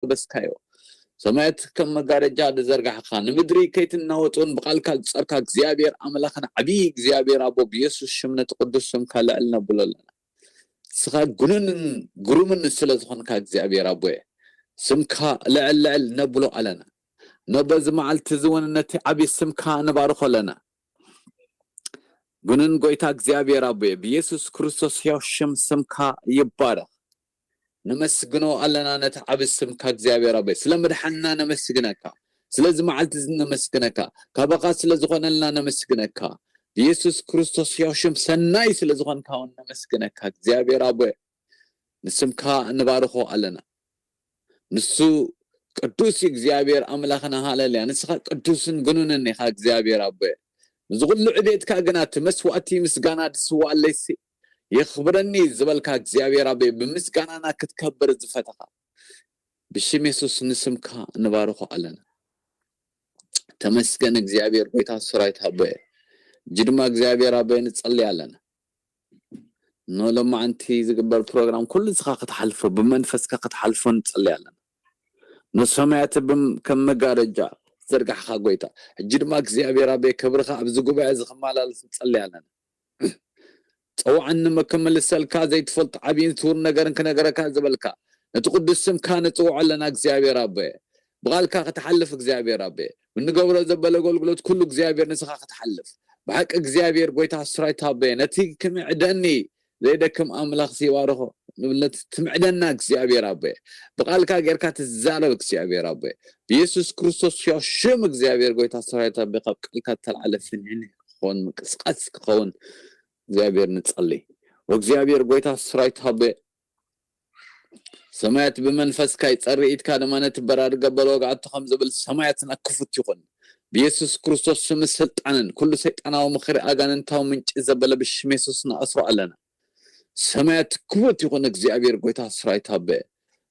ዝለበስካዮ፣ ሰማያት ከም መጋረጃ ዝዘርጋሕካ፣ ንምድሪ ከይትናወጽ እውን ብቓልካ ዝጸርካ እግዚኣብሔር ኣምላኽና፣ ዓብዪ እግዚኣብሔር ኣቦ፣ ብየሱስ ሽም ነቲ ቅዱስ ስምካ ልዕል ነብሎ ኣለና። ንስኻ ግኑንን ግሩምን ስለ ዝኾንካ እግዚኣብሔር ኣቦየ፣ ስምካ ልዕል ልዕል ነብሎ ኣለና። ኖ በዚ መዓልቲ እዚ እውን ነቲ ዓብዪ ስምካ ንባርኾ ኣለና። ግኑን ጎይታ እግዚኣብሔር ኣቦየ፣ ብየሱስ ክርስቶስ ሕያው ሽም ስምካ ይባረኽ። ነመስግኖ ኣለና ነቲ ዓቢ ስምካ እግዚኣብሔር ኣቦይ። ስለ ምድሓንና ነመስግነካ። ስለዚ መዓልቲ እዚ ነመስግነካ። ካባኻ ስለ ዝኾነልና ነመስግነካ። ብየሱስ ክርስቶስ ሕያው ሽም ሰናይ ስለ ዝኾንካ እውን ነመስግነካ እግዚኣብሔር ኣቦይ። ንስምካ ንባርኾ ኣለና። ንሱ ቅዱስ እዩ እግዚኣብሔር ኣምላኽና። ሃሌሉያ። ንስኻ ቅዱስን ግኑንን ኢኻ እግዚኣብሔር ኣቦይ። ምስዚ ኩሉ ዕቤትካ ግና እቲ መስዋእቲ ምስጋና ዝስዋኣለይሲ የኽብረኒ ዝበልካ እግዚኣብሔር ኣቦይ፣ ብምስጋናና ክትከብር ዝፈተኻ ብሽም የሱስ ንስምካ ንባርኾ ኣለና። ተመስገን እግዚኣብሔር ጎይታ ሰራዊት ኣቦየ። እጂ ድማ እግዚኣብሔር ኣቦየ ንጸሊ ኣለና። ኖ ሎማዓንቲ ዝግበር ፕሮግራም ኩሉ ንስኻ ክትሓልፎ፣ ብመንፈስካ ክትሓልፎ ንጸሊ ኣለና። ንሰማያት ብም-፣ ከም መጋረጃ ዘርጋሕካ ጎይታ፣ ሕጂ ድማ እግዚኣብሔር ኣቦይ ክብርኻ ኣብዚ ጉባኤ እዚ ክመላለስ ንጸሊ ኣለና። ጸውዓኒ እሞ ክምልሰልካ፣ ዘይትፈልጦ ዓብይን ስዉር ነገርን ክነግረካ ዝበልካ፣ ነቲ ቅዱስ ስምካ ንጽውዖ ኣለና እግዚኣብሔር ኣቦየ። ብቓልካ ክትሓልፍ እግዚኣብሔር ኣቦየ። እንገብሮ ዘበለ ኣገልግሎት ኩሉ እግዚኣብሔር ንስኻ ክትሓልፍ። ብሓቂ እግዚኣብሔር ጎይታ ሰራዊት ኣቦየ፣ ነቲ ክምዕደኒ ዘይደክም ኣምላኽ ይባርኾ። ነቲ ትምዕደና እግዚኣብሔር ኣቦየ። ብቓልካ ጌርካ ትዛረብ እግዚኣብሔር ኣቦየ። ብየሱስ ክርስቶስ ሕያው ሽም እግዚኣብሔር ጎይታ ሰራዊት ኣቦየ፣ ካብ ቃልካ እተልዓለ ፍንሕኒ ክኸውን ምንቅስቃስ ክኸውን እግዚኣብሔር ንጸሊ። ወእግዚኣብሔር ጎይታ ሰራዊት ኣቦየ፣ ሰማያት ብመንፈስካ ይጸሪ፣ ኢድካ ድማ ነቲ በራድ ገበል ወግኣቶ ከም ዝብል ሰማያትና ክፉት ይኹን። ብየሱስ ክርስቶስ ስም ስልጣንን ኩሉ ሰይጣናዊ ምኽሪ ኣጋንንታዊ ምንጪ ዘበለ ብሽም የሱስ ንኣስሮ ኣለና። ሰማያት ክፉት ይኹን እግዚኣብሔር ጎይታ ሰራዊት ኣቦየ።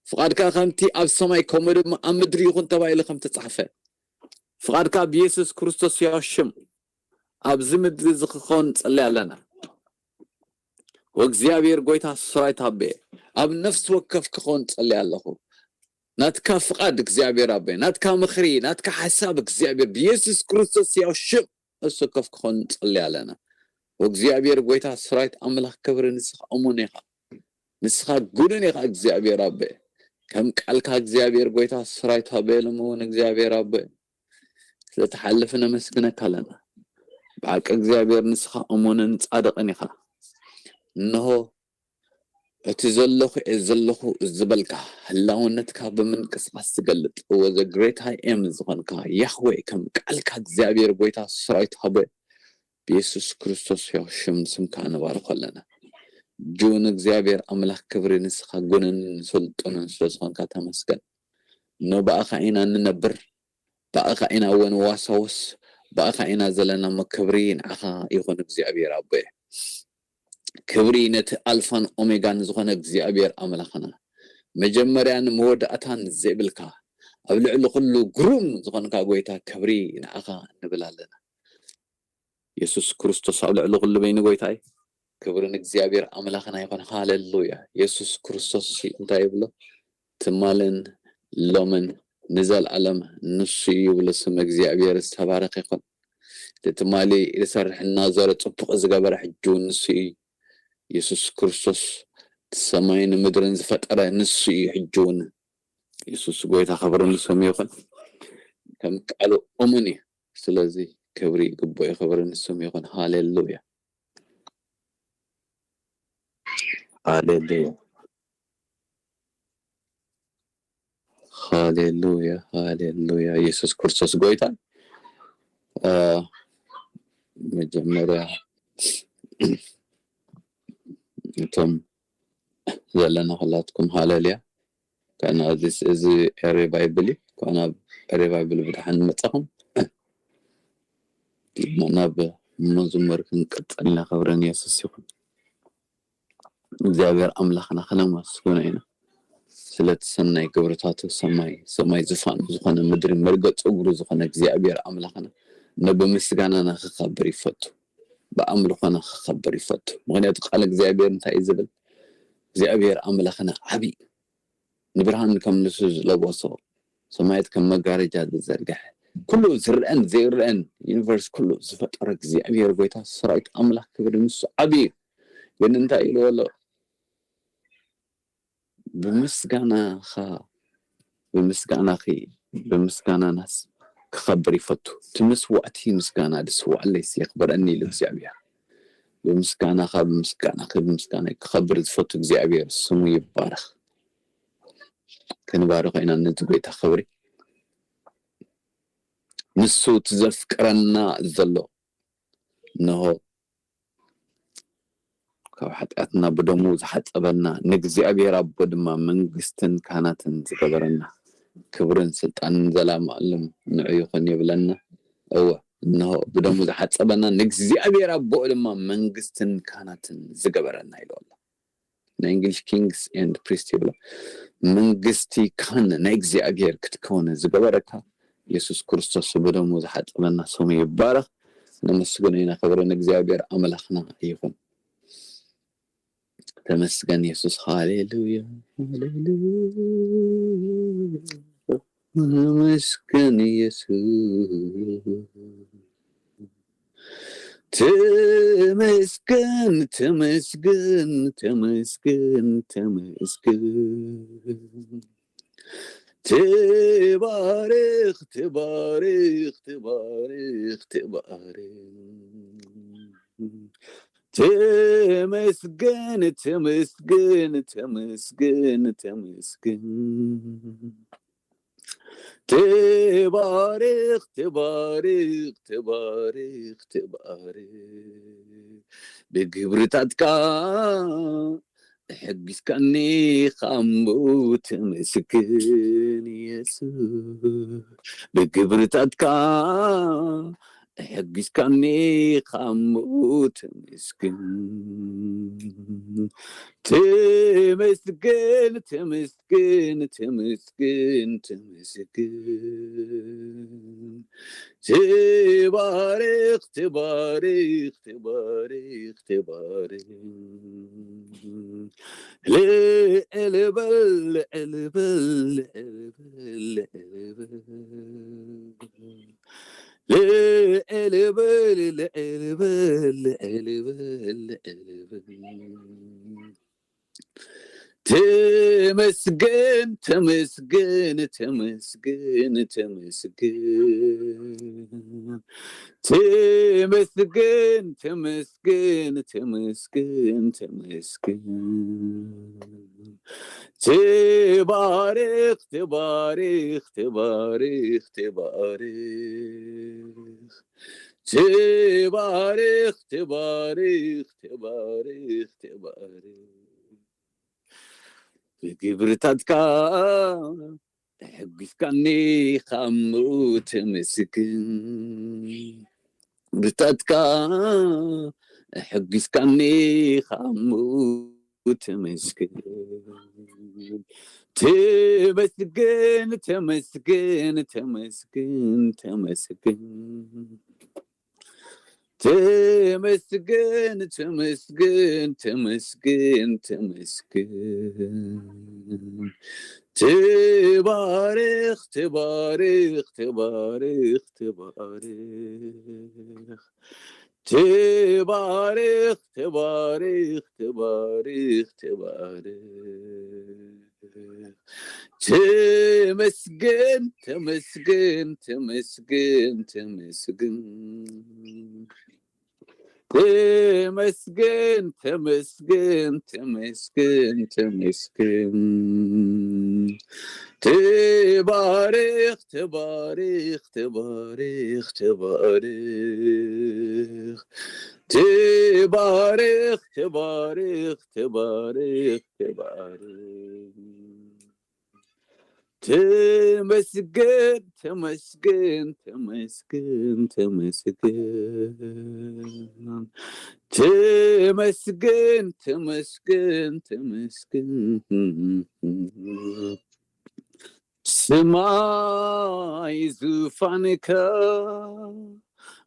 ፍቓድካ ከምቲ ኣብ ሰማይ ከምኡ ድማ ኣብ ምድሪ ይኹን ተባሂሉ ከም ተጻሕፈ፣ ፍቓድካ ብየሱስ ክርስቶስ ሕያው ሽም ኣብዚ ምድሪ እዚ ክኸውን ንጸሊ ኣለና። ወእግዚኣብሔር ጎይታ ሰራዊት ኣቦየ፣ ኣብ ነፍሲ ወከፍ ክኸውን ጸልየ ኣለኹ። ናትካ ፍቓድ እግዚኣብሔር ኣቦየ፣ ናትካ ምኽሪ፣ ናትካ ሓሳብ እግዚኣብሔር ብየሱስ ክርስቶስ ሕያው ሽም ነፍሲ ወከፍ ክኸውን ጸልየ ኣለና። ወእግዚኣብሔር ጎይታ ሰራዊት ኣምላኽ ክብሪ ንስኻ እሙን ኢኻ። ንስኻ ግኑን ኢኻ እግዚኣብሔር ኣቦየ። ከም ቃልካ እግዚኣብሔር ጎይታ ሰራዊት ኣቦየ፣ ሎሚ እውን እግዚኣብሔር ኣቦየ፣ ስለትሓልፍ ነመስግነካ ኣለና። ብሓቂ እግዚኣብሔር ንስኻ እሙንን ጻድቕን ኢኻ። እንሆ እቲ ዘለኹ እየ ዘለኹ ዝበልካ፣ ህላውነትካ ብምንቅስቃስ ትገልጥ፣ እወ ዘ ግሬት ኣይ ኤም ዝኾንካ ያህዌ፣ ከም ቃልካ እግዚኣብሔር ጎይታ ሰራዊት ኣቦየ፣ ብየሱስ ክርስቶስ ሕያው ሽም ስምካ ንባርኾ ኣለና። ጅውን እግዚኣብሔር ኣምላኽ ክብሪ ንስኻ ግኑንን ስልጡንን ስለ ዝኾንካ ተመስገን። እኖ ብኣኻ ኢና እንነብር፣ ብኣኻ ኢና እወ ንዋሳወስ፣ ብኣኻ ኢና ዘለና እሞ ክብሪ ንዓኻ ይኹን እግዚኣብሔር ኣቦየ። ክብሪ ነቲ ኣልፋን ኦሜጋን ዝኾነ እግዚኣብሔር ኣምላኽና፣ መጀመርያን መወዳእታን ዘይብልካ፣ ኣብ ልዕሊ ኩሉ ግሩም ዝኾንካ ጎይታ ክብሪ ንዓኻ ንብል ኣለና። የሱስ ክርስቶስ ኣብ ልዕሊ ኩሉ በይኑ ጎይታ እዩ። ክብሪ ንእግዚኣብሔር ኣምላኽና ይኹን። ሃሌሉያ። የሱስ ክርስቶስ እንታይ ይብሎ? ትማልን ሎምን ንዘለኣለም ንሱ እዩ ይብሎ። ስም እግዚኣብሔር ዝተባረኸ ይኹን። እቲ ትማሊ ዝሰርሕና ዘረ ጽቡቕ ዝገበረ ሕጂ እውን ንሱ እዩ። የሱስ ክርስቶስ እቲ ሰማይን ምድርን ዝፈጠረ ንሱ እዩ። ሕጂ እውን የሱስ ጎይታ ክብሪ ንስሙ ይኹን። ከም ቃሉ እሙን እዩ። ስለዚ ክብሪ ይግብኦ፣ ክብሪ ንስሙ ይኹን። ሃሌሉያ። ሃሌሉያ። ሃሌሉያ፣ ሃሌሉያ። የሱስ ክርስቶስ ጎይታ። እ፣ መጀመርያ እቶም ዘለና ኩላትኩም ሃሌሉያ። ከና እዚ፣ እዚ ሪቫይቭል እዩ። ከና ሪቫይቭል ብደሓን መጻኹም። ናብ መዝሙር ክንቅጽል ኢና። ክብሪ ንየሱስ ይኹን። እግዚኣብሔር ኣምላኽና ክነመስግኖ ኢና። ስለቲ ሰናይ ግብርታቱ፣ ሰማይ፣ ሰማይ ዝፋኑ ዝኾነ፣ ምድሪ መርገጺ እግሩ ዝኾነ እግዚኣብሔር ኣምላኽና፣ ነብምስጋናና ክኸብር ይፈቱ፣ ብኣምልኾና ክኸብር ይፈቱ። ምኽንያቱ ቃል እግዚኣብሔር እንታይ እዩ ዝብል? እግዚኣብሔር ኣምላኽና ዓቢ እዩ። ንብርሃን ከም ልሱ ዝለበሶ፣ ሰማያት ከም መጋረጃ ዝዘርግሐ፣ ኩሉ ዝርአን ዘይርአን ዩኒቨርስ ኩሉ ዝፈጠረ እግዚኣብሔር ጎይታ ሰራዊት ኣምላኽ ክብሪ ንሱ ዓብዪ እዩ። ግን እንታይ ኢልዎ ኣሎ? "ብምስጋናኻ፣ ብምስጋናኺ፣ ብምስጋናናስ ክኸብር ይፈቱ። እቲ መስዋዕቲ ምስጋና ዝስዋዕለይስ የኽብረኒ" ኢሉ እግዚኣብሔር። "ብምስጋናኻ፣ ብምስጋናኺ፣ ብምስጋና ክኸብር ዝፈቱ እግዚኣብሔር ስሙ ይባረኽ። ክንባርኾ ኢና ነቲ ጎይታ ክብሪ። ንሱ እቲ ዘፍቅረና ዘሎ፣ እንሆ ካብ ሓጢኣትና ብደሙ ዝሓጸበና፣ ንእግዚኣብሔር ኣቦ ድማ መንግስትን ካህናትን ዝገበረና፣ ክብርን ስልጣንን ዘላማኣሎም ንዑ ይኹን" ይብለና። እወ፣ እንሆ ብደሙ ዝሓጸበና፣ ንእግዚኣብሔር ኣቦ ድማ መንግስትን ካህናትን ዝገበረና ኢሉ ኣሎ። ናይ እንግሊሽ ኪንግስ ኤንድ ፕሪስት ይብሎ። መንግስቲ ካህን ናይ እግዚኣብሔር ክትከውን ዝገበረካ የሱስ ክርስቶስ ብደሙ ዝሓጸበና ስሙ ይባረኽ። ነመስግኖ ኢና። ክብሪ ንእግዚኣብሔር ኣምላኽና ይኹን። ተመስገን የሱስ። ሃሌሉያ፣ ሃሌሉያ። ተመስገን የሱስ። ተመስገን፣ ተመስገን፣ ተመስገን፣ ተመስገን። ተባረኽ፣ ተባረኽ፣ ተባረኽ፣ ተባረኽ። ተመስገን፣ ተመስገን፣ ተመስገን፣ ተመስገን። ተባረኽ፣ ተባረኽ፣ ተባረኽ፣ ተባረኽ። ብግብርታትካ ኣሐጒስካኒ ኻሞ ተመስገን የሱስ። ብግብርታትካ ኣሐጒስካኒ ኻሞ ተመስገን። ተመስገን፣ ተመስገን፣ ተመስገን፣ ተመስገን። ተባረኽ፣ ተባረኽ፣ ተባረኽ፣ ተባረኽ። ልዕል በል፣ ልዕል በል፣ ልዕል በል፣ ልዕል በል። ልዕል በል፣ ልዕል በል፣ ልዕል በል፣ ልዕል በል። ተመስገን፣ ተመስገን፣ ተመስገን፣ ተመስገን። ተመስገን፣ ተመስገን፣ ተመስገን፣ ተመስገን። ተባረኽ፣ ተባረኽ፣ ተባረኽ፣ ተባረኽ። ተባረኽ፣ ተባረኽ፣ ተባረኽ፣ ተባረኽ። ብግብርታትካ ኣሐጒስካኒ ኻሞ ተመስግን። ብታትካ ኣሐጒስካኒ ኻሞ ተመስግን። ተመስገን፣ ተመስገን፣ ተመስገን፣ ተመስገን። ተመስገን፣ ተመስገን፣ ተመስገን፣ ተመስገን። ተባረኽ፣ ተባረኽ፣ ተባረኽ፣ ተባረኽ። ተባረኽ፣ ተባረኽ፣ ተባረኽ፣ ተባረኽ። ተመስገን፣ ተመስገን፣ ተመስገን፣ ተመስገን። ተመስገን፣ ተመስገን፣ ተመስገን፣ ተመስገን። ተባረኽ፣ ተባረኽ፣ ተባረኽ፣ ተባረኽ። ተባረኽ፣ ተባረኽ፣ ተባረኽ፣ ተባረኽ። ተመስገን፣ ተመስገን፣ ተመስገን፣ ተመስገን። ተመስገን፣ ተመስገን፣ ተመስገን። ሰማይ ዙፋንካ፣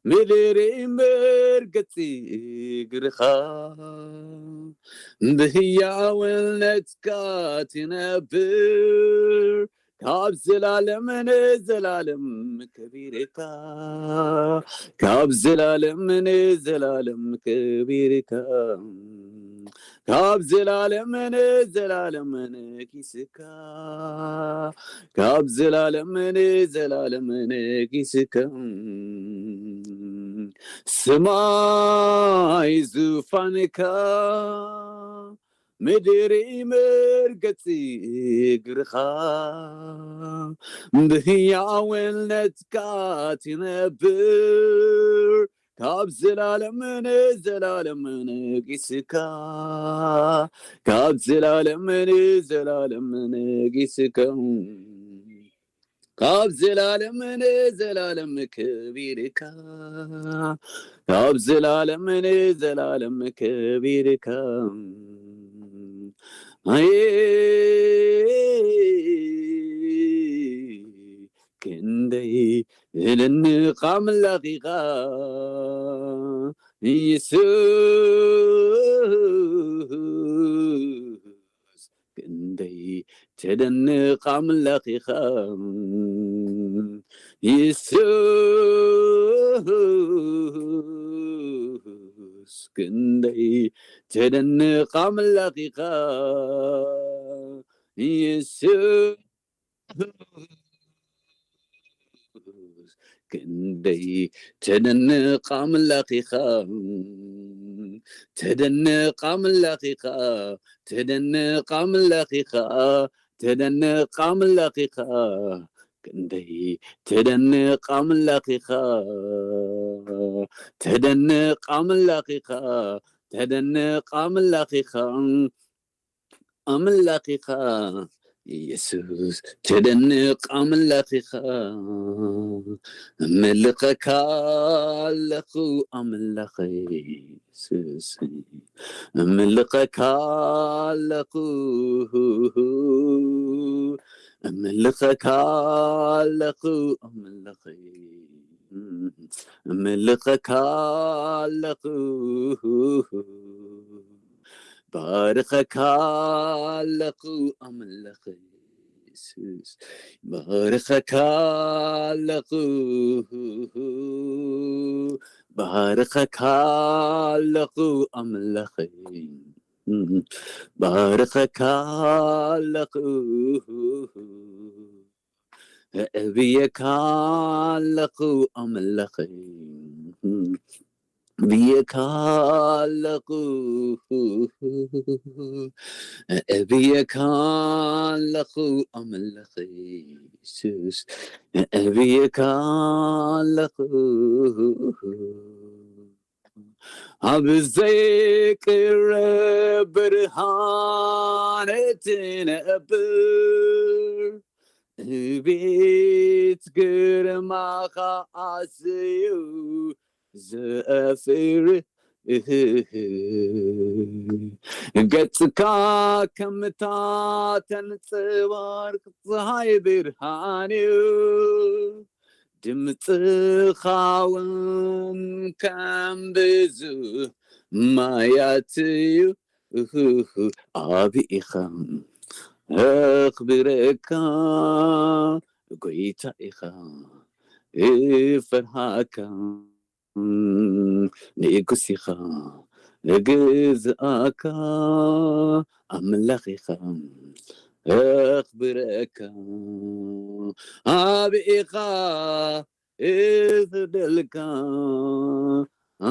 ምድሪ መርገጺ እግርኻ ብህያውነትካ ትነብር ካብ ዘላለም ንዘላለም ከቢርካ ካብ ዘላለም ንዘላለም ከቢርካ ካብ ዘላለም ንዘላለም ነጊስካ ካብ ዘላለም ንዘላለም ነጊስካ ሰማይ ዙፋንካ ምድሪ መርገጺ እግርኻ ብህያውነትካ ትነብር ካብ ዘላለም ንዘላለም ነጊስካ ካብ ዘላለም ንዘላለም ነጊስካ ካብ ዘላለም ንዘላለም ከቢርካ ካብ ዘላለም ንዘላለም ከቢርካ ኣየ ክንደይ እልንኻ ኣምላኺኻ ኢየሱስ ክንደይ ተደንቕ ኣምላኺኻ ኢየሱስ ክንደይ ተደንቕ ኣምላኺኻ ኢየሱስ ክንደይ ተደንቕ ኣምላኺኻ ተደንቕ ኣምላኺኻ ተደንቕ ኣምላኺኻ ተደንቕ ኣምላኺኻ ክንደይ ተደንቕ ኣምላኺኻ ተደንቕ ኣምላኺኻ ተደንቕ ኣምላኺኻ ኣምላኺኻ ኢየሱስ ተደንቕ ኣምላኺኻ እምልኸካ ኣለኹ ኣምላኸይ ኢየሱስ እምልኸካ ኣለኹ እምልኸካ ኣለኹ ኣምላኸይ እምልኸካ ኣለኹ ባርኸካ ኣለኹ ኣምላኸይ ኢየሱስ ባርኸካ ኣለኹ ባርኸካ ኣለኹ ኣምላኸይ ባርኸካ ኣለኹ እዕብየካ ኣለኹ ኣምላኸይ ብየካ ኣለኹ እዕብየካ ኣለኹ ኣምላኸይ ኢየሱስ እዕብየካ ኣለኹ ኣብ ዘይቅረ ብርሃን ትነብር እቤት ግርማኻ ኣዝዩ ዘፍር ገጽካ ከምታ ተንጸባርቅ ፀሃይ ብርሃን እዩ ድምፅኻ እውን ከም ብዙ ማያት እዩ ኣቢኢኻ ኣኽብረካ ጎይታ ኢኻ እፈርሃካ ንጉስ ኢኻ እግዝኣካ ኣምላኽ ኢኻ ኣኽብረካ ኣቢኢኻ እፍደልካ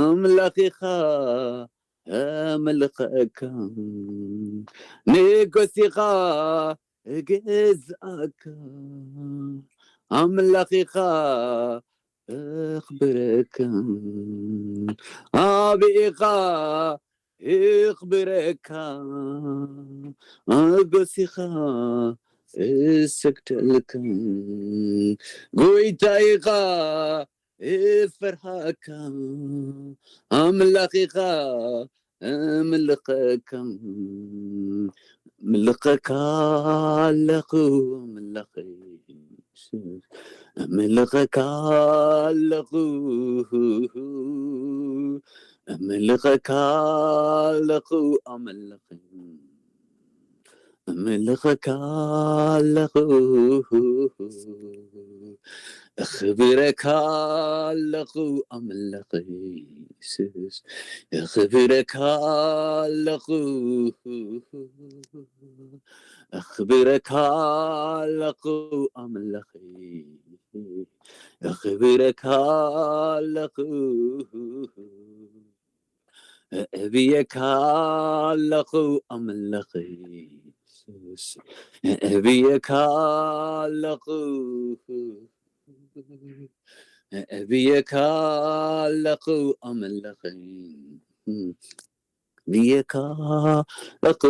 ኣምላኽ ኢኻ ኣምልኸካ ንጉስ ኢኻ እግዝኣካ ኣምላኽ ኢኻ እኽብረካ ኣቢኢኻ እኽብረካ ኣጎሲኻ እሰግደልካ ጎይታ ኢኻ እፈርሃካ ኣምላኽ ኢኻ እምልኸካ ምልኸካ ኣለኹ ኣምላኸይ የሱስ፣ እምልኸካ ኣለኹ፣ እምልኸካ ኣለኹ ኣምልኽ፣ እምልኸካ ኣለኹ፣ እኽብረካ ኣለኹ ኣምልኽ የሱስ፣ እኽብረካ ኣለኹ፣ እኽብረካ ኣለኹ ኣምልኽ፣ እኽብረካ ኣለኹ፣ እዕብየካ ኣለኹ ኣምልኽ የሱስ፣ እዕብየካ ኣለኹ፣ እዕብየካ ኣለኹ ኣምልኽ፣ እዕብየካ ኣለኹ፣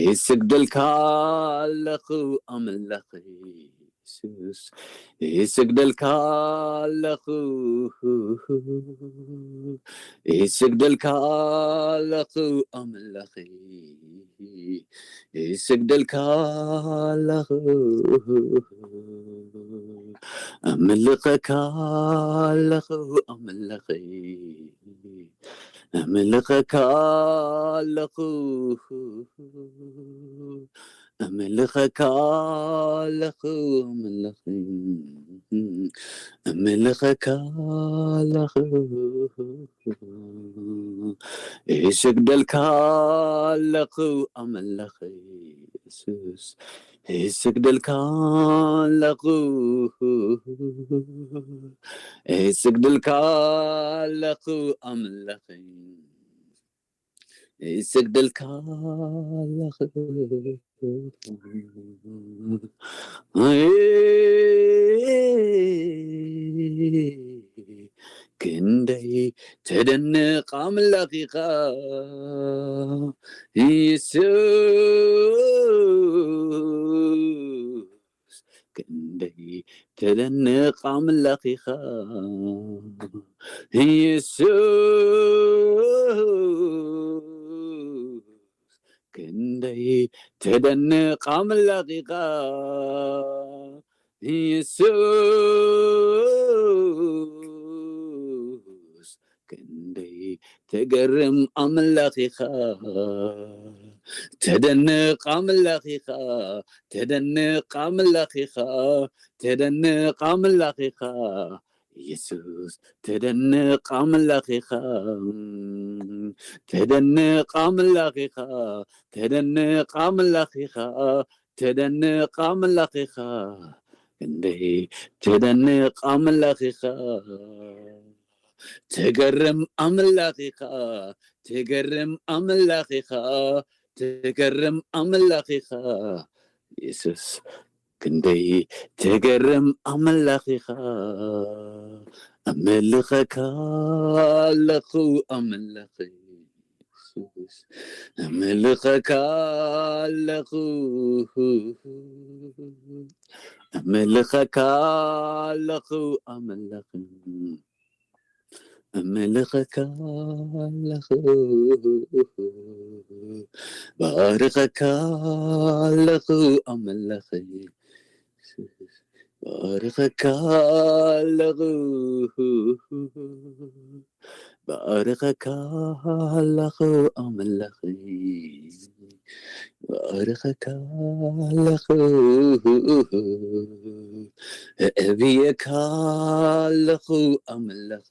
ይስግደልካ ኣለኹ ኣምልኽ የሱስ፣ ይስግደልካ ኣለኹ፣ ይስግደልካ ኣለኹ ኣምልኽ፣ ይስግደልካ ኣለኹ፣ ኣምልኸካ ኣለኹ ኣምልኽ፣ ኣምልኸካ ኣለኹ፣ ኣምልኸካ ኣለኹ ኣምልኽ፣ ኣምልኸካ ኣለኹ፣ ይስግደልካ ኣለኹ ኣምልኽ የሱስ፣ ይስግደልካ ኣለኹ፣ ይስግደልካ ኣለኹ ኣምልኽ፣ ይስግደልካ ኣለኹ። ክንደይ ተደንቕ ኣምላኽ ኢኻ የሱስ፣ ክንደይ ተደንቕ ኣምላኽ ኢኻ የሱስ፣ ክንደይ ተደንቕ ኣምላኽ ኢኻ የሱስ፣ ክንደይ ተገርም ኣምላኽ ኢኻ፣ ተደንቕ ኣምላኽ ኢኻ፣ ተደንቕ ኣምላኽ ኢኻ፣ ተደንቕ ኣምላኽ ኢኻ የሱስ፣ ተደንቕ ኣምላኽ ኢኻ፣ ተደንቕ ኣምላኽ ኢኻ፣ ተደንቕ ኣምላኽ ኢኻ፣ ተደንቕ ኣምላኽ ኢኻ፣ ክንደይ ተደንቕ ኣምላኽ ኢኻ፣ ተገርም ኣምላኽ ኢኻ፣ ተገርም ኣምላኽ ኢኻ፣ ተገርም ኣምላኽ ኢኻ የሱስ፣ ክንደይ ተገርም ኣምላኽ ኢኻ፣ ኣምልኸካ ኣለኹ ኣምላኽ የሱስ፣ ኣምልኸካ ኣለኹ፣ ኣምልኸካ ኣለኹ ኣምላኽ፣ ኣምልኸካ ኣለኹ፣ ባርኸካ ኣለኹ ኣምላኽ፣ ባርኸካ ኣለኹ፣ ባርኸካ ኣለኹ ኣምላኽ፣ ባርኸካ ኣለኹ፣ እዕብየካ ኣለኹ ኣምላኽ፣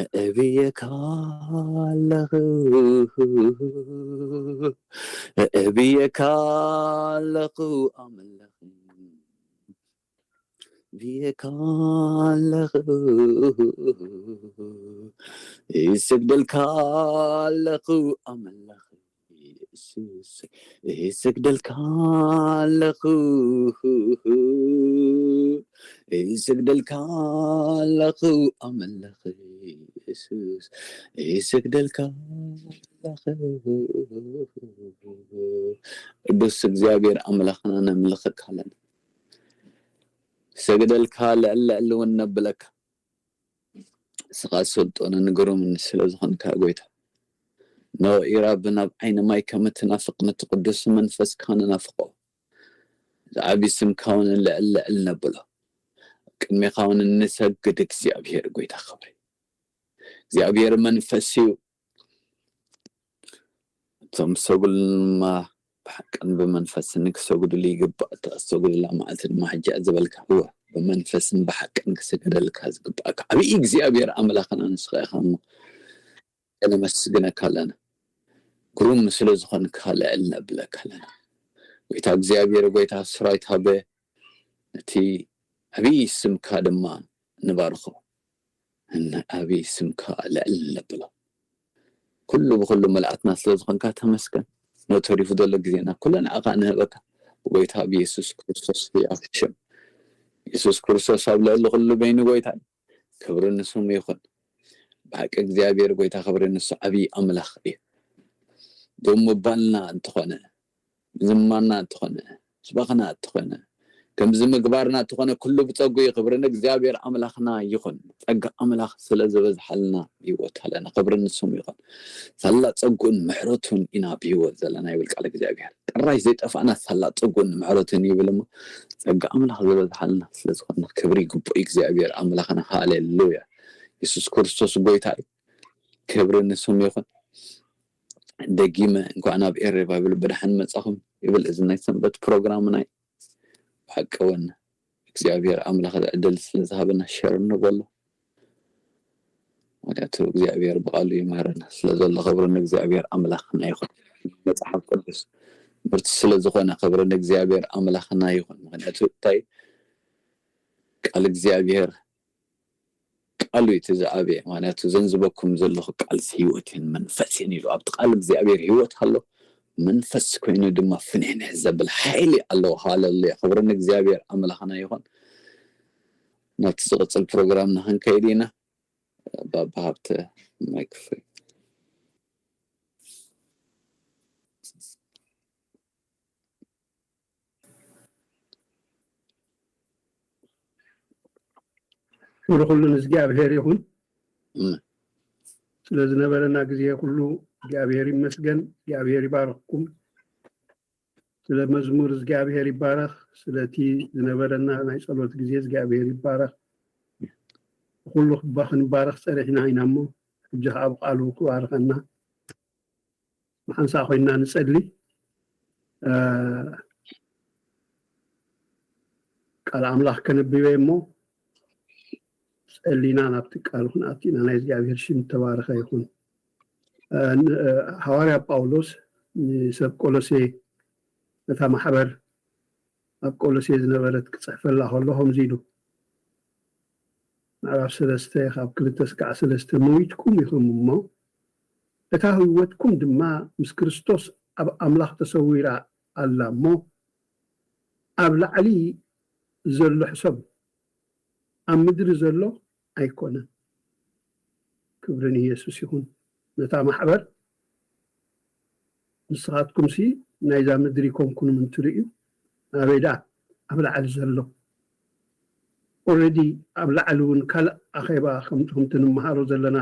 እዕብየካ ኣለኹ፣ እዕብየካ ኣለኹ ኣምላኽ፣ እዕብየካ ኣለኹ፣ ይስግደልካ ኣለኹ ኣምላኽ የሱስ፣ ይስግደልካ ኣለኹ፣ ይስግደልካ ኣለኹ ኣምላኽ የሱስ፣ ይስግደልካ ኣለኹ። ቅዱስ እግዚኣብሔር ኣምላኽና ነምልኸካ ኣለና፣ ሰግደልካ፣ ልዕል ልዕል እውን ነብለካ። ንስኻ ስልጡንን ግሩምን ስለ ዝኾንካ ጎይታ፣ ንኦ ኢራብ ናብ ዓይኒ ማይ ከም እትናፍቕ ነቲ ቅዱስ መንፈስካ ንናፍቆ። ዝዓቢ ስምካ እውን ልዕል ልዕል ነብሎ። ቅድሜኻ እውን እንሰግድ እግዚኣብሔር ጎይታ ክብሪ። እግዚኣብሔር መንፈስ እዩ። እቶም ዝሰግዱሉ ድማ ብሓቅን ብመንፈስን ክሰግዱሉ ይግባእ። እታ ዝሰግዱላ መዓልቲ ድማ ሕጂ እያ ዝበልካ። እወ፣ ብመንፈስን ብሓቅን ክስገደልካ ዝግባእካ ዓብዪ እግዚኣብሔር ኣምላኽና ንስኻ ኢኻ እሞ ከነመስግነካ ኣለና። ግሩም ስለ ዝኾንካ ልዕል ነብለካ ኣለና። ጎይታ እግዚኣብሔር፣ ጎይታ ሰራዊት፣ ሃበ ነቲ ዓብዪ ስምካ ድማ ንባርኾ። ንዓብዪ ስምካ ልዕል ነብሎ። ኩሉ ብኹሉ መልኣትና ስለ ዝኾንካ ተመስገን። ነተሪፉ ዘሎ ግዜና ኩሉ ንዓኻ ንህበካ። ብጎይታ ብየሱስ ክርስቶስ ህያው ሽም። የሱስ ክርስቶስ ኣብ ልዕሊ ኩሉ በይኑ ጎይታ እዩ። ክብሪ ንስሙ ይኹን። ብሓቂ እግዚኣብሔር ጎይታ ክብሪ ንሱ ዓብዪ ኣምላኽ እዩ። ደው ምባልና እንተኾነ፣ ምዝማርና እንተኾነ፣ ስባኽና እንተኾነ፣ ከምዚ ምግባርና እንተኾነ፣ ኩሉ ብጸጉ እዩ። ክብሪ ንእግዚኣብሔር ኣምላኽና ይኹን። ጸጋ ኣምላኽ ስለ ዝበዝሓልና ህይወት ኣለና። ክብሪ ንስሙ ይኹን። ሳላ ጸጉን ምሕረቱን ኢና ብህይወት ዘለና ይብል ቃል እግዚኣብሔር። ጥራይ ዘይጠፋእና ሳላ ጸጉን ምሕረቱን ይብል እሞ፣ ጸጋ ኣምላኽ ዝበዝሓልና ስለ ዝኾነ ክብሪ ይግብኦ እግዚኣብሔር ኣምላኽና። ሃሌሉያ። የሱስ ክርስቶስ ጎይታ እዩ። ክብሪ ንስሙ ይኹን። ደጊመ እንኳዕ ናብ ኤር ሪቫይቫል ብደሓን መጻኹም ይብል። እዚ ናይ ሰንበት ፕሮግራምና እዩ። ብሓቂ እውን እግዚኣብሔር ኣምላኽ እዚ ዕድል ስለ ዝሃበና ሸር ንበሎ። ምክንያቱ እግዚኣብሔር ብቃሉ ይምህረና ስለ ዘሎ ክብሪ ንእግዚኣብሔር ኣምላኽና ይኹን። መጽሓፍ ቅዱስ ትምህርቲ ስለ ዝኾነ ክብሪ ንእግዚኣብሔር ኣምላኽና ይኹን። ምክንያቱ እንታይ ቃል እግዚኣብሔር ቃሉ እዩ እቲ ዝዓበየ። ምክንያቱ ዘንዝበኩም ዘለኹ ቃል ህይወትን መንፈስን ኢሉ ኣብቲ ቃል እግዚኣብሔር ህይወት ኣሎ፣ መንፈስ ኮይኑ ድማ ፍንሕንሕ ዘብል ሓይሊ ኣለዎ። ሃለሉያ ክብሪ ንእግዚኣብሔር ኣምላኽና ይኹን። ናብቲ ዝቕፅል ፕሮግራምና ክንከይድ ኢና። ባባ ሃብተ ማይክ ፍሪ። ክብሪ ኩሉ ንእግዚኣብሔር ይኹን። እም። ስለ ዝነበረና ግዜ ኩሉ እግዚኣብሔር ይመስገን። እግዚኣብሔር ይባርኽኩም። ስለ መዝሙር እግዚኣብሔር ይባረኽ። ስለቲ ዝነበረና ናይ ጸሎት ግዜ እግዚኣብሔር ይባረኽ። ኩሉ ክባ- ክንባረኽ ጸኒሕና ኢና እሞ ሕጂ ከኣ ብቃሉ ክባርኸና ብሓንሳእ ኮይንና ንጸሊ። እ፣ ቃል ኣምላኽ ከነብበ እሞ ጸሊና ናብቲ ቃል ክንኣቱ ኢና። ናይ እግዚኣብሔር ሽም ተባረኸ ይኹን። እ፣ ን- እ፣ ሃዋርያ ጳውሎስ ንሰብ ቆሎሴ ነታ ማሕበር ኣብ ቆሎሴ ዝነበረት ክጽሕፈላ ከሎ ከምዚ ኢሉ፣ ምዕራፍ ሰለስተ ካብ ክልተ ስጋዕ ሰለስተ፣ ሞይትኩም ኢኹም እሞ እታ ህይወትኩም ድማ ምስ ክርስቶስ ኣብ ኣምላኽ ተሰዊራ ኣላ እሞ ኣብ ላዕሊ ዘሎ ሕሰቡ፣ ኣብ ምድሪ ዘሎ ኣይኮነን። ክብሪ ንየሱስ ይኹን። ነታ ማሕበር ንስኻትኩምሲ ናይዛ ምድሪ ኮንኩንም እንትርእዩ ኣበይ ደኣ ኣብ ላዕሊ ዘሎ። ኦልሬዲ ኣብ ላዕሊ እውን ካልእ ኣኼባ ከምቲ ከምቲ ንመሃሮ ዘለና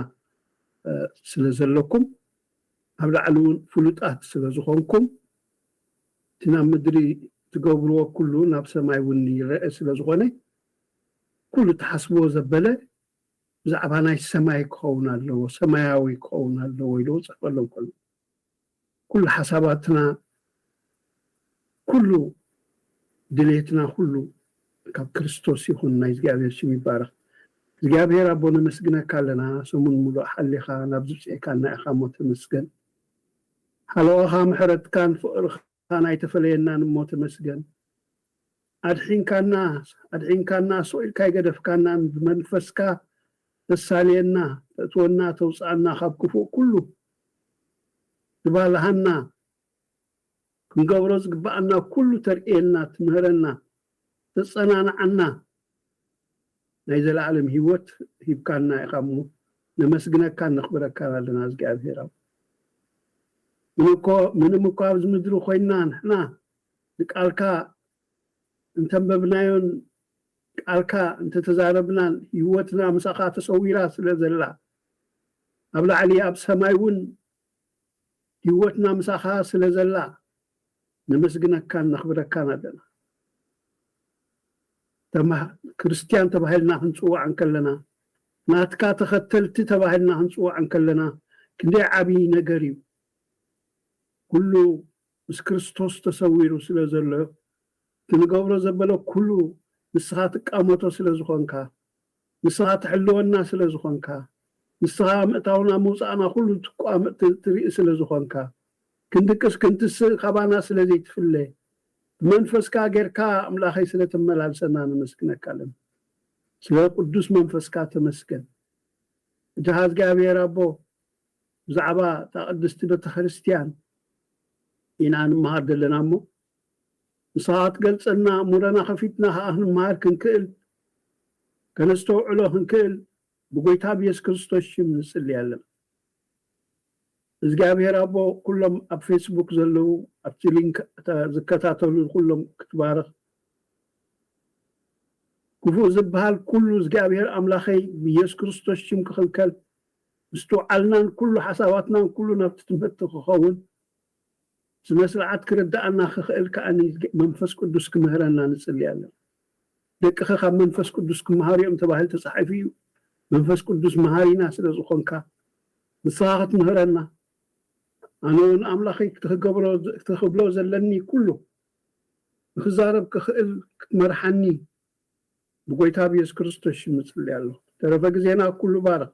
ስለ ዘለኩም ኣብ ላዕሊ እውን ፍሉጣት ስለ ዝኾንኩም እቲ ናብ ምድሪ ትገብርዎ ኩሉ ናብ ሰማይ እውን ይረአ ስለ ዝኾነ ኩሉ ትሓስብዎ ዘበለ ብዛዕባ ናይ ሰማይ ክኸውን ኣለዎ፣ ሰማያዊ ክኸውን ኣለዎ ኢሉ ክፅሕፈሎም ከሎ ኩሉ ሓሳባትና ኩሉ ድሌትና ኩሉ ካብ ክርስቶስ ይኹን። ናይ እግዚኣብሔር ሽም ይባረኽ። እግዚኣብሔር ኣቦ ነመስግነካ ኣለና። ሰሙን ሙሉእ ሓሊኻ ናብ ዝብፅሕካና ኢኻ እሞ ተመስገን። ሓለዋኻ ምሕረትካን ፍቕርኻን ኣይተፈለየናን እሞ ተመስገን። ኣድሒንካና ኣድሒንካና ስቕ ኢልካ ኣይገደፍካናን ብመንፈስካ ተሳልየና ተእትወና ተውፅኣና ካብ ክፉእ ኩሉ ትባልሃና ክንገብሮ ዝግብኣና ኩሉ ተርእየና ትምህረና ተፀናንዓና ናይ ዘለኣለም ህይወት ሂብካና ኢኻ እሞ ነመስግነካን ነኽብረካን ኣለና እግዚኣብሔር ኣብ ምንም እኮ ኣብዚ ምድሪ ኮይንና ንሕና ንቃልካ እንተንበብናዮን ቃልካ እንተተዛረብናን ህይወትና ምሳኻ ተሰዊራ ስለ ዘላ ኣብ ላዕሊ ኣብ ሰማይ እውን ህይወትና ምሳኻ ስለ ዘላ ነመስግነካን ነኽብረካን ኣለና። ተማ- ክርስትያን ተባሂልና ክንፅዋዕ እንከለና፣ ናትካ ተኸተልቲ ተባሂልና ክንፅዋዕ እንከለና፣ ክንደይ ዓብዪ ነገር እዩ። ኩሉ ምስ ክርስቶስ ተሰዊሩ ስለ ዘሎ፣ እቲ ንገብሮ ዘበለ ኩሉ ንስኻ ትቃመቶ ስለ ዝኾንካ፣ ንስኻ ትሕልወና ስለ ዝኾንካ፣ ንስኻ ምእታውና ምውፃእና ኩሉ ትቋም- ት- ትርኢ ስለ ዝኾንካ፣ ክንድቅስ ክንትስእ ካባና ስለ ዘይትፍለ፣ ብመንፈስካ ጌርካ ኣምላኸይ ስለ ተመላልሰና ነመስግነካ ኣለና። ስለ ቅዱስ መንፈስካ ተመስገን። እጃኻ እግዚኣብሔር ኣቦ፣ ብዛዕባ እታ ቅድስቲ ቤተክርስትያን ኢና ንምሃር ዘለና እሞ፣ ንስኻ ክትገልጸልና፣ እሙረና ከፊትና ከኣ ክንምሃር ክንክእል፣ ከነስተውዕሎ ክንክእል፣ ብጎይታ ብየሱስ ክርስቶስ ሽም ንጽሊ ኣለና። እግዚኣብሔር ኣቦ፣ ኩሎም ኣብ ፌስቡክ ዘለዉ፣ ኣብቲ ሊንክ እተ- ዝከታተሉ ኩሎም ክትባርኽ። ክፉእ ዝበሃል ኩሉ እግዚኣብሔር ኣምላኸይ ብየሱስ ክርስቶስ ሽም ክኽልከል፣ ምስትውዓልናን ኩሉ ሓሳባትናን ኩሉ ናብቲ ትምህርቲ ክኸውን፣ ስነ ስርዓት ክርድኣና ክኽእል ከኣ መንፈስ ቅዱስ ክምህረና ንጽሊ ኣለና። ደቅኸ ካብ መንፈስ ቅዱስ ክመሃሩ እዮም ተባሂሉ ተጻሒፉ እዩ። መንፈስ ቅዱስ መሃሪና ስለ ዝኾንካ፣ ንስኻ ክትምህረና፣ ኣነ እውን ኣምላኸይ ክትገብሮ ክትብሎ ዘለኒ ኩሉ ንክዛረብ ክኽእል ክትመርሓኒ ብጎይታ ብየሱስ ክርስቶስ ሽም እጽሊ ኣለኹ። ተረፈ ግዜና ኩሉ ባርኽ።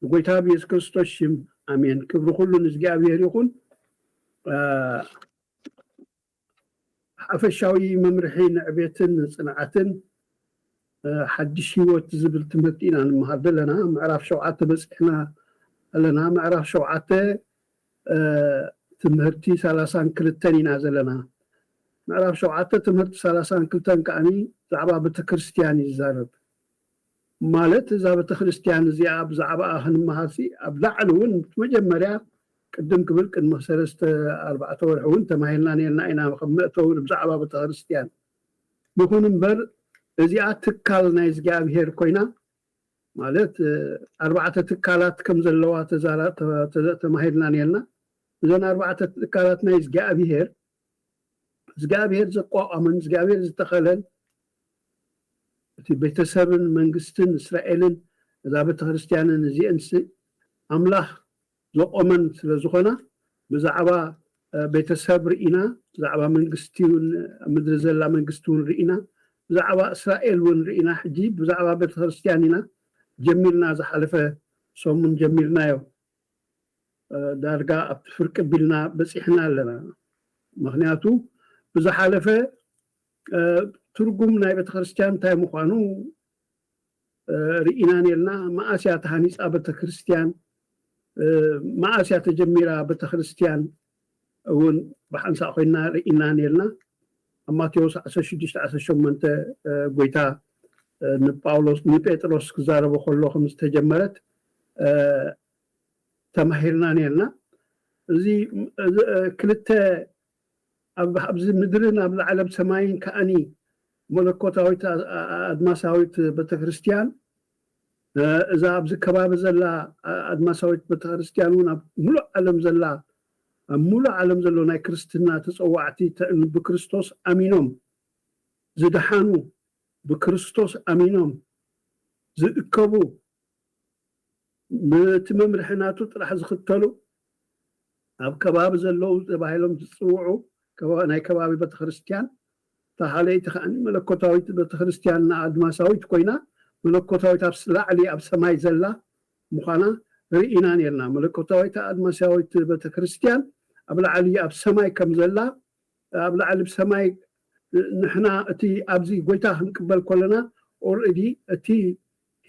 ብጎይታ ብየሱስ ክርስቶስ ሽም ኣሜን። ክብሪ ኩሉ ንእግዚኣብሔር ይኹን። እ፣ ሓፈሻዊ መምርሒ ንዕቤትን ጽንዓትን፣ እ፣ ሓድሽ ህይወት ዝብል ትምህርቲ ኢና ንምሃር ዘለና። ምዕራፍ ሸውዓተ በጺሕና ኣለና። ምዕራፍ ሸውዓተ፣ እ፣ ትምህርቲ ሰላሳን ክልተን ኢና ዘለና። ምዕራፍ ሸውዓተ ትምህርቲ ሰላሳን ክልተን ከኣኒ ብዛዕባ ቤተክርስትያን እዩ ዝዛረብ። ማለት እዛ ቤተክርስትያን እዚኣ ብዛዕባኣ ክንመሃርሲ ኣብ ላዕሊ እውን መጀመርያ ቅድም ክብል ቅድሚ ሰለስተ ኣርባዕተ ወርሒ እውን ተማሂርና ነርና ኢና ከም መእተዊ ብዛዕባ ቤተክርስትያን። ይኹን እምበር እዚኣ ትካል ናይ እግዚኣብሔር ኮይና፣ ማለት እ፣ ኣርባዕተ ትካላት ከም ዘለዋ ተዛራ- ተ- ተ- ተማሂርና ነርና። እዘን ኣርባዕተ ትካላት ናይ እግዚኣብሔር፣ እግዚኣብሔር ዘቋቋመን እግዚኣብሔር ዝተኸለን እቲ ቤተሰብን መንግስትን እስራኤልን እዛ ቤተክርስትያንን እዚአንስ ኣምላኽ ዘቆመን ስለ ዝኾና ብዛዕባ እ፣ ቤተሰብ ርኢና፣ ብዛዕባ መንግስቲ እውን ኣብ ምድሪ ዘላ መንግስቲ እውን ርኢና፣ ብዛዕባ እስራኤል እውን ርኢና። ሕጂ ብዛዕባ ቤተክርስትያን ኢና ጀሚርና ዝሓለፈ ሰሙን ጀሚርናዮ። እ፣ ዳርጋ ኣብቲ ፍርቂ ቢልና በፂሕና ኣለና። ምክንያቱ ብዝሓለፈ እ፣ ትርጉም ናይ ቤተክርስትያን እንታይ ምዃኑ እ፣ ርኢና ነርና። መኣስ እያ ተሃኒፃ ቤተክርስትያን፣ እ፣ መኣስ እያ ተጀሚራ ቤተክርስትያን እውን ብሓንሳእ ኮይና ርኢና ነርና። ኣብ ማቴዎስ ዓሰርተ ሽዱሽተ ዓሰርተ ሸሞንተ እ፣ ጎይታ እ፣ ንጳውሎስ ንጴጥሮስ ክዛረቦ ከሎ ከም ዝተጀመረት እ፣ ተማሂርና ነርና። እዚ እዚ፣ እ፣ ክልተ ኣብ ኣብዚ ምድርን ኣብ ላዕሊ ኣብ ሰማይን ከኣኒ መለኮታዊት ኣ- ኣ- ኣድማሳዊት ቤተክርስትያን፣ እ፣ እዛ ኣብዚ ከባቢ ዘላ ኣ- ኣድማሳዊት ቤተክርስትያን እውን ኣብ ሙሉእ ዓለም ዘላ፣ ኣብ ሙሉእ ዓለም ዘሎ ናይ ክርስትና ተጸዋዕቲ ተ- ብክርስቶስ ኣሚኖም ዝደሓኑ፣ ብክርስቶስ ኣሚኖም ዝእከቡ፣ ነቲ መምርሒ ናቱ ጥራሕ ዝኽተሉ፣ ኣብ ከባቢ ዘለዉ ተባሂሎም ዝጽውዑ ከባ- ናይ ከባቢ ቤተክርስትያን፣ እታ ካልኣይቲ ከኣ መለኮታዊት ቤተክርስትያን ኣድማሳዊት ኮይና፣ መለኮታዊት ኣብ ስ- ላዕሊ ኣብ ሰማይ ዘላ ምዃና ርኢና ነርና። መለኮታዊት ኣድማሳዊት ቤተክርስትያን ኣብ ላዕሊ ኣብ ሰማይ ከም ዘላ፣ ኣብ ላዕሊ ብሰማይ ንሕና እቲ ኣብዚ ጎይታ ክንቅበል ከለና ኦልሬዲ እቲ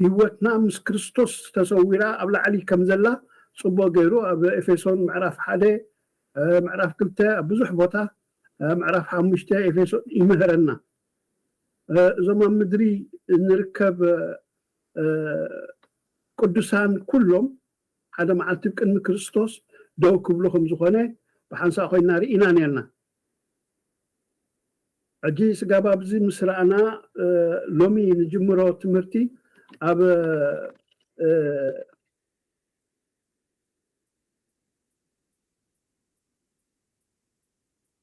ህይወትና ምስ ክርስቶስ ተሰዊራ ኣብ ላዕሊ ከም ዘላ ጽቡቕ ገይሩ ኣብ ኤፌሶን ምዕራፍ ሓደ፣ እ፣ ምዕራፍ ክልተ፣ ኣብ ብዙሕ ቦታ፣ እ፣ ምዕራፍ ሓሙሽተ ኤፌሶን ይምህረና። እ፣ እዞም ኣብ ምድሪ እንርከብ፣ እ፣ ቅዱሳን ኩሎም ሓደ መዓልቲ ቅድሚ ክርስቶስ ደው ክብሉ ከም ዝኾነ ብሓንሳእ ኮይና ርኢና ነርና። ሕጂ ስጋብ ኣብዚ ምስ ረኣና፣ እ፣ ሎሚ ንጅምሮ ትምህርቲ ኣብ፣ እ፣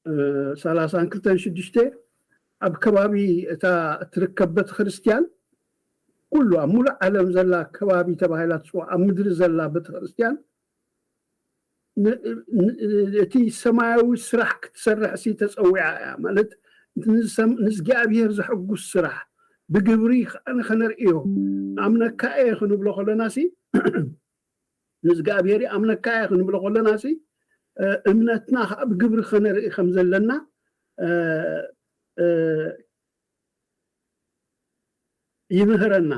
እ፣ ሰላሳን ክልተን ሽዱሽተ ኣብ ከባቢ እታ እትርከብ ቤተክርስትያን፣ ኩሉ ኣብ ሙሉእ ዓለም ዘላ ከባቢ ተባሂላ ትፅዋዕ ኣብ ምድሪ ዘላ ቤተክርስትያን፣ ን- ን- እቲ ሰማያዊ ስራሕ ክትሰርሕ ሲ ተፀዊዓ እያ። ማለት ንሰም- ንእግዚኣብሔር ዘሐጉስ ስራሕ ብግብሪ ከ- ከነርእዮ። ኣምነካ እየ ክንብሎ ከለና ሲ ንእግዚኣብሔር ኣምነካ እየ ክንብሎ ከለና ሲ እምነትና ከዓ ብግብሪ ከነርኢ ከም ዘለና ይምህረና።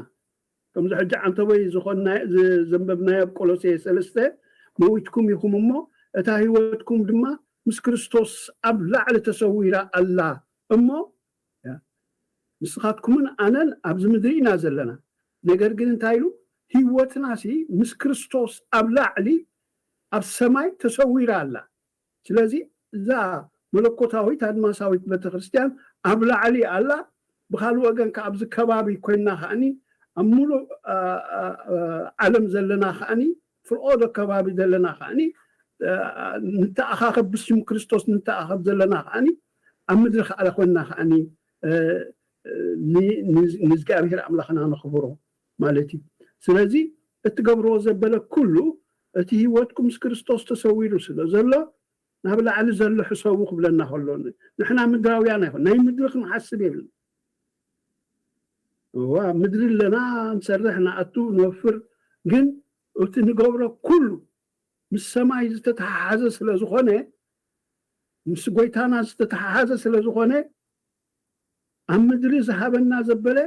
ከምዚ ሕጂ ዓንተቦይ ዝኾንና ዘንበብናዮ ኣብ ቆሎሴ ሰለስተ፣ መዊትኩም ኢኹም እሞ እታ ህይወትኩም ድማ ምስ ክርስቶስ ኣብ ላዕሊ ተሰዊራ ኣላ እሞ ንስኻትኩምን ኣነን ኣብዚ ምድሪ ኢና ዘለና። ነገር ግን እንታይ ኢሉ? ህይወትና ሲ ምስ ክርስቶስ ኣብ ላዕሊ ኣብ ሰማይ ተሰዊራ ኣላ። ስለዚ እዛ መለኮታዊት ኣድማሳዊት ቤተክርስትያን ኣብ ላዕሊ ኣላ። ብካልእ ወገን ከዓ ኣብዚ ከባቢ ኮይና ከዓኒ ኣብ ሙሉእ ዓለም ዘለና ከዓኒ ፍርኦዶ ከባቢ ዘለና ከዓኒ ንተኣኻኸብ ብስም ክርስቶስ ንተኣኻኸብ ዘለና ከዓኒ ኣብ ምድሪ ከዓለ ኮይና ከዓኒ ንእግዚኣብሔር ኣምላኽና ነኽብሮ ማለት እዩ። ስለዚ እትገብርዎ ዘበለ ኩሉ እቲ ህይወትኩም ምስ ክርስቶስ ተሰዊሩ ስለ ዘሎ ናብ ላዕሊ ዘሎ ሕሰቡ ክብለና ከሎ ንሕና ምድራውያን ኣይኮን ናይ ምድሪ ክንሓስብ የብልና። እዋ ምድሪ ኣለና፣ ንሰርሕ፣ ንኣቱ፣ ንወፍር፣ ግን እቲ ንገብሮ ኩሉ ምስ ሰማይ ዝተተሓሓዘ ስለ ዝኾነ፣ ምስ ጎይታና ዝተተሓሓዘ ስለ ዝኾነ ኣብ ምድሪ ዝሃበና ዘበለ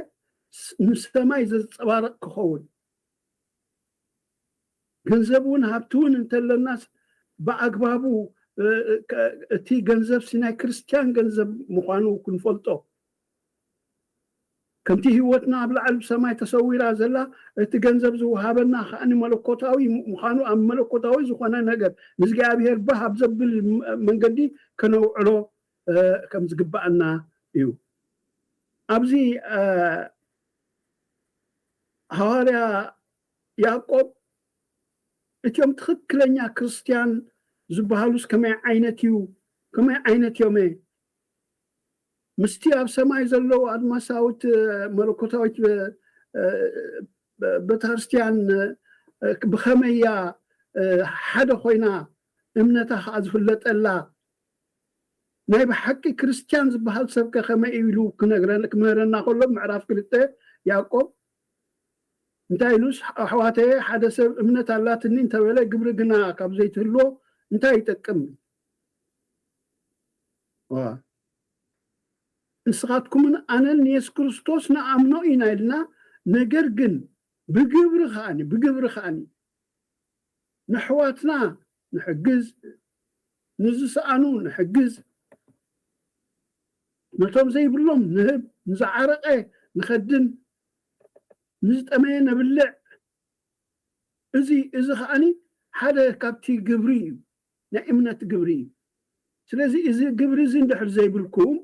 ንሰማይ ዘንጸባርቕ ክኸውን። ገንዘብ እውን ሃብቲ እውን እንተለናስ ብኣግባቡ እቲ ገንዘብ ሲ ናይ ክርስትያን ገንዘብ ምዃኑ ክንፈልጦ ከምቲ ህይወትና ኣብ ላዕሊ ብሰማይ ተሰዊራ ዘላ እቲ ገንዘብ ዝወሃበና ከዓኒ መለኮታዊ ምዃኑ ኣብ መለኮታዊ ዝኾነ ነገር ንእግዚኣብሔር ባህ ኣብ ዘብል መንገዲ ከነውዕሎ ከም ዝግባኣና እዩ። ኣብዚ ሃዋርያ ያዕቆብ እቲኦም ትኽክለኛ ክርስትያን ዝበሃሉስ ከመይ ዓይነት እዩ ከመይ ዓይነት እዮም ምስቲ ኣብ ሰማይ ዘለዉ ኣድማሳዊት መለኮታዊት ቤተክርስትያን ብኸመይ እያ ሓደ ኮይና እምነታ ከዓ ዝፍለጠላ ናይ ብሓቂ ክርስትያን ዝበሃል ሰብከ ከመይ ኢሉ ክነግረን ክምህረና ከሎ ምዕራፍ ክልተ ያዕቆብ እንታይ ኢሉስ ኣሕዋተየ ሓደ ሰብ እምነት ኣላትኒ እንተበለ ግብሪ ግና ካብ ዘይትህልዎ እንታይ ይጠቅም ንስኻትኩምን ኣነን ንየሱስ ክርስቶስ ንኣምኖ ኢና ኢልና ነገር ግን ብግብሪ ከዓኒ ብግብሪ ከዓኒ ንሕዋትና ንሕግዝ ንዝሰኣኑ ንሕግዝ ነቶም ዘይብሎም ንህብ ንዝዓረቐ ንኸድን ንዝጠመየ ነብልዕ እዚ እዚ ከዓኒ ሓደ ካብቲ ግብሪ እዩ ናይ እምነት ግብሪ እዩ ስለዚ እዚ ግብሪ እዚ እንድሕር ዘይብልኩም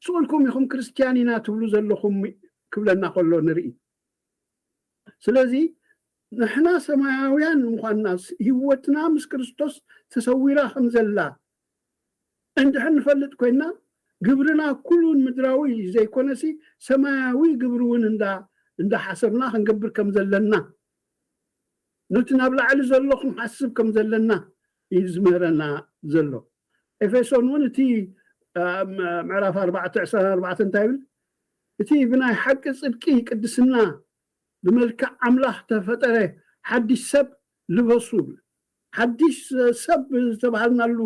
ስኡልኩም ኢኹም ክርስትያን ኢና ትብሉ ዘለኹም ክብለና ከሎ ንርኢ ስለዚ ንሕና ሰማያውያን ምዃንና ህይወትና ምስ ክርስቶስ ተሰዊራ ከም ዘላ እንድሕር ንፈልጥ ኮይና ግብርና ኩሉን ምድራዊ ዘይኮነሲ ሰማያዊ ግብሪ እውን እንዳ እንዳሓሰብና ክንገብር ከም ዘለና ነቲ ናብ ላዕሊ ዘሎ ክንሓስብ ከም ዘለና እዩ ዝምህረና ዘሎ ኤፌሶን እውን እቲ ምዕራፍ ኣርባዕተ ዕስራን ኣርባዕተን እንታይ ይብል እቲ ብናይ ሓቂ ፅድቂ ቅድስና ብመልክዕ ኣምላኽ ተፈጠረ ሓድሽ ሰብ ልበሱ ሓድሽ ሰብ ዝተባሃልናሉ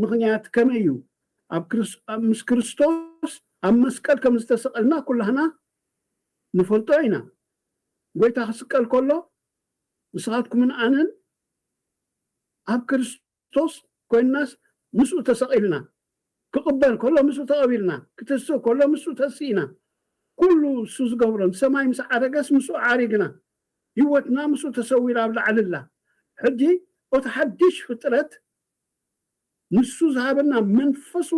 ምኽንያት ከመይ እዩ ኣብ ምስ ክርስቶስ ኣብ መስቀል ከም ዝተሰቐልና ኩላህና ንፈልጦ ኢና ጎይታ ክስቀል ከሎ ንስኻትኩምን ኣነን ኣብ ክርስቶስ ኮይንናስ ምስኡ ተሰቒልና ክቕበል ከሎ ምስኡ ተቐቢልና ክትስእ ከሎ ምስኡ ተስኢና ኩሉ እሱ ዝገብሮ ንሰማይ ምስ ዓረገስ ምስኡ ዓሪግና ህይወትና ምስኡ ተሰዊራ ኣብ ላዕሊ ኣላ ሕጂ እቲ ሓድሽ ፍጥረት ንሱ ዝሃበና መንፈሱ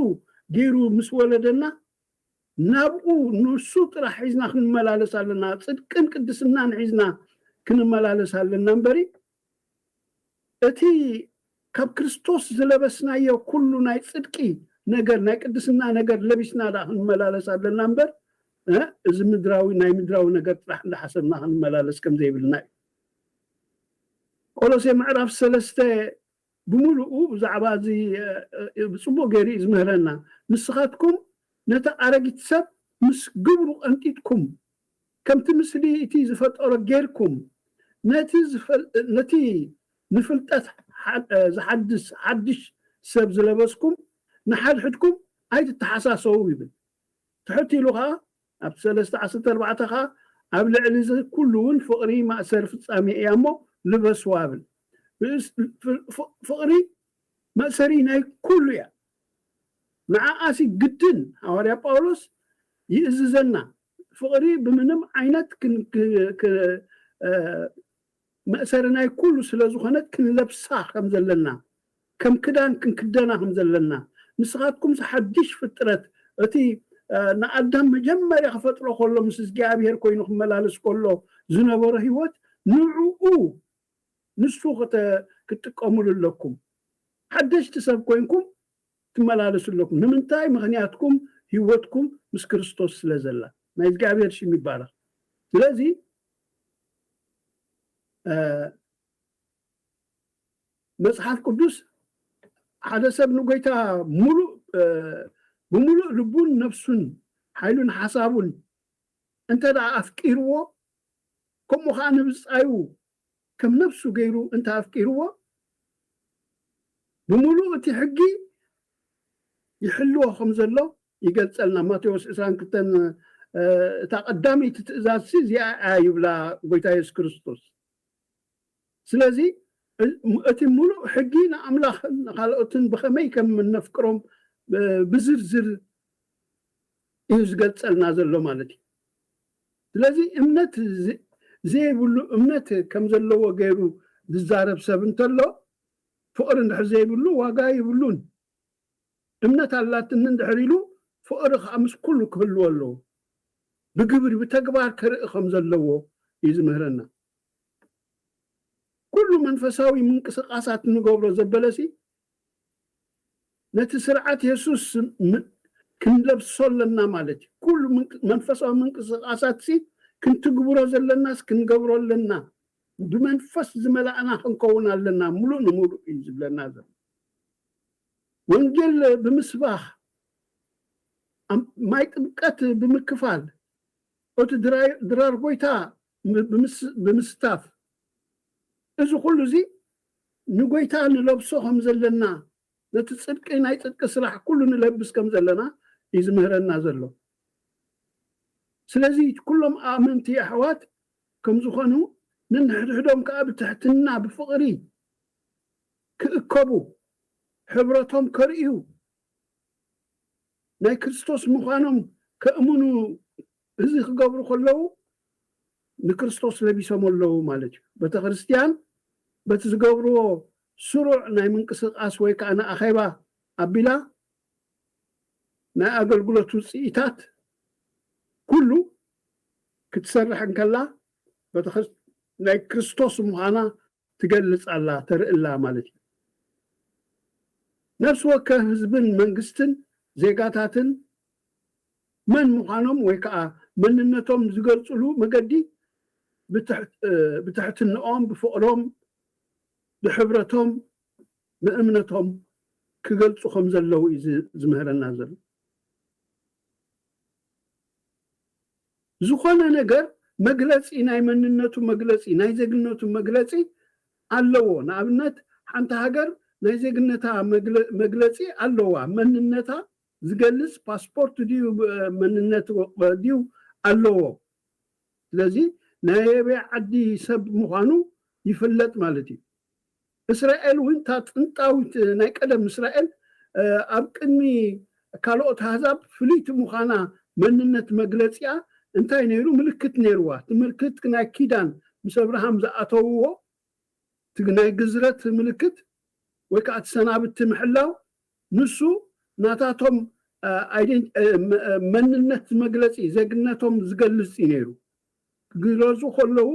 ገይሩ ምስ ወለደና ናብኡ ንሱ ጥራሕ ሒዝና ክንመላለስ ኣለና ፅድቅን ቅድስናን ሒዝና ክንመላለስ ኣለና እምበሪ እቲ ካብ ክርስቶስ ዝለበስናዮ ኩሉ ናይ ፅድቂ ነገር፣ ናይ ቅድስና ነገር ለቢስና ደኣ ክንመላለስ ኣለና እምበር፣ እ፣ እዚ ምድራዊ፣ ናይ ምድራዊ ነገር ጥራሕ እንዳሓሰብና ክንመላለስ ከም ዘይብልና እዩ። ቆሎሴ ምዕራፍ ሰለስተ ብምሉኡ ብዛዕባ እዚ፣ እ፣ እ፣ ብጽቡቕ ገይሩ እዩ ዝምህረና። "ንስኻትኩም ነቲ ኣረጊት ሰብ ምስ ግብሩ ቀንጢጥኩም፣ ከምቲ ምስሊ እቲ ዝፈጠሮ ጌርኩም፣ ነቲ ዝፈል-፣ ነቲ ንፍልጠት ሓ-፣ እ፣ ዝሓድስ ሓድሽ ሰብ ዝለበስኩም፣ ንሓድሕድኩም ኣይትተሓሳሰቡ" ይብል። ትሕት ኢሉ ኸዓ ኣብቲ ሰለስተ ዓሰርተ ኣርባዕተ ኸዓ፣ "ኣብ ልዕሊ እዚ ኩሉ እውን ፍቕሪ ማእሰር ፍጻሜ እያ እሞ ልበስዋ" ይብል። ብእስ-፣ ፍ-፣ ፍ-፣ ፍቕሪ መእሰሪ ናይ ኩሉ እያ። ንዓኣሲ ግድን ሃዋርያ ጳውሎስ ይእዝዘና። ፍቕሪ ብምንም ዓይነት ክን-፣ ክ-፣ ክ-፣ እ፣ መእሰሪ ናይ ኩሉ ስለ ዝኾነት ክንለብሳ ከም ዘለና፣ ከም ክዳን ክንክደና ከም ዘለና፣ "ንስኻትኩምስ ሓድሽ ፍጥረት፣ እቲ፣ እ፣ ንኣዳም መጀመርያ ክፈጥሮ ከሎ ምስ እግዚኣብሔር ኮይኑ ክመላለስ ከሎ ዝነበሮ ህይወት፣ ንዕኡ፣ ንሱ ክተ-፣ ክትጥቀሙሉ ኣለኩም። ሓደሽቲ ሰብ ኮይንኩም ትመላለሱ ኣለኩም። ንምንታይ? ምኽንያትኩም ህይወትኩም ምስ ክርስቶስ ስለ ዘላ። ናይ እግዚኣብሔር ሽም ይባረኽ። ስለዚ፣ እ፣ መጽሓፍ ቅዱስ ሓደ ሰብ ንጎይታ ሙሉእ፣ እ፣ ብምሉእ ልቡን ነፍሱን ሓይሉን ሓሳቡን እንተ ደኣ ኣፍቂርዎ፣ ከምኡ ኸዓ ንብጻዩ ከም ነፍሱ ገይሩ እንተ ኣፍቂርዎ፣ ብምሉእ እቲ ሕጊ ይሕልዎ ከም ዘሎ ይገልጸልና። ማቴዎስ ዕስራን ክልተን፣ እ፣ እታ ቀዳመይቲ ትእዛዝሲ እዚኣ እያ ይብላ ጎይታ የሱስ ክርስቶስ። ስለዚ፣ እ-፣ እቲ ሙሉእ ሕጊ ንኣምላኽን ንኻልኦትን ብኸመይ ከም እነፍቅሮም፣ እ፣ ብዝርዝር እዩ ዝገልጸልና ዘሎ ማለት እዩ። ስለዚ፣ እምነት ዘ-፣ ዘይብሉ፣ እምነት ከም ዘለዎ ገይሩ ዝዛረብ ሰብ እንተሎ፣ ፍቕሪ እንድሕር ዘይብሉ ዋጋ የብሉን። እምነት ኣላትኒ እንድሕር ኢሉ፣ ፍቕሪ ኸዓ ምስ ኩሉ ክህልዎ ኣለዎ። ብግብሪ፣ ብተግባር ክርኢ ከም ዘለዎ እዩ ዝምህረና። ኩሉ መንፈሳዊ ምንቅስቓሳት እንገብሮ ዘበለሲ፣ ነቲ ስርዓት የሱስ ም-፣ ክንለብሶ ኣለና ማለት እዩ። ኩሉ ምንቅ-፣ መንፈሳዊ ምንቅስቓሳትሲ ክንትግብሮ ዘለናስ ክንገብሮ ኣለና። ብመንፈስ ዝመላእና ክንከውን ኣለና፣ ሙሉእ ንሙሉእ እዩ ዝብለና ዘሎ። ወንጌል ብምስባኽ፣ ኣም-፣ ማይ ጥምቀት ብምክፋል፣ እቲ ድራይ-፣ ድራር ጎይታ ብ-፣ ብምስ-፣ ብምስታፍ፣ እዚ ኩሉ እዚ ንጎይታ ንለብሶ ከም ዘለና፣ ነቲ ጽድቂ፣ ናይ ጽድቂ ስራሕ ኩሉ ንለብስ ከም ዘለና እዩ ዝምህረና ዘሎ። ስለዚ ኩሎም ኣመንቲ ኣሕዋት ከም ዝኾኑ፣ ነንሕድሕዶም ከኣ ብትሕትና፣ ብፍቕሪ ክእከቡ፣ ሕብረቶም ከርእዩ፣ ናይ ክርስቶስ ምዃኖም ከእምኑ፣ እዚ ክገብሩ ከለዉ ንክርስቶስ ለቢሶም ኣለዉ ማለት እዩ። ቤተ ክርስቲያን በቲ ዝገብርዎ ስሩዕ ናይ ምንቅስቓስ ወይ ከኣ ንኣኼባ ኣቢላ ናይ ኣገልግሎት ውጽኢታት ኩሉ ክትሰርሕ እንከላ፣ ቤተ ክርስ-፣ ናይ ክርስቶስ ምዃና ትገልጽ ኣላ፣ ተርኢ ኣላ ማለት እዩ። ነፍሲ ወከፍ ህዝብን መንግስትን ዜጋታትን መን ምዃኖም ወይ ከኣ መንነቶም ዝገልጽሉ መገዲ ብትሕ-፣ እ፣ ብትሕትንኦም፣ ብፍቕሮም፣ ብሕብረቶም፣ ብእምነቶም ክገልጹ ከም ዘለዉ እዩ ዝ-፣ ዝምህረና ዘሎ። ዝኾነ ነገር መግለጺ፣ ናይ መንነቱ መግለጺ፣ ናይ ዜግነቱ መግለጺ ኣለዎ። ንኣብነት፣ ሓንቲ ሃገር ናይ ዜግነታ መግለ-፣ መግለጺ ኣለዋ። መንነታ ዝገልጽ ፓስፖርት ድዩ፣ ብ-፣ መንነት ወ-፣ ድዩ ኣለዎ። ስለዚ ናይ ኣበይ ዓዲ ሰብ ምዃኑ ይፍለጥ ማለት እዩ። እስራኤል እውን፣ እታ ጥንታዊት ናይ ቀደም እስራኤል፣ እ፣ ኣብ ቅድሚ ካልኦት ኣህዛብ ፍልይቲ ምዃና መንነት መግለጺኣ እንታይ ነይሩ? ምልክት ነይርዋ። እቲ ምልክት ናይ ኪዳን ምስ ኣብርሃም ዝኣተውዎ፣ እቲ ናይ ግዝረት ምልክት ወይ ከዓ እቲ ሰናብቲ ምሕላው፣ ንሱ ናታቶም፣ እ፣ ኣይደን-፣ እ፣ መ-፣ እ፣ መንነት መግለጺ፣ ዜግነቶም ዝገልጽ እዩ ነይሩ። ክግረዙ ከለዉ፣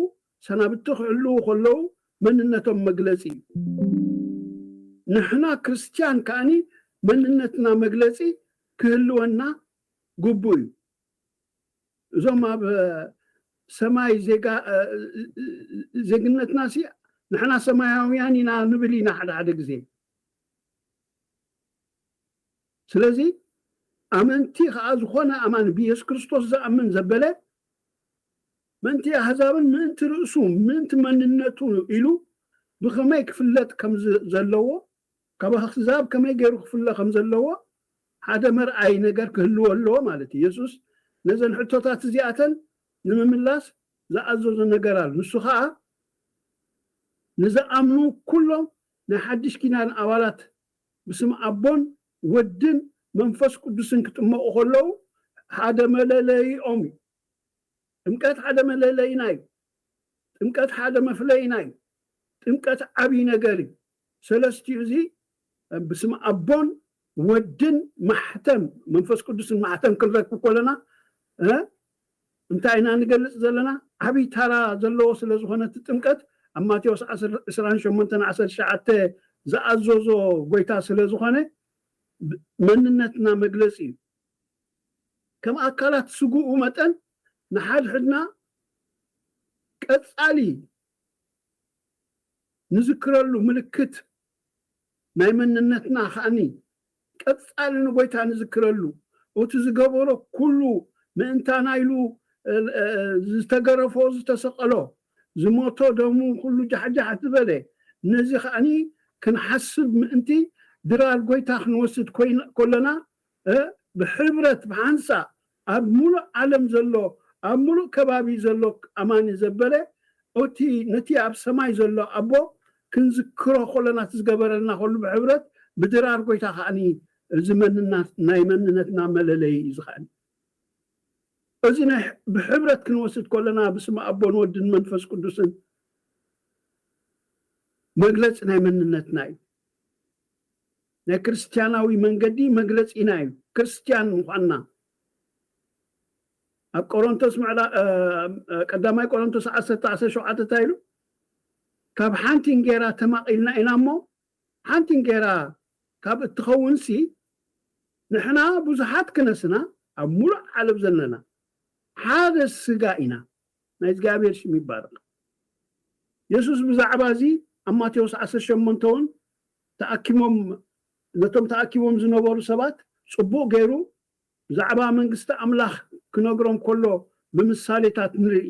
ሰናብቲ ክሕልዉ ከለዉ መንነቶም መግለጺ እዩ። ንሕና ክርስትያን ከኣኒ መንነትና መግለጺ ክህልወና ግቡእ እዩ። እዞም ኣብ ሰማይ ዜግነትና ሲ ንሕና ሰማያውያን ኢና ንብል ኢና ሓደ ሓደ ግዜ። ስለዚ ኣመንቲ ከዓ ዝኾነ ኣማኒ ብየሱስ ክርስቶስ ዝኣምን ዘበለ ምእንቲ ኣህዛብን ምእንቲ ርእሱ ምእንቲ መንነቱ ኢሉ ብኸመይ ክፍለጥ ከም ዘለዎ ካብ ኣህዛብ ከመይ ገይሩ ክፍለ ከም ዘለዎ ሓደ መርኣይ ነገር ክህልዎ ኣለዎ ማለት እዩ። የሱስ ነዘን ሕቶታት እዚኣተን ንምምላስ ዝኣዘዞ ነገር ኣሎ። ንሱ ከዓ ንዝኣምኑ ኩሎም ናይ ሓድሽ ኪዳን ኣባላት ብስም ኣቦን ወድን መንፈስ ቅዱስን ክጥመቑ ከለዉ ሓደ መለለይኦም እዩ። ጥምቀት ሓደ መለለይና እዩ። ጥምቀት ሓደ መፍለይና እዩ። ጥምቀት ዓብዪ ነገር እዩ። ሰለስቲኡ እዚ ብስም ኣቦን ወድን ማሕተም መንፈስ ቅዱስን ማሕተም ክንረክብ ከለና እንታይ ኢና ንገልፅ ዘለና? ዓብዪ ታራ ዘለዎ ስለ ዝኾነ እቲ ጥምቀት ኣብ ማቴዎስ ዕስራን ሸሞንተን ዓሰርተ ትሽዓተ ዝኣዘዞ ጎይታ ስለ ዝኾነ መንነትና መግለፂ እዩ። ከም ኣካላት ስግኡ መጠን ንሓድሕድና ቀፃሊ ንዝክረሉ ምልክት ናይ መንነትና ከኣኒ ቀፃሊ ንጎይታ ንዝክረሉ እቲ ዝገበሮ ኩሉ ምእንታና ኢሉ ዝተገረፎ ዝተሰቀሎ ዝሞቶ ደሙ ኩሉ ጃሕጃሕ ዝበለ ነዚ ከኣኒ ክንሓስብ ምእንቲ ድራር ጎይታ ክንወስድ ከለና ብሕብረት ብሓንሳ ኣብ ሙሉእ ዓለም ዘሎ ኣብ ሙሉእ ከባቢ ዘሎ ኣማኒ ዘበለ እቲ ነቲ ኣብ ሰማይ ዘሎ ኣቦ ክንዝክሮ ከለና እቲ ዝገበረልና ከሉ ብሕብረት ብድራር ጎይታ ከዓኒ እዚ መንና ናይ መንነትና መለለይ እዩ ዝኸዓኒ። እዚ ናይ ብሕብረት ክንወስድ ከለና ብስም ኣቦን ወድን መንፈስ ቅዱስን መግለፂ ናይ መንነትና እዩ። ናይ ክርስትያናዊ መንገዲ መግለፂና እዩ። ክርስትያን ምዃንና ኣብ ቆሮንቶስ ምዕራ ቀዳማይ ቆሮንቶስ ዓሰርተ ዓሰርተ ሸውዓተ እንታይ ኢሉ? ካብ ሓንቲ እንጌራ ተማቒልና ኢና እሞ ሓንቲ እንጌራ ካብ እትኸውንሲ ንሕና ብዙሓት ክነስና ኣብ ሙሉእ ዓለም ዘለና ሓደ ስጋ ኢና። ናይ እግዚኣብሔር ሽም ይባረክ። የሱስ ብዛዕባ እዚ ኣብ ማቴዎስ ዓሰርተ ሸሞንተ እውን ተኣኪቦም ነቶም ተኣኪቦም ዝነበሩ ሰባት ጽቡቕ ገይሩ ብዛዕባ መንግስቲ ኣምላኽ ክነግሮም ከሎ ብምሳሌታት ንርኢ።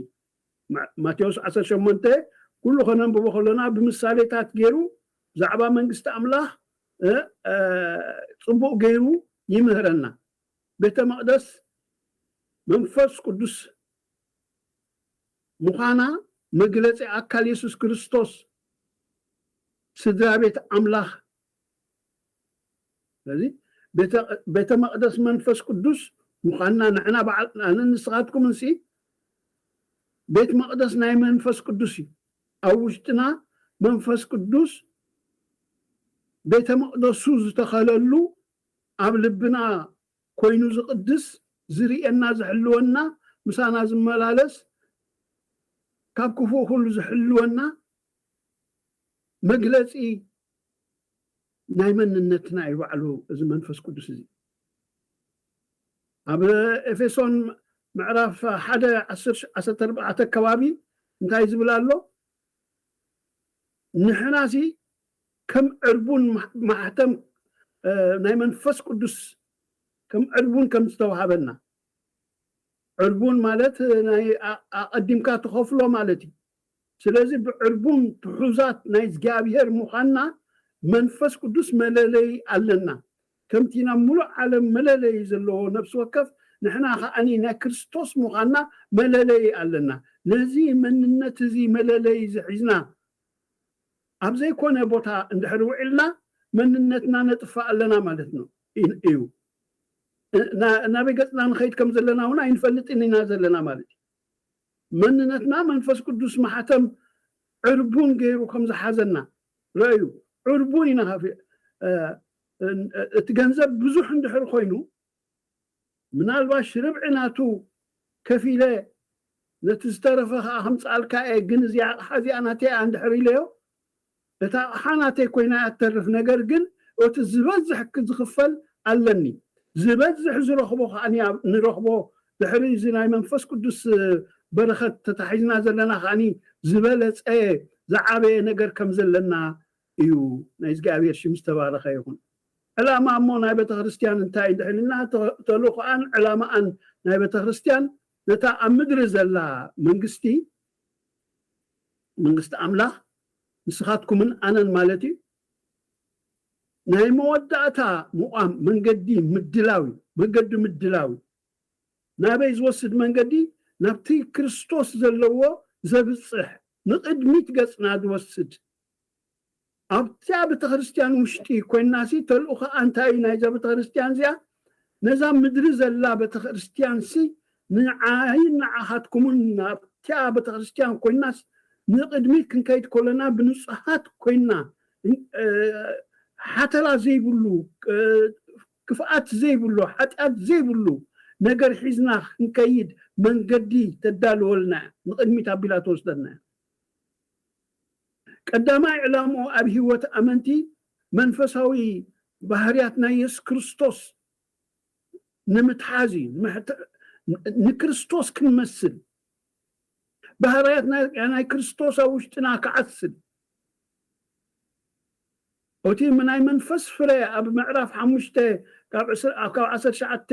ማቴዎስ ዓሰርተ ሸሞንተ ኩሉ ከነንብቦ ከሎና ብምሳሌታት ገይሩ ብዛዕባ መንግስቲ ኣምላኽ ጽቡቕ ገይሩ ይምህረና። ቤተ መቕደስ መንፈስ ቅዱስ ምዃና መግለፂ ኣካል የሱስ ክርስቶስ ስድራ ቤት ኣምላኽ። ስለዚ ቤተ መቕደስ መንፈስ ቅዱስ ምዃንና ንሕና በዓል ኣነ ንስኻትኩም እንሲ ቤት መቕደስ ናይ መንፈስ ቅዱስ እዩ። ኣብ ውሽጥና መንፈስ ቅዱስ ቤተ መቕደሱ ዝተኸለሉ ኣብ ልብና ኮይኑ ዝቕድስ ዝርእየና ዝሕልወና ምሳና ዝመላለስ ካብ ክፉእ ኩሉ ዝሕልወና መግለፂ ናይ መንነትና እዩ ባዕሉ እዚ መንፈስ ቅዱስ እዚ። ኣብ ኤፌሶን ምዕራፍ ሓደ ዓሰርተ ኣርባዕተ ከባቢ እንታይ ዝብል ኣሎ? ንሕናሲ ከም ዕርቡን ማሕተም ናይ መንፈስ ቅዱስ ከም ዕርቡን ከም ዝተዋሃበና ዕርቡን ማለት ናይ ኣቐዲምካ ትኸፍሎ ማለት እዩ። ስለዚ ብዕርቡን ትሑዛት ናይ እግዚኣብሔር ምዃንና መንፈስ ቅዱስ መለለይ ኣለና። ከምቲ ናብ ሙሉእ ዓለም መለለይ ዘለዎ ነፍሲ ወከፍ ንሕና ከዓኒ ናይ ክርስቶስ ምዃንና መለለይ ኣለና። ነዚ መንነት እዚ መለለይ እዚ ሒዝና ኣብ ዘይኮነ ቦታ እንድሕር ውዒልና መንነትና ነጥፋ ኣለና ማለት ነው እዩ። ናበይ ገፅና ንኸይድ ከም ዘለና እውን ኣይንፈልጥን ኢና ዘለና ማለት እዩ። መንነትና መንፈስ ቅዱስ ማሕተም ዕርቡን ገይሩ ከም ዝሓዘና ረእዩ። ዕርቡን ኢና እቲ ገንዘብ ብዙሕ እንድሕር ኮይኑ ምናልባሽ ርብዒ ናቱ ከፊለ ነቲ ዝተረፈ ከዓ ከምፅኣልካ እየ፣ ግን እዚኣ ኣቕሓ እዚኣ ናተይ እያ እንድሕር ኢለዮ እታ ኣቕሓ ናተይ ኮይና እያ ትተርፍ። ነገር ግን እቲ ዝበዝሕ ክ- ዝኽፈል ኣለኒ። ዝበዝሕ ዝረኽቦ ከዓኒ ኣብ- ንረኽቦ ድሕሪ እዚ ናይ መንፈስ ቅዱስ እ፣ በረኸት ተታሒዝና ዘለና ከዓኒ ዝበለፀ ዝዓበየ ነገር ከም ዘለና እዩ። ናይ እግዚኣብሔር ሽም ዝተባረኸ ይኹን። ዕላማ እሞ ናይ ቤተ ክርስቲያን እንታይ እንድሕልና ተልእኮኣን ዕላማኣን ናይ ቤተ ክርስቲያን ነታ ኣብ ምድሪ ዘላ መንግስቲ መንግስቲ ኣምላኽ ንስኻትኩምን ኣነን ማለት እዩ ናይ መወዳእታ ምቋም መንገዲ ምድላዊ መንገዲ ምድላዊ ናበይ ዝወስድ መንገዲ ናብቲ ክርስቶስ ዘለዎ ዘብፅሕ ንቕድሚት ገፅና ዝወስድ ኣብቲያ ቤተክርስትያን ውሽጢ ኮይናሲ ተልእኾ ኣንታይ ናይዛ ቤተክርስትያን እዚኣ ነዛ ምድሪ ዘላ ቤተክርስትያን ሲ ንዓይን ንዓኻትኩምን ኣብቲያ ቤተክርስትያን ኮይናስ ንቕድሚት ክንከይድ ከለና ብንጹሃት ኮይና ሓተላ ዘይብሉ ክፍኣት ዘይብሉ ሓጢኣት ዘይብሉ ነገር ሒዝና ክንከይድ መንገዲ ተዳልወልና ንቕድሚት ኣቢላ ትወስደና ቀዳማይ ዕላምኡ ኣብ ህይወት ኣመንቲ መንፈሳዊ ባህርያት ናይ የሱስ ክርስቶስ ንምትሓዝ እዩ ንክርስቶስ ክንመስል ባህርያት ናይ ክርስቶስ ኣብ ውሽጥና ክዓስል እቲ ናይ መንፈስ ፍረ ኣብ ምዕራፍ ሓሙሽተ ካብ ዓሰርተ ትሽዓተ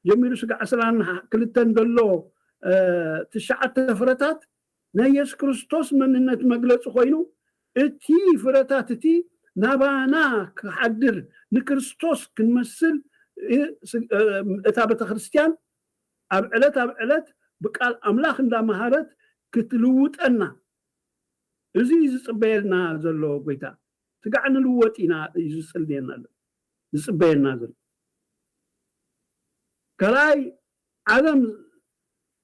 ጀሚሩ ስጋ ዓስራን ክልተን ዘሎ ትሽዓተ ፍረታት ናይ የሱስ ክርስቶስ መንነት መግለፂ ኮይኑ እቲ ፍረታት እቲ ናባና ክሓድር ንክርስቶስ ክንመስል እታ ቤተክርስትያን ኣብ ዕለት ኣብ ዕለት ብቃል ኣምላኽ እንዳመሃረት ክትልውጠና እዚ እዩ ዝፅበየልና ዘሎ ጎይታ ስጋዕ ንልወጥ ኢና እዩ ዝፅልየና ዘሎ ዝፅበየና ዘሎ ካልኣይ ዓለም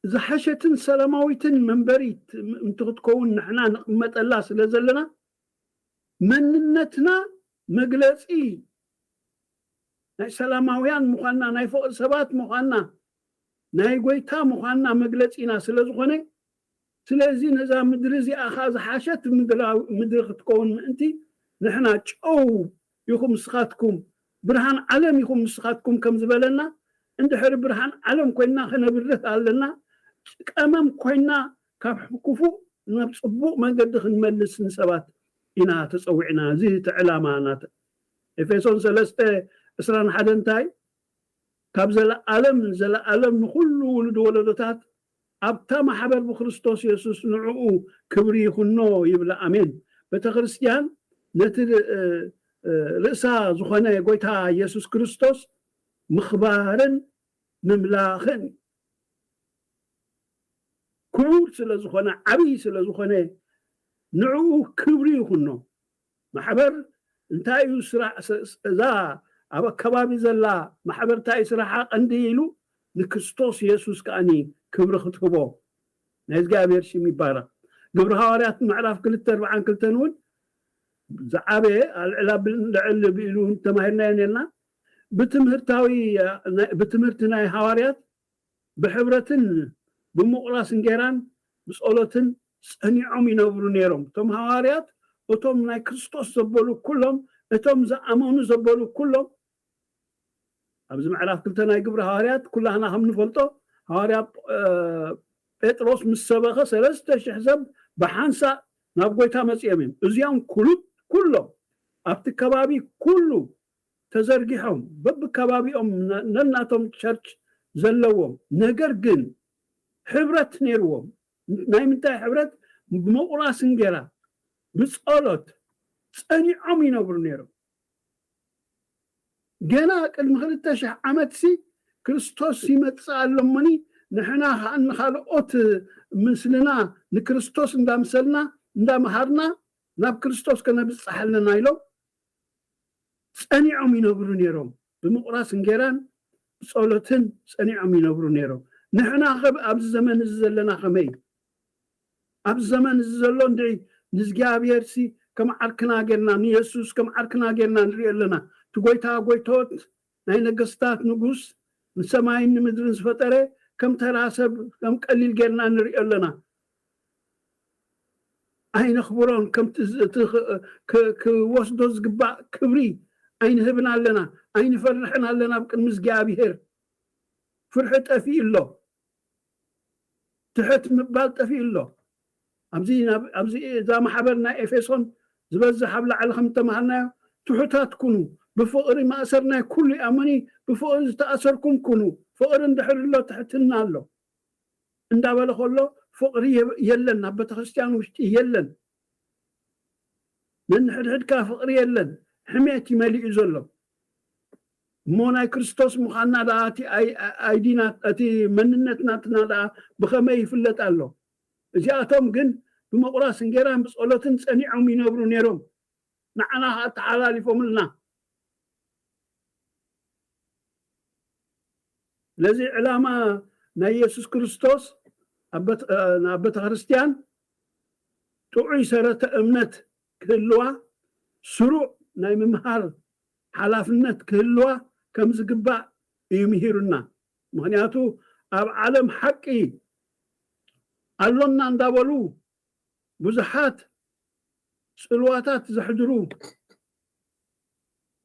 ዝሓሸትን ሰላማዊትን መንበሪት እንትክትከውን ንሕና ንቕመጠላ ስለ ዘለና መንነትና መግለፂ ናይ ሰላማውያን ምዃንና ናይ ፍቕሪ ሰባት ምዃንና ናይ ጎይታ ምዃንና መግለፂና ስለ ዝኾነ ስለዚ ነዛ ምድሪ እዚኣ ከዓ ዝሓሸት ምድሪ ክትከውን ምእንቲ ንሕና ጨው ኢኹም ንስኻትኩም ብርሃን ዓለም ኢኹም ንስኻትኩም ከም ዝበለና እንድሕሪ ብርሃን ዓለም ኮይንና ክነብርህ ኣለና ቀመም ኮይንና ካብ ክፉእ ናብ ፅቡቕ መንገዲ ክንመልስ ንሰባት ኢና ተፀዊዕና እዚ እቲ ዕላማ ናተ ኤፌሶን ሰለስተ ዕስራን ሓደን እንታይ ካብ ዘለኣለም ንዘለኣለም ንኹሉ ውሉድ ወለዶታት ኣብታ ማሕበር ብክርስቶስ የሱስ ንዕኡ ክብሪ ይኹኖ ይብል ኣሜን ቤተክርስትያን ነቲ ርእሳ ዝኾነ ጎይታ የሱስ ክርስቶስ ምኽባርን ምምላኽን ክቡር ስለ ዝኾነ ዓብይ ስለ ዝኾነ ንዕኡ ክብሪ ይኹኖ ማሕበር እንታይ እዩ ስራሕ እዛ ኣብ ኣከባቢ ዘላ ማሕበር እንታይ ስራሓ ቀንዲ ኢሉ ንክርስቶስ የሱስ ከኣኒ ክብሪ ክትህቦ ናይ እግዚኣብሔር ሽም ይባረክ ግብሪ ሃዋርያት ምዕራፍ ክልተ ኣርባዓን ክልተን እውን ዝዓበየ ኣልዕል ኣብል ልዕል ብኢሉ ተማሂርናዮ ነርና ብትምህርታዊ ብትምህርቲ ናይ ሃዋርያት ብሕብረትን ብምቑራስ እንጌራን ብጸሎትን ጸኒዖም ይነብሩ ነይሮም። እቶም ሃዋርያት እቶም ናይ ክርስቶስ ዘበሉ ኩሎም፣ እቶም ዝኣመኑ ዘበሉ ኩሎም፣ ኣብዚ ምዕራፍ ክልተ ናይ ግብሪ ሃዋርያት ኩላህና ከም ንፈልጦ ሃዋርያ ጴጥሮስ ምስ ሰበኸ ሰለስተ ሽሕ ሰብ ብሓንሳእ ናብ ጎይታ መጺኦም እዮም። እዚኦም ኩሉ ኩሎም ኣብቲ ከባቢ ኩሉ ተዘርጊሖም በብከባቢኦም ነናቶም ቸርች ዘለዎም ነገር ግን ሕብረት ነይርዎም ናይ ምንታይ ሕብረት ብምቑራስ እንጌራ ብጸሎት ጸኒዖም ይነብሩ ነይሮም ገና ቅድሚ ክልተ ሽሕ ዓመት ሲ ክርስቶስ ይመጽእ ኣሎ እሞኒ ንሕና ከዓ ንካልኦት ምስልና ንክርስቶስ እንዳምሰልና እንዳምሃርና ናብ ክርስቶስ ከነብፅሕ ኣለና ኢሎም ጸኒዖም ይነብሩ ነይሮም። ብምቑራስ እንጌራን ብጸሎትን ጸኒዖም ይነብሩ ነይሮም። ንሕና ኸ ኣብዚ ዘመን እዚ ዘለና ኸመይ? ኣብዚ ዘመን እዚ ዘሎ እንድዒ ንእግዚኣብሔር ሲ ከም ዓርክና ጌርና ንየሱስ ከም ዓርክና ጌርና ንሪኦ ኣለና። እቲ ጎይታ ጎይቶት ናይ ነገስታት ንጉስ ንሰማይን ንምድርን ዝፈጠረ ከም ተራ ሰብ ከም ቀሊል ጌርና ንሪኦ ኣለና። ኣይነኽብሮን ከምቲ ክወስዶ ዝግባእ ክብሪ ኣይንህብን ኣለና፣ ኣይንፈርሕን ኣለና ኣብ ቅድሚ እግዚኣብሔር። ፍርሒ ጠፊኡ ኣሎ፣ ትሕት ምባል ጠፊኡ ኣሎ። ኣብዚ እዛ ማሕበር ናይ ኤፌሶን ዝበዝሕ ኣብ ላዕሊ ከም ተማሃርናዮ፣ ትሑታት ኩኑ፣ ብፍቕሪ ማእሰር ናይ ኩሉ ይኣመኒ፣ ብፍቕሪ ዝተኣሰርኩም ኩኑ፣ ፍቕሪ እንድሕር ኣሎ ትሕትና ኣሎ እንዳበለ ከሎ፣ ፍቕሪ የለን፣ ኣብ ቤተክርስትያን ውሽጢ የለን። ነንሕድሕድካ ፍቕሪ የለን፣ ሕሜት እዩ መሊኡ ዘሎ። እሞ ናይ ክርስቶስ ምዃንና ደኣ እቲ ኣይዲና እቲ መንነት ናትና ደኣ ብኸመይ ይፍለጥ ኣሎ? እዚኣቶም ግን ብምቑራስ እንጌራን ብጸሎትን ጸኒዖም ይነብሩ ነይሮም፣ ንዓና ከኣ ተሓላሊፎምልና። ስለዚ ዕላማ ናይ የሱስ ክርስቶስ ኣብ ቤተ ክርስትያን ጥዑይ ሰረተ እምነት ክህልዋ፣ ስሩዕ ናይ ምምሃር ሓላፍነት ክህልዋ ከም ዝግባእ እዩ ምሂሩና። ምኽንያቱ ኣብ ዓለም ሓቂ ኣሎና እንዳበሉ ብዙሓት ጽልዋታት ዘሕድሩ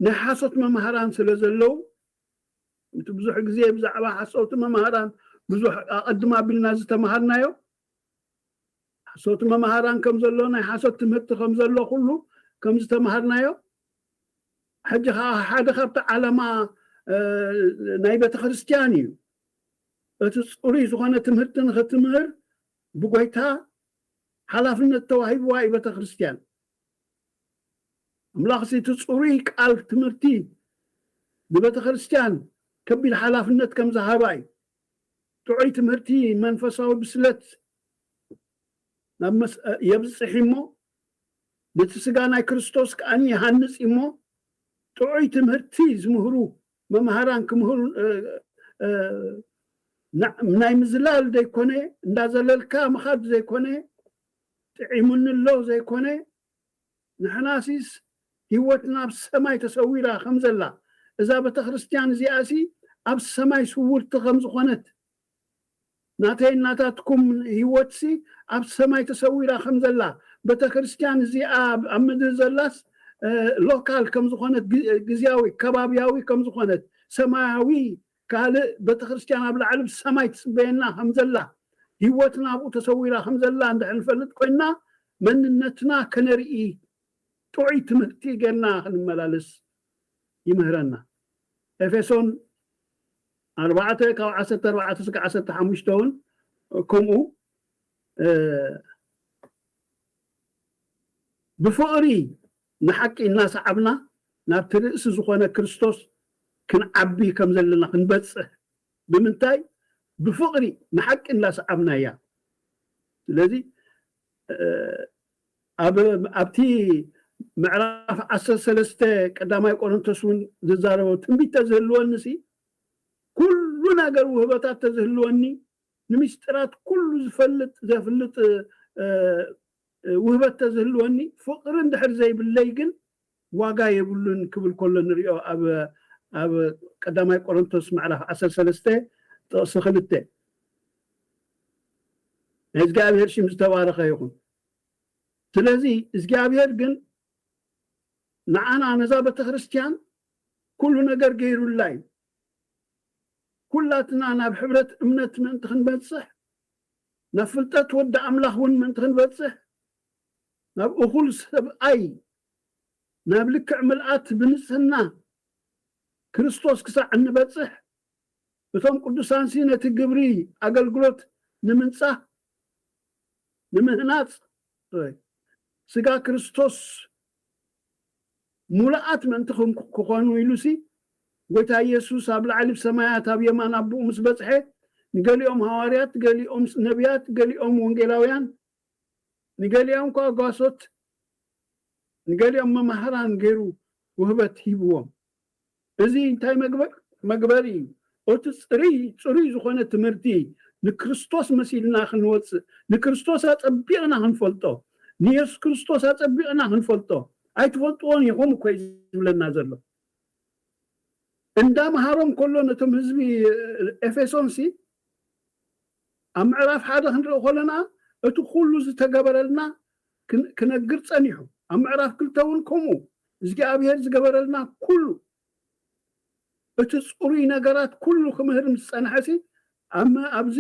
ናይ ሓሶት መምሃራን ስለ ዘለዉ፣ እቲ ብዙሕ ግዜ ብዛዕባ ሓሰውቲ መምሃራን ብዙሕ ኣቐድም ኣቢልና ዝተምሃርናዮ፣ ሓሰውቲ መምሃራን ከም ዘሎ፣ ናይ ሓሶት ትምህርቲ ከም ዘሎ ኩሉ ከም ዝተምሃርናዮ፣ ሕጂ ኸዓ ሓደ ካብቲ ዓላማ ናይ ቤተ ክርስትያን እዩ። እቲ ጽሩይ ዝኾነ ትምህርቲ ንኽትምህር ብጎይታ ሓላፍነት ተዋሂብዋ እዩ ቤተ ክርስትያን። ኣምላኽ እቲ ጽሩይ ቃል ትምህርቲ ንቤተ ክርስትያን ከቢድ ሓላፍነት ከም ዝሃባ እዩ። ጥዑይ ትምህርቲ መንፈሳዊ ብስለት ናብ የብጽሕ እሞ፣ ነቲ ስጋ ናይ ክርስቶስ ከኣ ይሃንጽ እሞ፣ ጥዑይ ትምህርቲ ዝምህሩ መምሃራን ክምህሩ ናይ ምዝላል ዘይኮነ፣ እንዳዘለልካ ምኻድ ዘይኮነ፣ ጥዒሙኒ ኣሎ ዘይኮነ፣ ንሕናሲስ ህይወትና ኣብ ሰማይ ተሰዊራ ከም ዘላ፣ እዛ ቤተክርስትያን እዚኣሲ ኣብ ሰማይ ስውርቲ ከም ዝኾነት፣ ናተይ ናታትኩም ህይወትሲ ኣብ ሰማይ ተሰዊራ ከም ዘላ፣ ቤተክርስትያን እዚኣ ኣብ ምድሪ ዘላስ ሎካል ከም ዝኾነት፣ ግዝያዊ ከባብያዊ ከም ዝኾነት፣ ሰማያዊ ካልእ ቤተክርስትያን ኣብ ላዕሊ ብሰማይ ትጽበየና ከም ዘላ፣ ህይወትና ኣብኡ ተሰዊራ ከም ዘላ እንድሕር ንፈልጥ ኮይንና፣ መንነትና ከነርኢ ጥዑይ ትምህርቲ ጌርና ክንመላለስ ይምህረና። ኤፌሶን ኣርባዕተ ካብ ዓሰርተ ኣርባዕተ እስከ ዓሰርተ ሓሙሽተ እውን ከምኡ ብፍቕሪ ንሓቂ እናሰዓብና ናብቲ ርእሲ ዝኾነ ክርስቶስ ክንዓቢ ከም ዘለና ክንበጽሕ ብምንታይ? ብፍቕሪ ንሓቂ እናሰዓብና እያ። ስለዚ ኣብቲ ምዕራፍ ዓሰርተ ሰለስተ ቀዳማይ ቆሮንቶስ እውን ዝዛረቦ ትንቢት ተዝህልወኒ ሲ ኩሉ ነገር ውህበታት ተዝህልወኒ ንምስጢራት ኩሉ ዝፈልጥ ዘፍልጥ ውህበት ተዝህልወኒ ፍቕሪ እንድሕር ዘይብለይ ግን ዋጋ የብሉን ክብል ከሎ ንሪኦ ኣብ ኣብ ቀዳማይ ቆሮንቶስ ምዕራፍ ዓሰርተ ሰለስተ ጥቕሲ ክልተ። ናይ እግዚኣብሔር ሽም ዝተባረኸ ይኹን። ስለዚ እግዚኣብሔር ግን ንዓና ነዛ ቤተክርስትያን ኩሉ ነገር ገይሩላ እዩ። ኩላትና ናብ ሕብረት እምነት ምእንቲ ክንበጽሕ፣ ናብ ፍልጠት ወዲ ኣምላኽ እውን ምእንቲ ክንበጽሕ፣ ናብ እኹል ሰብኣይ፣ ናብ ልክዕ ምልኣት ብንጽህና ክርስቶስ ክሳዕ እንበጽሕ፣ እቶም ቅዱሳንሲ ነቲ ግብሪ ኣገልግሎት ንምንጻህ፣ ንምህናጽ፣ ስጋ ክርስቶስ ሙሉኣት ምእንቲ ክኾኑ ኢሉሲ፣ ጎይታ ኢየሱስ ኣብ ላዕሊ ብሰማያት ኣብ የማን ኣቦኡ ምስ በጽሐ፣ ንገሊኦም ሃዋርያት፣ ገሊኦም ነቢያት፣ ገሊኦም ወንጌላውያን፣ ንገሊኦም ከኣ ጓሶት፣ ንገሊኦም መማህራን ገይሩ ውህበት ሂብዎም። እዚ እንታይ መግበ-፣ መግበሪ እዩ? እቲ ጽሩይ፣ ጽሩይ ዝኾነ ትምህርቲ ንክርስቶስ መሲልና ክንወጽእ፣ ንክርስቶስ ኣጸቢቕና ክንፈልጦ፣ ንየሱስ ክርስቶስ ኣጸቢቕና ክንፈልጦ። ኣይትፈልጥዎን ኢኹም እኮ እዩ ዝብለና ዘሎ። እንዳምሃሮም ከሎ ነቶም ህዝቢ ኤፌሶን ሲ ኣብ ምዕራፍ ሓደ ክንርኢ ከለና እቲ ኩሉ ዝተገበረልና ክን-፣ ክነግር ጸኒሑ። ኣብ ምዕራፍ ክልተ እውን ከምኡ። እግዚኣብሔር ዝገበረልና ኩሉ፣ እቲ ጽሩይ ነገራት ኩሉ ክምህር ምስ ጸንሐሲ፣ ኣብ መ-፣ ኣብዚ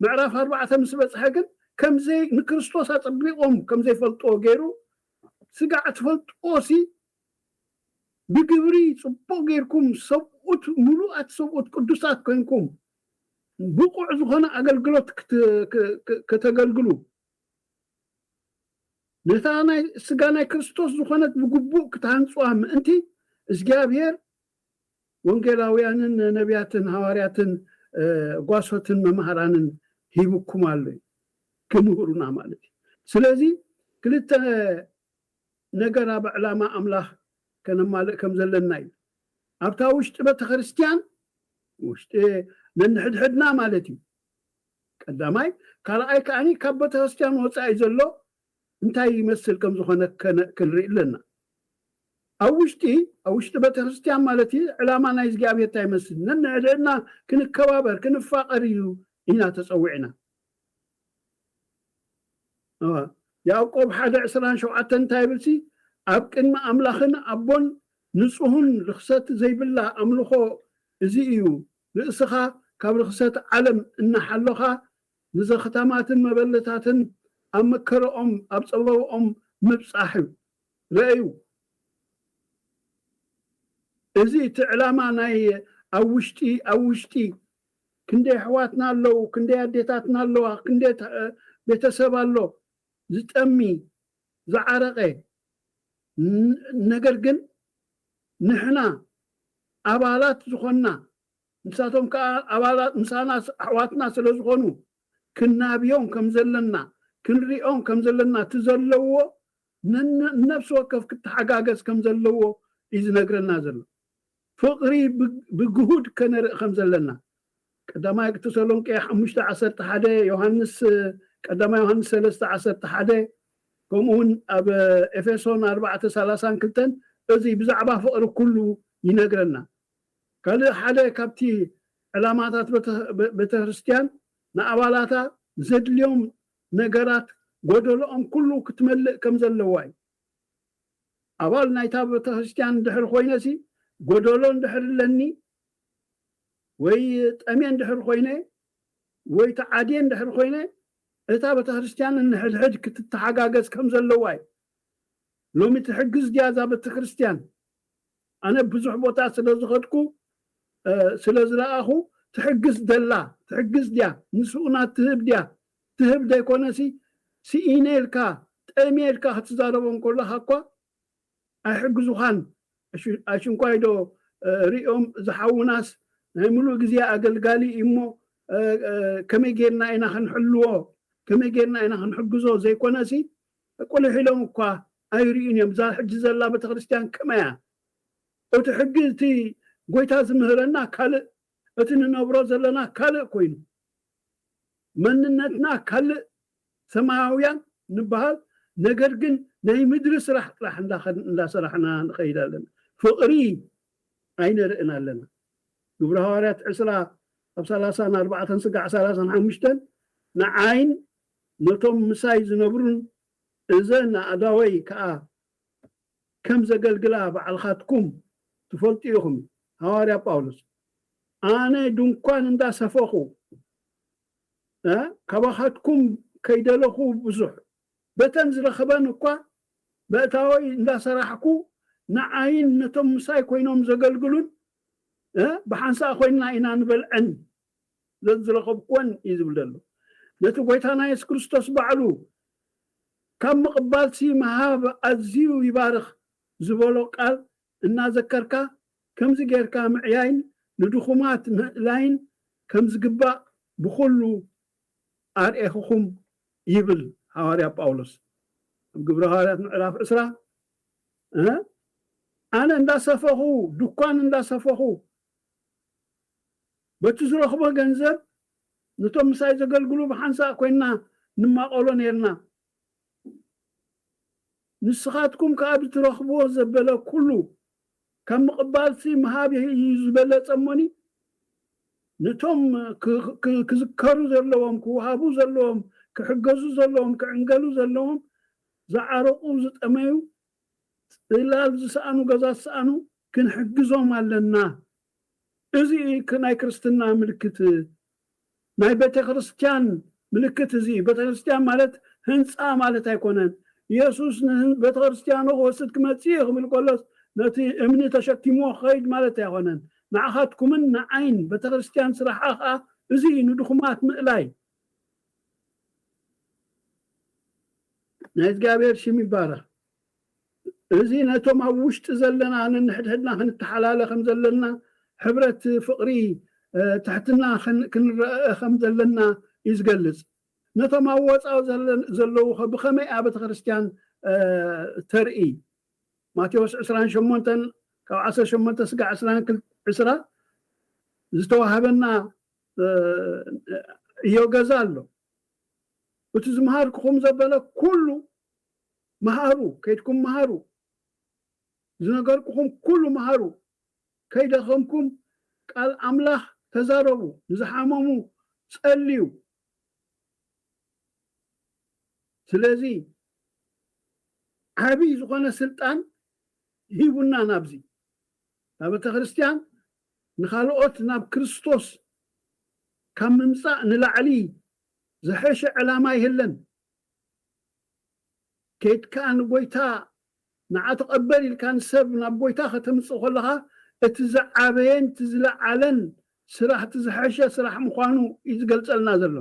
ምዕራፍ ኣርባዕተ ምስ በጽሐ ግን፣ ከምዘይ-፣ ንክርስቶስ ኣጸቢቖም ከምዘይፈልጥዎ ገይሩ፣ ስጋዕ ትፈልጥዎሲ፣ ብግብሪ ጽቡቕ ጌርኩም ሰብኡት፣ ምሉኣት ሰብኡት፣ ቅዱሳት ኮይንኩም፣ ብቑዕ ዝኾነ ኣገልግሎት ክት-፣ ክ-፣ ክ-፣ ከተገልግሉ፣ ነታ ናይ ስጋ ናይ ክርስቶስ ዝኾነት ብግቡእ ክትሃንጽዋ ምእንቲ፣ እግዚኣብሔር ወንጌላውያንን ነቢያትን ሃዋርያትን፣ እ፣ ጓሶትን መማህራንን ሂብኩም ኣሎ እዩ፣ ክምህሩና ማለት እዩ። ስለዚ ክልተ ነገር ኣብ ዕላማ ኣምላኽ ከነማልእ ከም ዘለና እዩ። ኣብታ ውሽጢ ቤተ ክርስቲያን፣ ውሽጢ ነንሕድሕድና ማለት እዩ። ቀዳማይ፣ ካልኣይ ከኣኒ ካብ ቤተ ክርስቲያን ወጻኢ ዘሎ እንታይ ይመስል ከም ዝኾነ ከነ-፣ ክንርኢ ኣለና። ኣብ ውሽጢ፣ ኣብ ውሽጢ ቤተ ክርስቲያን ማለት እዩ፣ ዕላማ ናይ እግዚኣብሔር እንታይ ይመስል? ነንሕድሕድና ክንከባበር፣ ክንፋቐር እዩ ኢና ተጸዊዕና። እዋ፣ ያዕቆብ ሓደ ዕስራን ሸውዓተን እንታይ ይብልሲ? ኣብ ቅድሚ ኣምላኽን ኣቦን ንጹህን ርኽሰት ዘይብላ ኣምልኾ እዚ እዩ። ርእስኻ ካብ ርኽሰት ዓለም እናሓሎኻ ንዘኽታማትን መበለታትን ኣብ መከረኦም፣ ኣብ ጸበብኦም ምብጻሕ እዩ። ረእዩ፣ እዚ እቲ ዕላማ ናይ ኣብ ውሽጢ፣ ኣብ ውሽጢ ክንደይ ኣሕዋትና ኣለዉ፣ ክንደይ ኣዴታትና ኣለዋ፣ ክንደይ ተ-፣ ቤተሰብ ኣሎ፣ ዝጠሚ፣ ዝዓረቐ። ን-፣ ነገር ግን ንሕና ኣባላት ዝኾንና፣ ንሳቶም ከኣ ኣባላት ምሳና ስ-፣ ኣሕዋትና ስለ ዝኾኑ፣ ክናብዮም ከም ዘለና፣ ክንሪኦም ከም ዘለና፣ እቲ ዘለዎ ነን-፣ ነፍሲ ወከፍ ክተሓጋገዝ ከም ዘለዎ እዩ ዝነግረና ዘሎ። ፍቕሪ ብ-፣ ብግሁድ ከነርኢ ከም ዘለና። ቀዳማይ ተሰሎንቄ ሓሙሽተ ዓሰርተ ሓደ፣ ዮሃንስ፣ ቀዳማይ ዮሃንስ ሰለስተ ዓሰርተ ሓደ፣ ከምኡ እውን ኣብ ኤፌሶን ኣርባዕተ ሰላሳን ክልተን፣ እዚ ብዛዕባ ፍቕሪ ኩሉ ይነግረና። ካልእ ሓደ ካብቲ ዕላማታት ቤተ-፣ ቤተ ክርስቲያን ንኣባላታ ዘድልዮም ነገራት ጎደሎኦም ኩሉ ክትመልእ ከም ዘለዋ እዩ። ኣባል ናይታ ቤተ ክርስቲያን እንድሕር ኮይነሲ፣ ጎደሎ እንድሕር ኣለኒ፣ ወይ ጠምየ እንድሕር ኮይነ፣ ወይ ተዓድየ እንድሕር ኮይነ፣ እታ ቤተ ክርስቲያን እንሕድሕድ ክትተሓጋገዝ ከም ዘለዋ እዩ። ሎሚ ትሕግዝ ድያ እዛ ቤተ ክርስቲያን? ኣነ ብዙሕ ቦታ ስለ ዝኸድኩ፣ እ፣ ስለ ዝረኣኹ፣ ትሕግዝ ደላ፣ ትሕግዝ ድያ? ንስኡናት ትህብ ድያ? ትህብ ደይኮነሲ፣ ስኢነ ኢልካ፣ ጠምየ ኢልካ ክትዛረቦም ከለኻ እኳ ኣይሕግዙኻን። ኣሽ-፣ ኣሽንኳይ ዶ፣ እ፣ ሪኦም ዝሓውናስ ናይ ምሉእ ግዜ ኣገልጋሊ እዩ እሞ፣ እ፣ እ፣ ከመይ ጌርና ኢና ክንሕልዎ? ከመይ ጌርና ኢና ክንሕግዞ? ዘይኮነሲ፣ ቁልሕ ኢሎም እኳ ኣይርእዩን እዮም። እዛ ሕጂ ዘላ ቤተክርስትያን ከመይ እያ? እቲ ሕጊ፣ እቲ ጎይታ ዝምህረና ካልእ፣ እቲ ንነብሮ ዘለና ካልእ ኮይኑ፣ መንነትና ካልእ፣ ሰማያውያን ንበሃል፣ ነገር ግን ናይ ምድሪ ስራሕ ጥራሕ እንዳኸ-፣ እንዳሰራሕና ንኸይድ ኣለና። ፍቕሪ ኣይነርእን ኣለና። ግብሪ ሃዋርያት ዕስራ ኣብ ሰላሳን ኣርባዕተን ስጋዕ ሰላሳን ሓሙሽተን፣ ንዓይን ነቶም ምሳይ ዝነብሩን እዘን ኣእዳወይ ከኣ ከም ዘገልግላ ባዕልኻትኩም ትፈልጡ ኢኹም። ሃዋርያ ጳውሎስ፣ ኣነ ድንኳን እንዳሰፈኹ፣ እ፣ ካባኻትኩም ከይደለኹ ብዙሕ፣ በተን ዝረኽበን እኳ መእታወይ እንዳሰራሕኩ፣ ንዓይን ነቶም ምሳይ ኮይኖም ዘገልግሉን፣ እ፣ ብሓንሳእ ኮይንና ኢና ንበልዐን፣ ዘን ዝረኸብኩወን እዩ ዝብል ዘሎ። ነቲ ጎይታና የሱስ ክርስቶስ ባዕሉ ካብ ምቕባልሲ ምሃብ ኣዝዩ ይባርኽ ዝበሎ ቃል እናዘከርካ፣ ከምዚ ጌርካ ምዕያይን ንድኹማት ምእላይን ከም ዝግባእ ብኹሉ ኣርእየኹኹም ይብል ሃዋርያ ጳውሎስ ኣብ ግብረ ሃዋርያት ምዕራፍ ዕስራ። እ? ኣነ እንዳሰፈኹ፣ ድኳን እንዳሰፈኹ፣ በቲ ዝረኽቦ ገንዘብ ነቶም ምሳይ ዘገልግሉ ብሓንሳእ ኮይንና ንማቐሎ ኔርና። ንስኻትኩም ከኣ ብትረኽብዎ ዘበለ ኩሉ ካብ ምቕባልሲ ምሃብ እዩ ዝበለጸ እሞኒ፣ ነቶም ክ-፣ ክ-፣ ክዝከሩ ዘለዎም፣ ክወሃቡ ዘለዎም፣ ክሕገዙ ዘለዎም፣ ክዕንገሉ ዘለዎም፣ ዝዓረቑ፣ ዝጠመዩ፣ ጽላል ዝሰኣኑ፣ ገዛ ዝሰኣኑ ክንሕግዞም ኣለና። እዚ እዩ ክ-፣ ናይ ክርስትና ምልክት፣ ናይ ቤተ ክርስቲያን ምልክት እዚ እዩ። ቤተ ክርስቲያን ማለት ህንጻ ማለት ኣይኮነን። ኢየሱስ ንህን-፣ ቤተ ክርስቲያኑ ክወስድ ክመጽእ እዩ ክብል ከሎስ ነቲ እምኒ ተሸኪሞ ክኸይድ ማለት ኣይኮነን። ንዓኻትኩምን ንዓይን ቤተ ክርስቲያን ስራሓ ኸኣ እዚ እዩ፣ ንድኹማት ምእላይ። ናይ እግዚኣብሔር ሽም ይባረኽ። እዚ ነቶም ኣብ ውሽጢ ዘለና ነንሕድሕድና ክንተሓላለ ከም ዘለና፣ ሕብረት፣ ፍቕሪ፣ እ፣ ትሕትና ክን-፣ ክንረአ ከም ዘለና እዩ ዝገልጽ። ነቶም ኣብ ወጻኢ ዘለ-፣ ዘለዉ ኸ ብኸመይ እያ ቤተ ክርስቲያን፣ እ፣ ተርኢ? ማቴዎስ ዕስራን ሸሞንተን ካብ ዓሰርተ ሸሞንተ ስጋዕ ዕስራን ክልተ፣ ዕስራ ዝተዋህበና፣ እ፣ እዮ ገዛ ኣሎ። እቲ ዝመሃርኩኹም ዘበለ ኩሉ መሃሩ፣ ከይድኩም መሃሩ፣ ዝነገርኩኹም ኩሉ መሃሩ፣ ከይደኸምኩም ቃል ኣምላኽ ተዛረቡ፣ ንዝሓመሙ ጸልዩ። ስለዚ ዓቢ ዝኾነ ስልጣን ሂቡና ናብዚ፣ ናብ ቤተ ክርስቲያን ንኻልኦት ናብ ክርስቶስ ካብ ምምጻእ ንላዕሊ ዝሐሸ ዕላማ የለን። ከይድካ ንጎይታ ንዓ ተቐበል ኢልካ ንሰብ ናብ ጎይታ ከተምጽእ ከለኻ፣ እቲ ዝዓበየን እቲ ዝለዓለን ስራሕ፣ እቲ ዝሐሸ ስራሕ ምዃኑ እዩ ዝገልጸልና ዘሎ።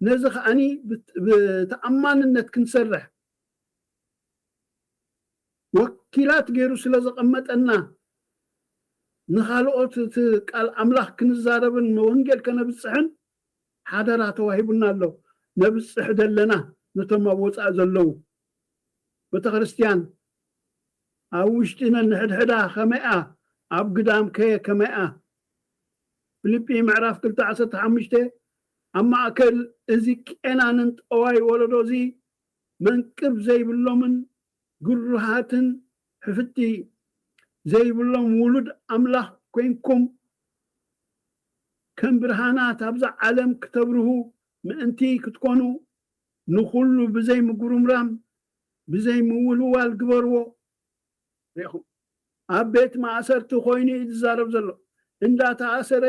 ነዚ ከኣኒ ብት-፣ ብተኣማንነት ክንሰርሕ፣ ወኪላት ገይሩ ስለ ዘቐመጠና፣ ንኻልኦት እቲ ቃል ኣምላኽ ክንዛረብን ወንጌል ከነብጽሕን ሓደራ ተዋሂቡና ኣሎ። ነብጽሕ ደለና ነቶም ኣብ ወጻኢ ዘለዉ። ቤተ ክርስቲያን ኣብ ውሽጢ ነንሕድሕዳ ከመይኣ፣ ኣብ ግዳም ከ ከመይኣ። ፊልጲ ምዕራፍ ክልተ ዓሰርተ ሓሙሽተ፣ ኣብ ማእከል እዚ ቄናንን ጠዋይ ወለዶ እዚ መንቅብ ዘይብሎምን ግሩሃትን ሕፍቲ ዘይብሎም ውሉድ ኣምላኽ ኮይንኩም፣ ከም ብርሃናት ኣብዛ ዓለም ክተብርሁ ምእንቲ ክትኮኑ፣ ንኹሉ ብዘይ ምጉርምራም፣ ብዘይ ምውልዋል ግበርዎ። ርኢኹም፣ ኣብ ቤት ማእሰርቲ ኮይኑ እዩ ዝዛረብ ዘሎ። እንዳተኣሰረ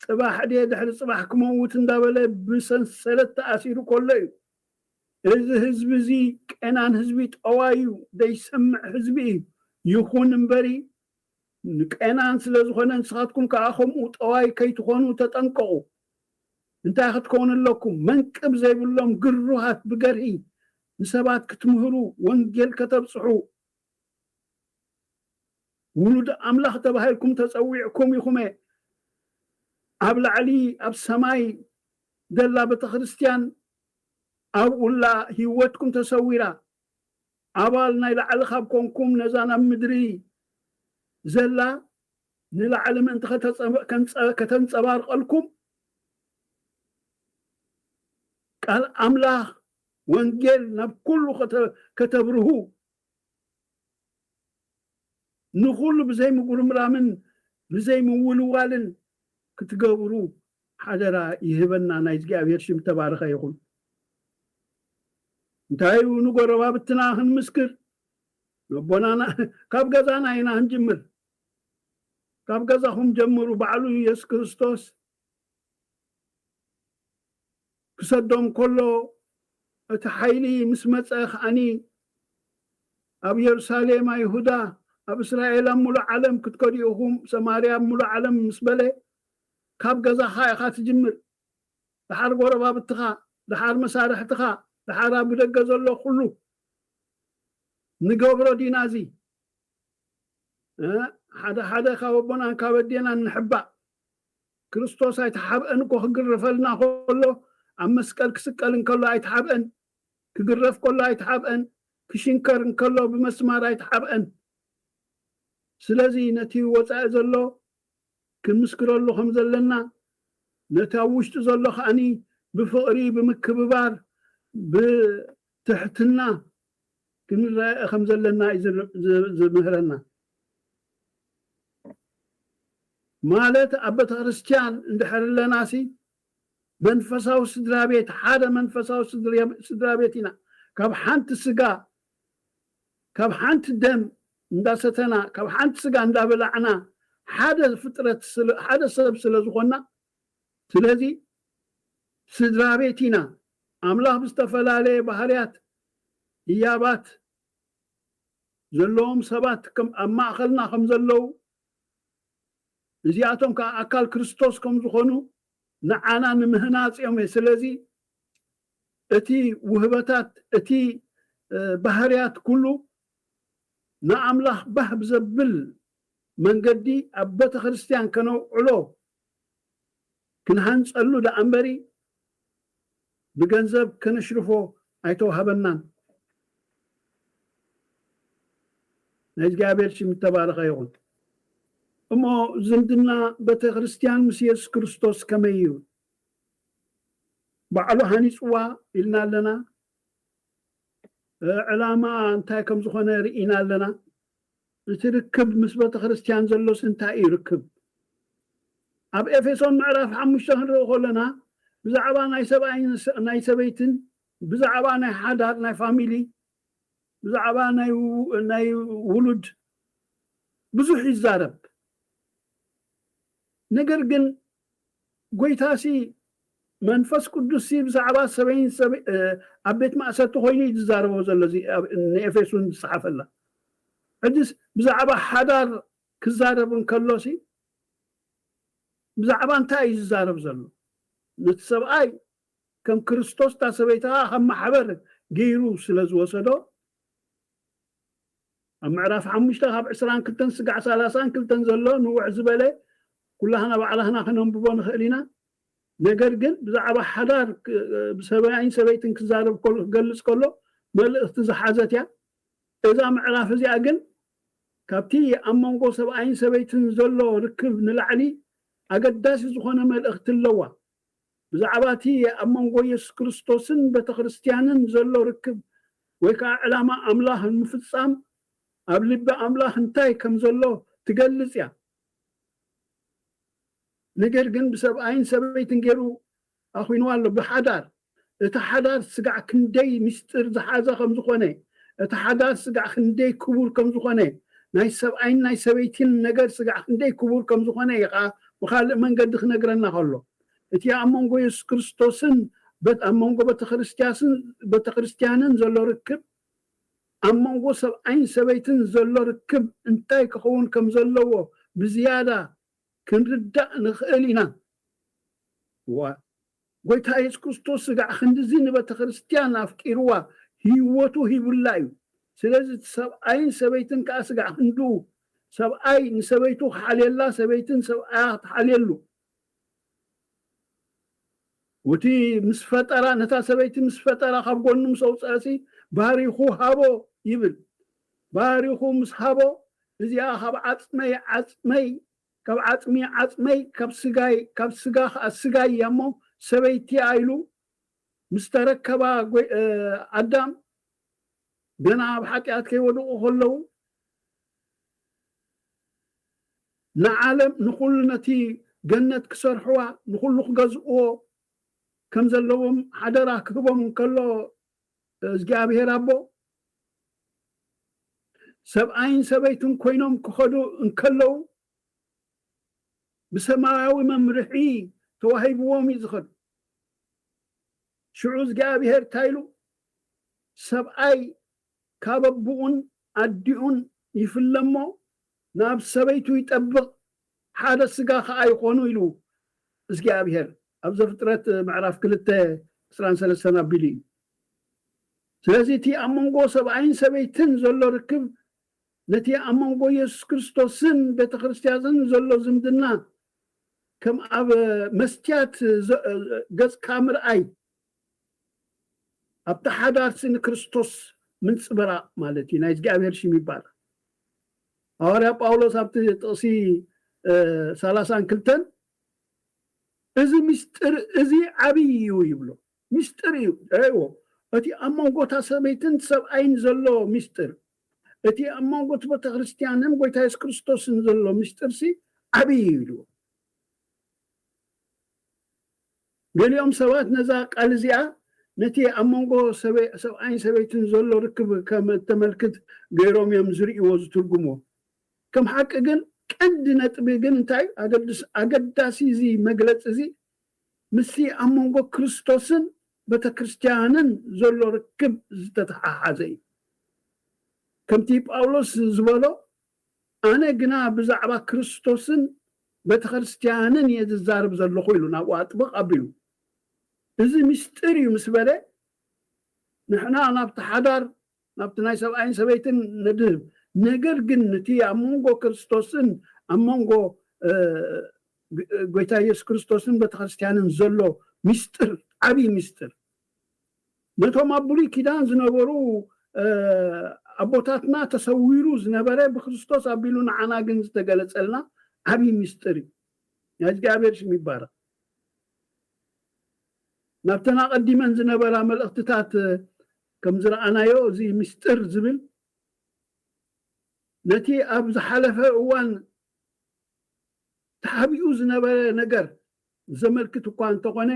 ጽባሕ ድየ ድሕሪ ጽባሕ ክመውት እንዳበለ ብሰንሰለት ተኣሲሩ ከሎ እዩ። እዚ ህዝቢ እዚ ቄናን ህዝቢ ጠዋይ እዩ፣ ዘይሰምዕ ህዝቢ እዩ። ይኹን እምበሪ ንቄናን ስለ ዝኾነ ንስኻትኩም ከኣ ከምኡ ጠዋይ ከይትኾኑ ተጠንቀቑ። እንታይ ክትኮኑ ኣለኩም? መንቅብ ዘይብሎም ግሩሃት ብገርሂ ንሰባት ክትምህሩ፣ ወንጌል ከተብጽሑ፣ ውሉድ ኣምላኽ ተባሂልኩም ተጸዊዕኩም ኢኹመ። ኣብ ላዕሊ ኣብ ሰማይ ዘላ ቤተ ክርስቲያን ኣብኡላ ህይወትኩም ተሰዊራ። ኣባል ናይ ላዕሊ ካብ ኮንኩም ነዛ ናብ ምድሪ ዘላ ንላዕሊ ምእንቲ ከተጸ-፣ ከንጸ-፣ ከተንጸባርቐልኩም ቃል ኣምላኽ ወንጌል ናብ ኩሉ ከተ-፣ ከተብርሁ ንኹሉ ብዘይ ምጉርምራምን ብዘይ ምውልዋልን ክትገብሩ ሓደራ ይህበና። ናይ እግዚኣብሔር ሽም ተባረኸ ይኹን። እንታይ እዩ ንጎረባብትና ክንምስክር? ነቦናና ካብ ገዛና ኢና ክንጅምር። ካብ ገዛኹም ጀምሩ። ባዕሉ ኢየሱስ ክርስቶስ ክሰዶም ከሎ እቲ ሓይሊ ምስ መጸ ከኣኒ ኣብ የሩሳሌም፣ ኣይሁዳ፣ ኣብ እስራኤል፣ ኣብ ሙሉእ ዓለም ክትከዱ ኢኹም፣ ሰማርያ፣ ኣብ ሙሉእ ዓለም ምስ በለ ካብ ገዛኻ ኢኻ ትጅምር። ደሓር ጎረባብትኻ፣ ደሓር መሳርሕትኻ፣ ደሓር ኣብ ደገ ዘሎ ኩሉ ንገብሮ ዲና እዚ? እ፣ ሓደ ሓደ ካብ ኣቦናን ካብ ኣዴናን ንሕባእ። ክርስቶስ ኣይተሓብአን እኮ ክግረፈልና ከሎ፣ ኣብ መስቀል ክስቀል እንከሎ ኣይተሓብአን፣ ክግረፍ ከሎ ኣይተሓብአን፣ ክሽንከር እንከሎ ብመስማር ኣይተሓብአን። ስለዚ ነቲ ወጻኢ ዘሎ ክንምስክረሉ ከም ዘለና፣ ነቲ ኣብ ውሽጢ ዘሎ ከኣኒ ብፍቕሪ፣ ብምክብባር፣ ብትሕትና ክንረአ ከም ዘለና እዩ ዝር-፣ ዝ-፣ ዝምህረና። ማለት ኣብ ቤተ ክርስቲያን እንድሕር ኣለናሲ መንፈሳዊ ስድራ ቤት፣ ሓደ መንፈሳዊ ስድራ፣ ስድራ ቤት ኢና። ካብ ሓንቲ ስጋ ካብ ሓንቲ ደም እንዳሰተና፣ ካብ ሓንቲ ስጋ እንዳበላዕና ሓደ ፍጥረት ስለ-፣ ሓደ ሰብ ስለ ዝኾንና፣ ስለዚ ስድራ ቤት ኢና። ኣምላኽ ብዝተፈላለየ ባህርያት ህያባት ዘለዎም ሰባት ከም ኣብ ማእኸልና ከም ዘለዉ፣ እዚኣቶም ከዓ ኣካል ክርስቶስ ከም ዝኾኑ ንዓና ንምህናፅ እዮም። ስለዚ እቲ ውህበታት፣ እቲ፣ እ፣ ባህርያት ኩሉ ንኣምላኽ ባህ ብዘብል መንገዲ ኣብ ቤተ ክርስቲያን ከነውዕሎ፣ ክንሃንጸሉ ደኣ እምበሪ ብገንዘብ ከነሽርፎ ኣይተዋህበናን። ናይ እግዚኣብሔር ሽም ዝተባረኸ ይኹን። እሞ ዝምድና ቤተ ክርስቲያን ምስ የሱስ ክርስቶስ ከመይ እዩ? ባዕሉ ሃኒጽዋ ኢልና ኣለና። እ፣ ዕላማ እንታይ ከም ዝኾነ ርኢና ኣለና። እቲ ርክብ ምስ ቤተ ክርስቲያን ዘሎስ እንታይ እዩ ርክብ? ኣብ ኤፌሶን ምዕራፍ ሓሙሽተ ክንርኢ ከለና ብዛዕባ ናይ ሰብኣይን ስ-፣ ናይ ሰበይትን፣ ብዛዕባ ናይ ሓዳር፣ ናይ ፋሚሊ፣ ብዛዕባ ናይ ው-፣ ናይ ውሉድ ብዙሕ ይዛረብ። ነገር ግን ጎይታሲ መንፈስ ቅዱስሲ ብዛዕባ ሰበይን ሰበ-፣ እ፣ ኣብ ቤት ማእሰርቲ ኮይኑ እዩ ዝዛረቦ ዘሎ፣ እዚ ኣብ፣ ንኤፌሶን ዝጸሓፈላ። ሕጅስ ብዛዕባ ሓዳር ክዛረብ እንከሎሲ ብዛዕባ እንታይ እዩ ዝዛረብ ዘሎ? ነቲ ሰብኣይ ከም ክርስቶስ፣ እታ ሰበይቲ ኸዓ ከም ማሕበር ገይሩ ስለ ዝወሰዶ፣ ኣብ ምዕራፍ ሓሙሽተ ካብ ዕስራን ክልተን ስጋዕ ሰላሳን ክልተን ዘሎ ንውሕ ዝበለ ኩላህና ባዕላህና ክነንብቦ ንኽእል ኢና። ነገር ግን ብዛዕባ ሓዳር ክ-፣ ብሰብኣይን ሰበይትን ክዛረብ ከሎ፣ ክገልጽ ከሎ መልእኽቲ ዝሓዘት እያ። እዛ ምዕራፍ እዚኣ ግን ካብቲ ኣብ መንጎ ሰብኣይን ሰበይትን ዘሎ ርክብ ንላዕሊ ኣገዳሲ ዝኾነ መልእኽቲ ኣለዋ። ብዛዕባ እቲ ኣብ መንጎ የሱስ ክርስቶስን ቤተ ክርስቲያንን ዘሎ ርክብ ወይ ከዓ ዕላማ ኣምላኽ ንምፍጻም ኣብ ልቢ ኣምላኽ እንታይ ከም ዘሎ ትገልጽ እያ። ነገር ግን ብሰብኣይን ሰበይትን ገይሩ ኣኹይንዋ ኣሎ። ብሓዳር፣ እቲ ሓዳር ስጋዕ ክንደይ ምስጢር ዝሓዘ ከም ዝኾነ፣ እቲ ሓዳር ስጋዕ ክንደይ ክቡር ከም ዝኾነ፣ ናይ ሰብኣይን ናይ ሰበይትን ነገር ስጋዕ ክንደይ ክቡር ከም ዝኾነ እዩ ኸዓ ብኻልእ መንገዲ ክነግረና ከሎ። እቲ ኣብ መንጎ የሱስ ክርስቶስን በት-፣ ኣብ መንጎ ቤተክርስቲያስን፣ ቤተክርስቲያንን ዘሎ ርክብ፣ ኣብ መንጎ ሰብኣይን ሰበይትን ዘሎ ርክብ እንታይ ክኸውን ከም ዘለዎ ብዝያዳ ክንርዳእ ንኽእል ኢና። ዋ፣ ጎይታ የሱስ ክርስቶስ ስጋዕ ክንድዚ ንቤተ ክርስቲያን ኣፍቂርዋ፣ ህይወቱ ሂቡላ እዩ። ስለዚ እቲ ሰብኣይን ሰበይትን ከኣ ስጋዕ ክንድኡ፣ ሰብኣይ ንሰበይቱ ክሓልየላ፣ ሰበይትን ሰብኣያ ክትሓልየሉ። እቲ ምስ ፈጠራ፣ ነታ ሰበይቲ ምስ ፈጠራ ካብ ጎኑ ምስ ኣውፅኣሲ፣ ባሪኹ ሃቦ ይብል። ባሪኹ ምስ ሃቦ፣ እዚኣ ካብ ዓፅመይ ዓፅመይ፣ ካብ ዓፅሚ ዓፅመይ፣ ካብ ስጋይ፣ ካብ ስጋ ከዓ ስጋይ እያ እሞ ሰበይቲ እያ ኢሉ ምስ ተረከባ ጎይ-፣ እ፣ ኣዳም ገና ኣብ ሓጢኣት ከይወድቑ ከለዉ ንዓለም፣ ንኹሉ ነቲ ገነት ክሰርሕዋ፣ ንኹሉ ክገዝእዎ ከም ዘለዎም ሓደራ ክህቦም እንከሎ እግዚኣብሔር ኣቦ፣ ሰብኣይን ሰበይትን ኮይኖም ክኸዱ እንከለዉ ብሰማያዊ መምርሒ ተዋሂብዎም እዩ ዝኸዱ። ሽዑ እግዚኣብሔር እንታይ ኢሉ? ሰብኣይ ካብ ኣቦኡን ኣዲኡን ይፍለ እሞ ናብ ሰበይቱ ይጠብቕ፣ ሓደ ስጋ ኸኣ ይኾኑ ኢሉ እግዚኣብሔር ኣብ ዘፍጥረት ምዕራፍ ክልተ ዕስራን ሰለስተን ኣቢሉ እዩ። ስለዚ እቲ ኣብ መንጎ ሰብኣይን ሰበይትን ዘሎ ርክብ ነቲ ኣብ መንጎ የሱስ ክርስቶስን ቤተ ክርስቲያንን ዘሎ ዝምድና ከም ኣብ መስትያት ዘ-፣ ገጽካ ምርኣይ፣ ኣብቲ ሓዳርሲ ንክርስቶስ ምንጽብራቕ ማለት እዩ፣ ናይ እግዚኣብሔር ሽም ይባረኽ። ሃዋርያ ጳውሎስ ኣብቲ ጥቕሲ፣ እ፣ ሰላሳን ክልተን፣ "እዚ ምስጢር እዚ ዓብዪ እዩ" ይብሎ። ምስጢር እዩ። እዎ፣ እቲ ኣብ መንጎ እታ ሰበይትን ሰብኣይን ዘሎ ምስጢር፣ እቲ ኣብ መንጎ እቲ ቤተ ክርስቲያንን ጎይታ የሱስ ክርስቶስን ዘሎ ምስጢርሲ ዓብዪ እዩ ይብልዎ። ገሊኦም ሰባት ነዛ ቃል እዚኣ ነቲ ኣብ መንጎ ሰበ-፣ ሰብኣይን ሰበይትን ዘሎ ርክብ ከም እተመልክት ገይሮም እዮም ዝርእይዎ፣ ዝትርጉምዎ። ከም ሓቂ ግን ቀንዲ ነጥቢ ግን እንታይ እዩ? ኣገድስ-፣ ኣገዳሲ እዚ መግለጺ እዚ ምስቲ ኣብ መንጎ ክርስቶስን ቤተ ክርስቲያንን ዘሎ ርክብ ዝተተሓሓዘ እዩ። ከምቲ ጳውሎስ ዝበሎ፣ ኣነ ግና ብዛዕባ ክርስቶስን ቤተ ክርስቲያንን እየ ዝዛረብ ዘለኹ ኢሉ ናብኡ ኣጥብቕ ኣቢሉ። እዚ ምስጢር እዩ ምስ በለ፣ ንሕና ናብቲ ሓዳር፣ ናብቲ ናይ ሰብኣይን ሰበይትን ንድህብ። ነገር ግን ነቲ ኣብ መንጎ ክርስቶስን ኣብ መንጎ፣ እ፣ ግ-፣ ጎይታ ኢየሱስ ክርስቶስን ቤተ ክርስቲያንን ዘሎ ምስጢር፣ ዓብዪ ምስጢር፣ ነቶም ኣብ ብሉይ ኪዳን ዝነበሩ፣ እ፣ ኣቦታትና ተሰዊሩ ዝነበረ ብክርስቶስ ኣቢሉ ንዓና ግን ዝተገለጸልና ዓብዪ ምስጢር እዩ። ናይ እግዚኣብሔር ሽም ይባረኽ። ናብተን ኣቐዲመን ዝነበራ መልእኽትታት ከም ዝረኣናዮ፣ እዚ ምስጢር ዝብል ነቲ ኣብ ዝሓለፈ እዋን ተሓቢኡ ዝነበረ ነገር ዘመልክት እኳ እንተኾነ፣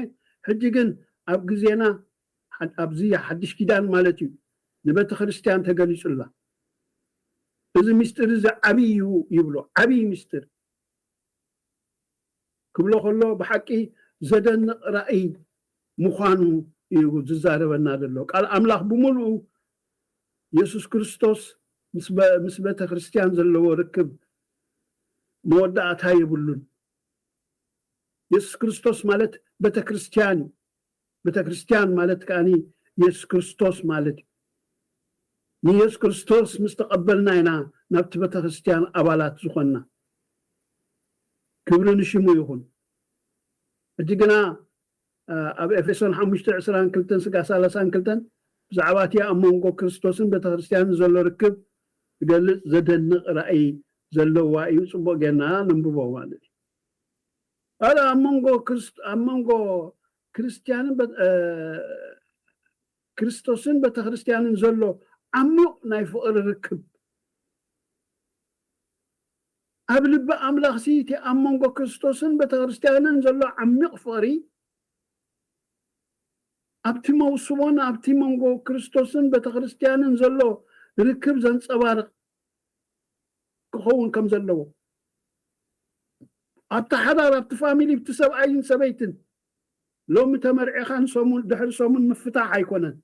ሕጂ ግን ኣብ ግዜና፣ ሓ-፣ ኣብዚ ሓድሽ ኪዳን ማለት እዩ፣ ንቤተ ክርስቲያን ተገሊጹላ። እዚ ምስጢር እዚ ዓብዪ እዩ ይብሎ፣ ዓብዪ ምስጢር። ክብሎ ከሎ ብሓቂ ዘደንቕ ራእይ ምዃኑ እዩ ዝዛረበና ዘሎ። ቃል ኣምላኽ ብምሉኡ የሱስ ክርስቶስ ምስ በ-፣ ምስ ቤተ ክርስቲያን ዘለዎ ርክብ መወዳእታ የብሉን። የሱስ ክርስቶስ ማለት ቤተ ክርስቲያን እዩ። ቤተ ክርስቲያን ማለት ከኣኒ የሱስ ክርስቶስ ማለት እዩ። ንየሱስ ክርስቶስ ምስ ተቐበልና ኢና ናብቲ ቤተ ክርስቲያን ኣባላት ዝኾንና። ክብሪ ንሽሙ ይኹን። ሕጂ ግና፣ እ፣ ኣብ ኤፌሶን ሓሙሽተ ዕስራን ክልተን ስጋ ሰላሳን ክልተን ብዛዕባ እቲ ኣብ መንጎ ክርስቶስን ቤተ ክርስቲያንን ዘሎ ርክብ ዝገልጽ ዘደንቕ ራእይ ዘለዋ እዩ። ጽቡቕ ጌርና ነንብቦ ማለት እዩ። ኣለ ኣብ መንጎ ክርስት-፣ ኣብ መንጎ ክርስቲያንን በ-፣ እ፣ ክርስቶስን ቤተ ክርስቲያንን ዘሎ ዓሚቕ ናይ ፍቕሪ ርክብ፣ ኣብ ልቢ ኣምላኽሲ እቲ ኣብ መንጎ ክርስቶስን ቤተ ክርስቲያንን ዘሎ ዓሚቕ ፍቕሪ፣ ኣብቲ መውስቦን ኣብቲ መንጎ ክርስቶስን ቤተ ክርስቲያንን ዘሎ ርክብ ዘንጸባርቕ ክኸውን ከም ዘለዎ፣ ኣብቲ ሓዳር፣ ኣብቲ ፋሚሊ፣ ኣብቲ ሰብኣይን ሰበይትን፣ ሎሚ ተመርዒኻን ሰሙን፣ ድሕሪ ሰሙን ምፍታሕ ኣይኮነን።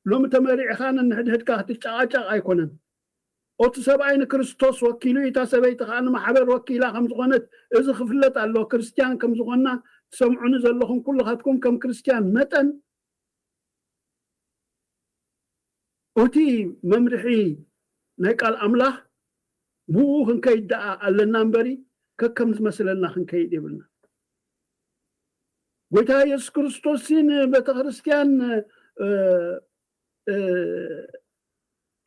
ሎሚ ተመርዒኻን ንሕድሕድካ ክትጨቃጨቅ ኣይኮነን። ኦቲ ሰብኣይ ንክርስቶስ ወኪሉ፣ እታ ሰበይቲ ከኣ ንማሕበር ወኪላ ከም ዝኾነት እዚ ክፍለጥ ኣለዎ። ክርስትያን ከም ዝኾንና ትሰምዑኒ ዘለኹም ኩልኻትኩም ከም ክርስትያን መጠን፣ ኦቲ መምርሒ ናይ ቃል ኣምላኽ ብኡ ክንከይድ ደኣ ኣለና እምበሪ፣ ከከም ዝመስለና ክንከይድ የብልና። ጎይታ የሱስ ክርስቶስ ንቤተ ክርስትያን፣ እ፣ እ፣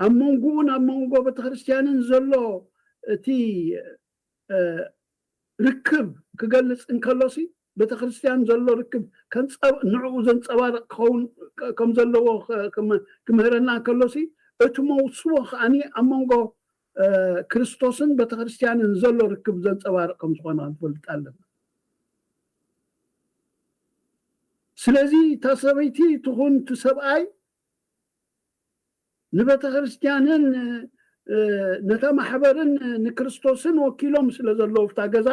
ኣብ መንጎኡን ኣብ መንጎ ቤተ ክርስትያንን ዘሎ እቲ፣ እ፣ ርክብ ክገልጽ እንከሎሲ፣ ቤተ ክርስትያን ዘሎ ርክብ ከንጸብ-፣ ንዕኡ ዘንጸባርቕ ክኸውን ከ-፣ ከም ዘለዎ ከ-፣ ክም-፣ ክምህረና እንከሎሲ፣ እቲ መውስቦ ከኣኒ ኣብ መንጎ፣ እ፣ ክርስቶስን ቤተ ክርስትያንን ዘሎ ርክብ ዘንጸባርቕ ከም ዝኾነ ክንፈልጥ ኣለና። ስለዚ እታ ሰበይቲ ትኹን እቲ ሰብኣይ ንቤተ ክርስትያንን፣ እ፣ ነታ ማሕበርን ንክርስቶስን ወኪሎም ስለ ዘለዉ ኣብታ ገዛ፣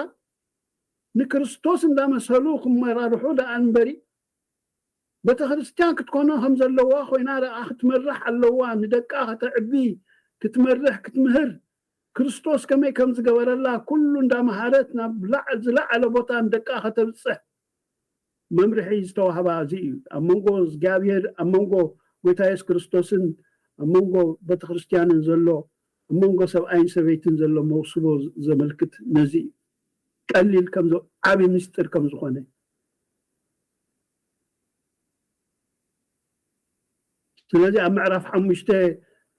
ንክርስቶስ እንዳመሰሉ ክመራርሑ ደኣ እምበሪ፣ ቤተ ክርስትያን ክትኮኖ ከም ዘለዋ ኮይና ደኣ ክትመርሕ ኣለዋ። ንደቃ ከተዕቢ፣ ክትመርሕ፣ ክትምህር፣ ክርስቶስ ከመይ ከም ዝገበረላ ኩሉ እንዳመሃረት ናብ ላዕ-፣ ዝለዓለ ቦታ ንደቃ ከተብጽሕ መምርሒ ዝተዋህባ እዚ እዩ። ኣብ መንጎ እግዚኣብሔር፣ ኣብ መንጎ ጎይታ የሱስ ክርስቶስን ኣብ መንጎ ቤተ ክርስትያንን ዘሎ፣ ኣብ መንጎ ሰብኣይን ሰበይትን ዘሎ መውስቦ ዘመልክት ነዚ እዩ። ቀሊል ከም ዘ-፣ ዓቢ ምስጢር ከም ዝኾነ። ስለዚ ኣብ ምዕራፍ ሓሙሽተ፣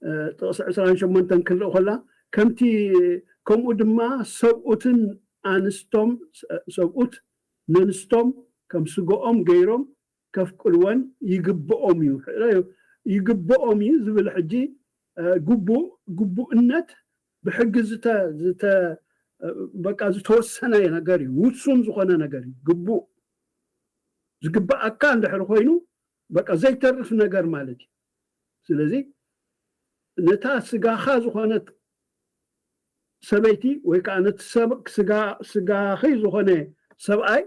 እ፣ ጥቕሲ ዕስራን ሸሞንተን ክንርኢ ከላ፣ ከምቲ፣ ከምኡ ድማ ሰብኡትን ኣንስቶም፣ ሰብኡት ነንስቶም ከም ስግኦም ገይሮም ከፍቅርወን ይግብኦም እዩ። ይግብኦም እዩ ዝብል ሕጂ፣ እ፣ ግቡእ፣ ግቡእነት ብሕጊ ዝተ-፣ ዝተ-፣ እ፣ በቃ ዝተወሰነ ነገር እዩ። ውሱን ዝኾነ ነገር እዩ። ግቡእ ዝግብኣካ እንድሕር ኮይኑ፣ በቃ ዘይተርፍ ነገር ማለት እዩ። ስለዚ ነታ ስጋኻ ዝኾነት ሰበይቲ ወይ ከዓ ነቲ ሰብ ስጋ ስጋኺ ዝኾነ ሰብኣይ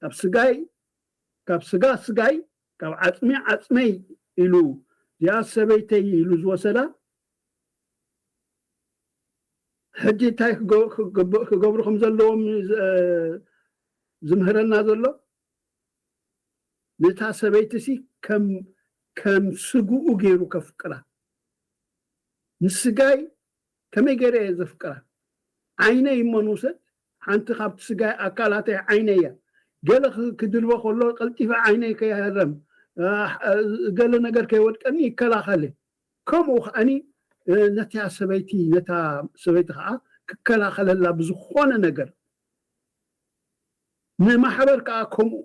ካብ ስጋይ ካብ ስጋ ስጋይ ካብ ዓፅሚ ዓፅመይ ኢሉ እዚኣ ሰበይተይ ኢሉ ዝወሰዳ ሕጂ እንታይ ክገብሩ ከም ዘለዎም ዝምህረና ዘሎ ነታ ሰበይቲ ሲ ከም ከም ስግኡ ገይሩ ከፍቅራ ንስጋይ ከመይ ገይረ እየ ዘፍቅራ ዓይነይ እሞ ንውሰድ ሓንቲ ካብቲ ስጋይ ኣካላተይ ዓይነይ እያ ገለ ክድርበ ከሎ ቀልጢፈ ዓይነይ ከይሃረም ገለ ነገር ከይወድቀኒ ይከላኸል ከምኡ ከዓኒ ነታ ሰበይቲ ነታ ሰበይቲ ከዓ ክከላኸለላ ብዝኾነ ነገር ንማሕበር ከዓ ከምኡ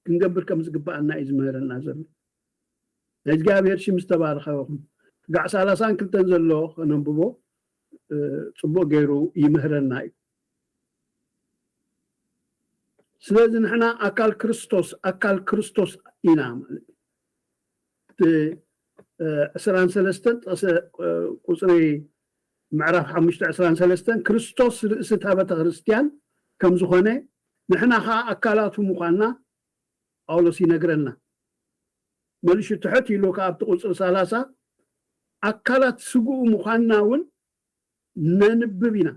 ክንገብር ከም ዝግባኣና እዩ ዝምህረና ዘሎ ናይ እግዚኣብሔር ሽም ዝተባረኸ ይኹን ጋዕ ሰላሳን ክልተን ዘሎ ከነንብቦ ፅቡቅ ገይሩ ይምህረና እዩ ስለዚ ንሕና ኣካል ክርስቶስ ኣካል ክርስቶስ ኢና ማለት እዩ ዕስራን ሰለስተን ጥቕሲ ቁፅሪ ምዕራፍ ሓሙሽተ ዕስራን ሰለስተን ክርስቶስ ርእሲ እታ ቤተ ክርስትያን ከም ዝኾነ ንሕና ኸዓ ኣካላቱ ምዃንና ጳውሎስ ይነግረና። መሊሹ ትሕት ኢሉ ከኣ ኣብቲ ቁፅሪ ሰላሳ ኣካላት ስግኡ ምዃንና እውን ነንብብ ኢና።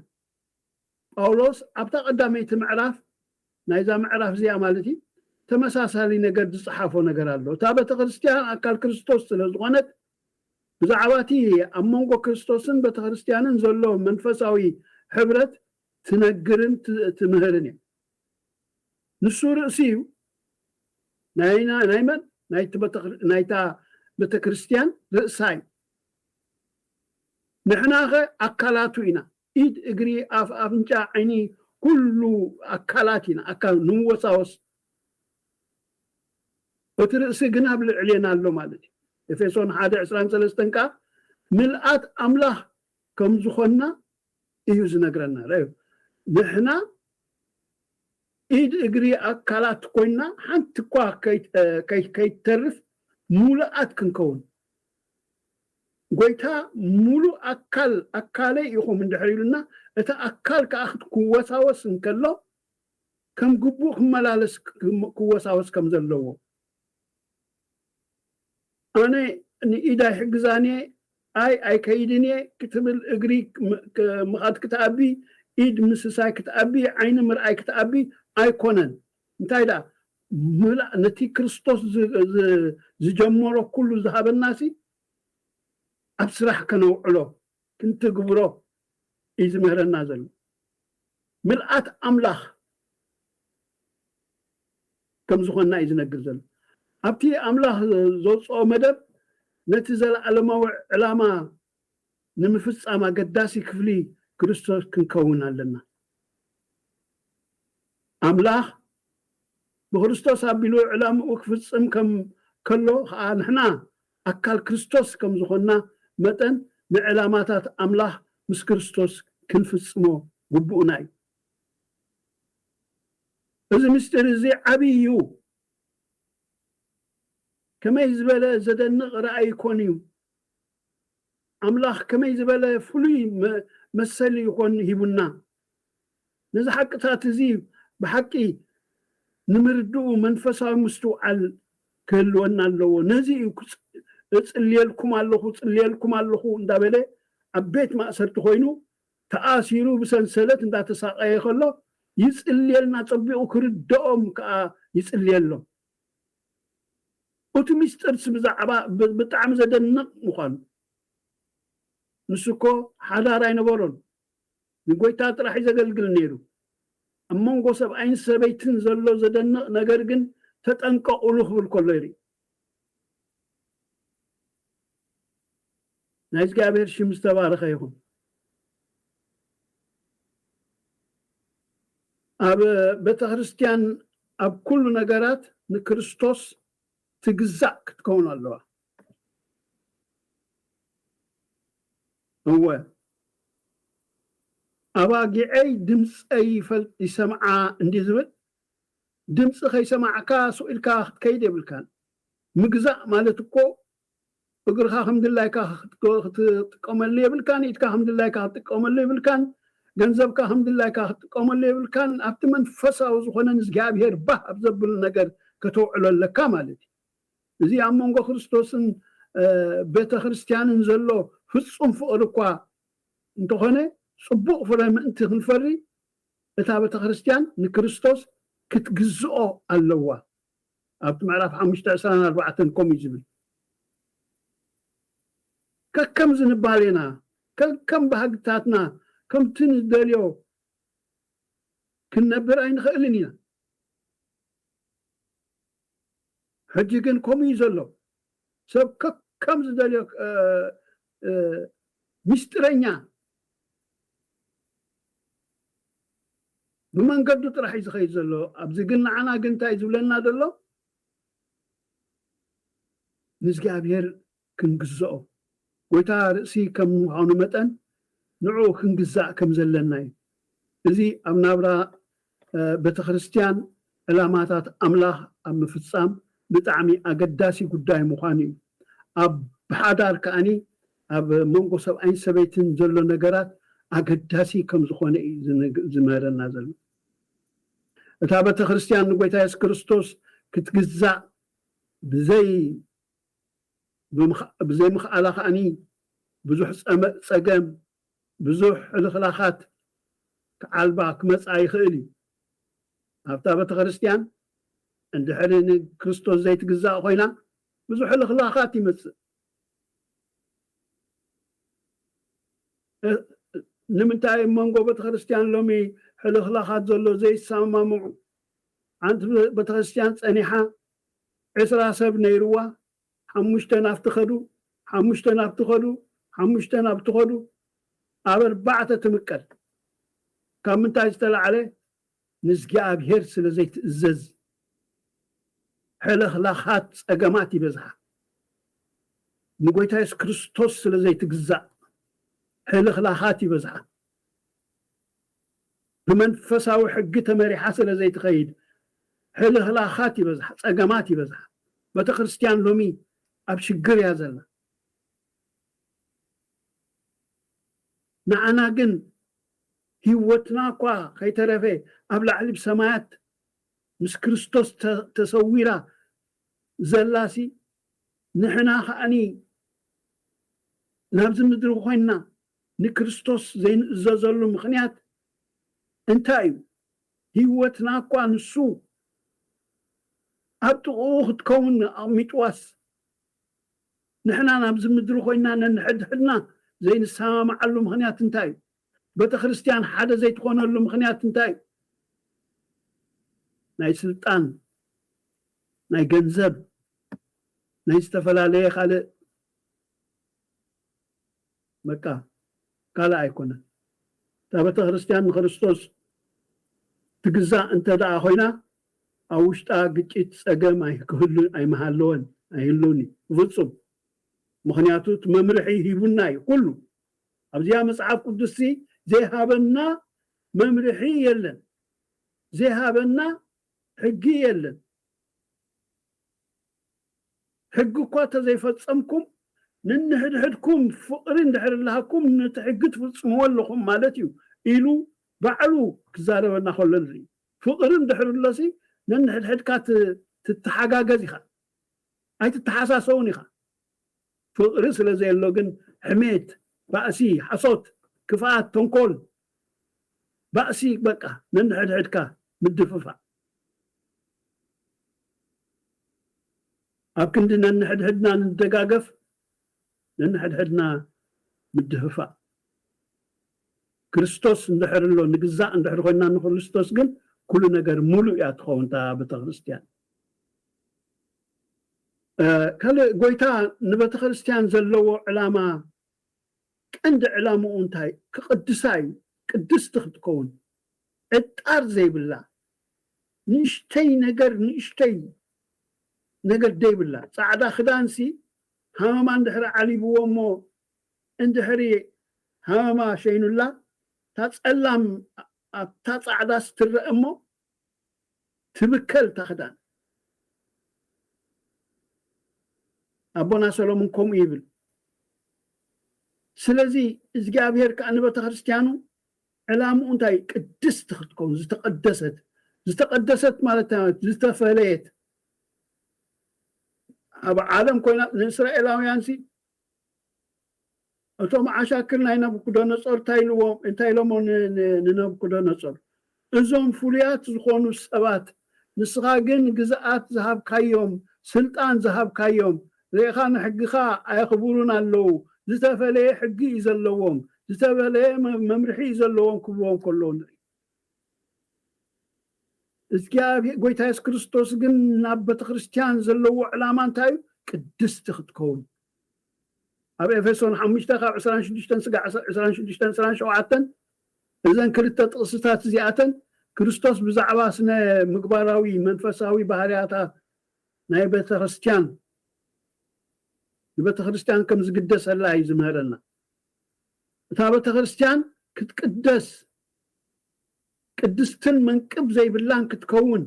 ጳውሎስ ኣብታ ቀዳመይቲ ምዕራፍ ናይዛ ምዕራፍ እዚኣ ማለት እዩ ተመሳሳሊ ነገር ዝፀሓፎ ነገር ኣሎ። እታ ቤተ ክርስትያን ኣካል ክርስቶስ ስለ ዝኾነት ብዛዕባ እቲ ኣብ መንጎ ክርስቶስን ቤተ ክርስትያንን ዘሎ መንፈሳዊ ሕብረት ትነግርን ትምህርን እያ። ንሱ ርእሲ እዩ። ናይ መን? ናይታ ቤተ ክርስትያን ርእሳ እዩ። ንሕናኸ ኣካላቱ ኢና። ኢድ፣ እግሪ፣ ኣፍ፣ ኣፍንጫ፣ ዓይኒ ኩሉ ኣካላት ኢና። ኣካል ንወሳወስ እቲ ርእሲ ግን ኣብ ልዕሌና ኣሎ ማለት እዩ። ኤፌሶን ሓደ ዕስራን ሰለስተን ከዓ ምልኣት ኣምላኽ ከም ዝኾንና እዩ ዝነግረና። ርኣዩ፣ ንሕና ኢድ እግሪ ኣካላት ኮይንና ሓንቲ እኳ ከይተርፍ ሙሉኣት ክንከውን ጎይታ ሙሉእ ኣካል ኣካለይ ኢኹም እንድሕር ኢሉና እቲ ኣካል ከዓ ክወሳወስ እንከሎ ከም ግቡእ ክመላለስ ክወሳወስ ከም ዘለዎ ኣነ ንኢድ ኣይሕግዛን እየ፣ ኣይ ኣይከይድን እየ ክትብል እግሪ ምኻድ ክትኣቢ፣ ኢድ ምስሳይ ክትኣቢ፣ ዓይኒ ምርኣይ ክትኣቢ ኣይኮነን። እንታይ ደኣ ምልእ ነቲ ክርስቶስ ዝጀመሮ ኩሉ ዝሃበናሲ ኣብ ስራሕ ከነውዕሎ ክንትግብሮ እዩ ዝምህረና ዘሎ። ምልኣት ኣምላኽ ከም ዝኾንና እዩ ዝነግር ዘሎ። ኣብቲ ኣምላኽ ዘውፅኦ መደብ ነቲ ዘለኣለማዊ ዕላማ ንምፍፃም ኣገዳሲ ክፍሊ ክርስቶስ ክንከውን ኣለና። ኣምላኽ ብክርስቶስ ኣቢሉ ዕላምኡ ክፍፅም ከም ከሎ ከዓ ንሕና ኣካል ክርስቶስ ከም ዝኾንና መጠን ንዕላማታት ኣምላኽ ምስ ክርስቶስ ክንፍፅሞ ግቡእና እዩ። እዚ ምስጢር እዚ ዓብዪ እዩ። ከመይ ዝበለ ዘደንቕ ራእይ ይኮን እዩ! ኣምላኽ ከመይ ዝበለ ፍሉይ መሰል ይኾን ሂቡና! ነዚ ሓቅታት እዚ ብሓቂ ንምርድኡ መንፈሳዊ ምስትውዓል ክህልወና ኣለዎ። ነዚ እዩ እጽልየልኩም ኣለኹ፣ እጽልየልኩም ኣለኹ እንዳበለ ኣብ ቤት ማእሰርቲ ኮይኑ ተኣሲሩ ብሰንሰለት እንዳተሳቀየ ከሎ ይጽልየልና፣ ጸቢቑ ክርድኦም ከኣ ይጽልየሎም። እቲ ምስጢርስ ብዛዕባ ብጣዕሚ ዘደንቕ ምዃኑ፣ ንሱ እኮ ሓዳር ኣይነበሮን፣ ንጎይታ ጥራሕ እዩ ዘገልግል ነይሩ። ኣብ መንጎ ሰብኣይን ሰበይትን ዘሎ ዘደንቕ ነገር ግን ተጠንቀቑሉ ክብል ከሎ ይርኢ። ናይ እግዚኣብሔር ሽም ዝተባረኸ ይኹን። ኣብ ቤተ ክርስትያን ኣብ ኩሉ ነገራት ንክርስቶስ ትግዛእ ክትከውን ኣለዋ። እወ፣ ኣባጊዐይ ድምፀይ ይፈልጥ ይሰምዓ እንዲ ዝብል ድምፂ ከይሰማዕካ ስቕ ኢልካ ክትከይድ የብልካን። ምግዛእ ማለት እኮ እግርኻ ከም ድላይካ ክትገ- ክትጥቀመሉ የብልካን፣ ኢድካ ከም ድላይካ ክትጥቀመሉ የብልካን፣ ገንዘብካ ከም ድላይካ ክትጥቀመሉ የብልካን። ኣብቲ መንፈሳዊ ዝኾነ ንእግዚኣብሔር ባህ ኣብ ዘብል ነገር ከተውዕሎ ኣለካ ማለት እዩ። እዚ ኣብ መንጎ ክርስቶስን እ፣ ቤተ ክርስቲያንን ዘሎ ፍጹም ፍቕሪ እኳ እንተኾነ፣ ጽቡቕ ፍረ ምእንቲ ክንፈሪ እታ ቤተ ክርስቲያን ንክርስቶስ ክትግዝኦ ኣለዋ። ኣብቲ ምዕራፍ ሓሙሽተ ዕስራን ኣርባዕተን ከምኡ እዩ ዝብል። ከከም ዝንባሌና፣ ከከም ባህግታትና፣ ከምቲ ንደልዮ ክንነብር ኣይንኽእልን ኢና። ሕጂ ግን ከምኡ እዩ ዘሎ። ሰብ ከከም ዝደልዮ እ፣ እ፣ ምስጢረኛ ብመንገዱ ጥራሕ እዩ ዝኸይድ ዘሎ። ኣብዚ ግን ንዓና ግን እንታይ እዩ ዝብለና ዘሎ? ንእግዚኣብሔር ክንግዝኦ፣ ጎይታ ርእሲ ከም ምዃኑ መጠን ንዕኡ ክንግዛእ ከም ዘለና እዩ። እዚ ኣብ ናብራ እ፣ ቤተክርስትያን ዕላማታት ኣምላኽ ኣብ ምፍጻም ብጣዕሚ ኣገዳሲ ጉዳይ ምዃኑ እዩ። ኣብ ብሓዳር ከኣኒ ኣብ መንጎ ሰብኣይን ሰበይትን ዘሎ ነገራት ኣገዳሲ ከም ዝኾነ እዩ ዝነግ- ዝምህረና ዘሎ። እታ ቤተክርስትያን ንጎይታ የሱስ ክርስቶስ ክትግዛእ ብዘይ ብምኽ- ብዘይምኽኣላ ከኣኒ ብዙሕ ጸመ- ጸገም፣ ብዙሕ ሕልኽላኻት ክዓልባ ክመጽኣ ይኽእል እዩ። ኣብታ ቤተክርስትያን እንድሕሪ ንክርስቶስ ዘይትግዛእ ኮይና ብዙሕ ሕልኽላኻት ይመጽእ። እ- ንምንታይ ኣብ መንጎ ቤተክርስትያን ሎሚ ሕልኽላኻት ዘሎ ዘይሰማምዑ? ሓንቲ ቤተክርስትያን ጸኒሓ ዕስራ ሰብ ነይርዋ፣ ሓሙሽተ ናብቲ ኸዱ፣ ሓሙሽተ ናብቲ ኸዱ፣ ሓሙሽተ ናብቲ ኸዱ፣ ኣብ ኣርባዕተ ትምቀል። ካብ ምንታይ ዝተላዕለ? ንእግዚኣብሔር ስለ ዘይትእዘዝ ሕልኽላኻት ጸገማት ይበዝሓ። ንጎይታ የሱስ ክርስቶስ ስለ ዘይትግዛእ ሕልኽላኻት ይበዝሓ። ብመንፈሳዊ ሕጊ ተመሪሓ ስለ ዘይትኸይድ ሕልኽላኻት ይበዝሓ፣ ጸገማት ይበዝሓ። ቤተክርስትያን ሎሚ ኣብ ሽግር እያ ዘላ። ንዓና ግን ህይወትና እኳ ከይተረፈ ኣብ ላዕሊ ብሰማያት ምስ ክርስቶስ ተ- ተሰዊራ ዘላሲ ንሕና ከኣኒ ናብዚ ምድሪ ኮይንና ንክርስቶስ ዘይንእዘዘሉ ምኽንያት እንታይ እዩ? ህይወትና እኳ ንሱ ኣብ ጥቕኡ ክትከውን ኣቕሚጥዋስ ንሕና ናብዚ ምድሪ ኮይንና ነንሕድሕድና ዘይንሰማማዓሉ ምኽንያት እንታይ እዩ? ቤተ ክርስቲያን ሓደ ዘይትኾነሉ ምኽንያት እንታይ እዩ? ናይ ስልጣን፣ ናይ ገንዘብ፣ ናይ ዝተፈላለየ ካልእ በቃ ካልእ ኣይኮነን። እታ ቤተ ክርስቲያን ንክርስቶስ ትግዛእ እንተ ደኣ ኮይና ኣብ ውሽጣ ግጭት ጸገም ኣይክህሉ ኣይምሃለወን ኣይህልውን እዩ ብፍጹም። ምኽንያቱ እቲ መምርሒ ሂቡና እዩ ኩሉ ኣብዚኣ መጽሓፍ ቅዱስሲ ዘይሃበና መምርሒ የለን፣ ዘይሃበና ሕጊ የለን። ሕጊ እኳ ተዘይፈጸምኩም ንንሕድሕድኩም ፍቕሪ እንድሕር ኣለሃኩም ነቲ ሕጊ ትፍጽምዎ ኣለኹም ማለት እዩ ኢሉ ባዕሉ ክዛረበና ከሎ ንርኢ። ፍቕሪ እንድሕር ኣሎሲ ነንሕድሕድካ ት- ትተሓጋገዝ ኢኻ፣ ኣይትተሓሳሰውን ኢኻ። ፍቕሪ ስለ ዘየሎ ግን ሕሜት፣ ባእሲ፣ ሓሶት፣ ክፍኣት፣ ተንኮል፣ ባእሲ በቃ ነንሕድሕድካ ምድፍፋእ። ኣብ ክንዲ ነንሕድሕድና ንደጋገፍ ነንሕድሕድና ምድፍፋእ። ክርስቶስ እንድሕር ኣሎ ንግዛእ እንድሕር ኮይና ንክርስቶስ ግን ኩሉ ነገር ሙሉእ እያ ትኸውን እታ ቤተክርስትያን። ካልእ ጎይታ ንቤተክርስትያን ዘለዎ ዕላማ ቀንዲ ዕላምኡ እንታይ ክቕድሳ እዩ። ቅድስቲ ክትከውን ዕጣር ዘይብላ ንእሽተይ ነገር ንእሽተይ ነገር ደይብላ ፃዕዳ ክዳንሲ ሃመማ እንድሕሪ ዓሊብዎ እሞ እንድሕሪ ሃመማ ሸይኑላ እታ ፀላም ኣብታ ፃዕዳስ ትረአ እሞ ትብከል እታ ክዳን። ኣቦና ሰሎሞን ከምኡ ይብል። ስለዚ እግዚኣብሔር ከዓ ንቤተ ክርስቲያኑ ዕላምኡ እንታይ? ቅድስቲ ክትከውን፣ ዝተቐደሰት። ዝተቐደሰት ማለት እንታይ ማለት? ዝተፈለየት። ኣብ ዓለም ኮይና ንእስራኤላውያን ሲ እቶም ዓሻክር ናይ ነቡክደነጾር እንታይ ኢልዎም? እንታይ ኢሎሞ ን- ን- ንነቡክደነጾር? እዞም ፍሉያት ዝኾኑ ሰባት፣ ንስኻ ግን ግዝኣት ዝሃብካዮም፣ ስልጣን ዝሃብካዮም፣ ርኢኻ ንሕግኻ ኣየኽብሩን ኣለዉ። ዝተፈለየ ሕጊ እዩ ዘለዎም፣ ዝተፈለየ መ- መምርሒ እዩ ዘለዎም ክብልዎም ከለዉ ንርኢ። እግዚኣብሔር ጎይታ የሱስ ክርስቶስ ግን ናብ ቤተክርስትያን ዘለዎ ዕላማ እንታይ እዩ? ቅድስቲ ክትከውን። ኣብ ኤፌሶን ሓሙሽተ ካብ ዕስራን ሽዱሽተን ስጋዕ ዕስራን ሽዱሽተን ዕስራን ሸውዓተን እዘን ክልተ ጥቕስታት እዚኣተን ክርስቶስ ብዛዕባ ስነ ምግባራዊ መንፈሳዊ ባህርያታ ናይ ቤተክርስትያን ንቤተክርስትያን ከም ዝግደሰላ እዩ ዝምህረና። እታ ቤተክርስትያን ክትቅደስ ቅድስትን መንቅብ ዘይብላን ክትከውን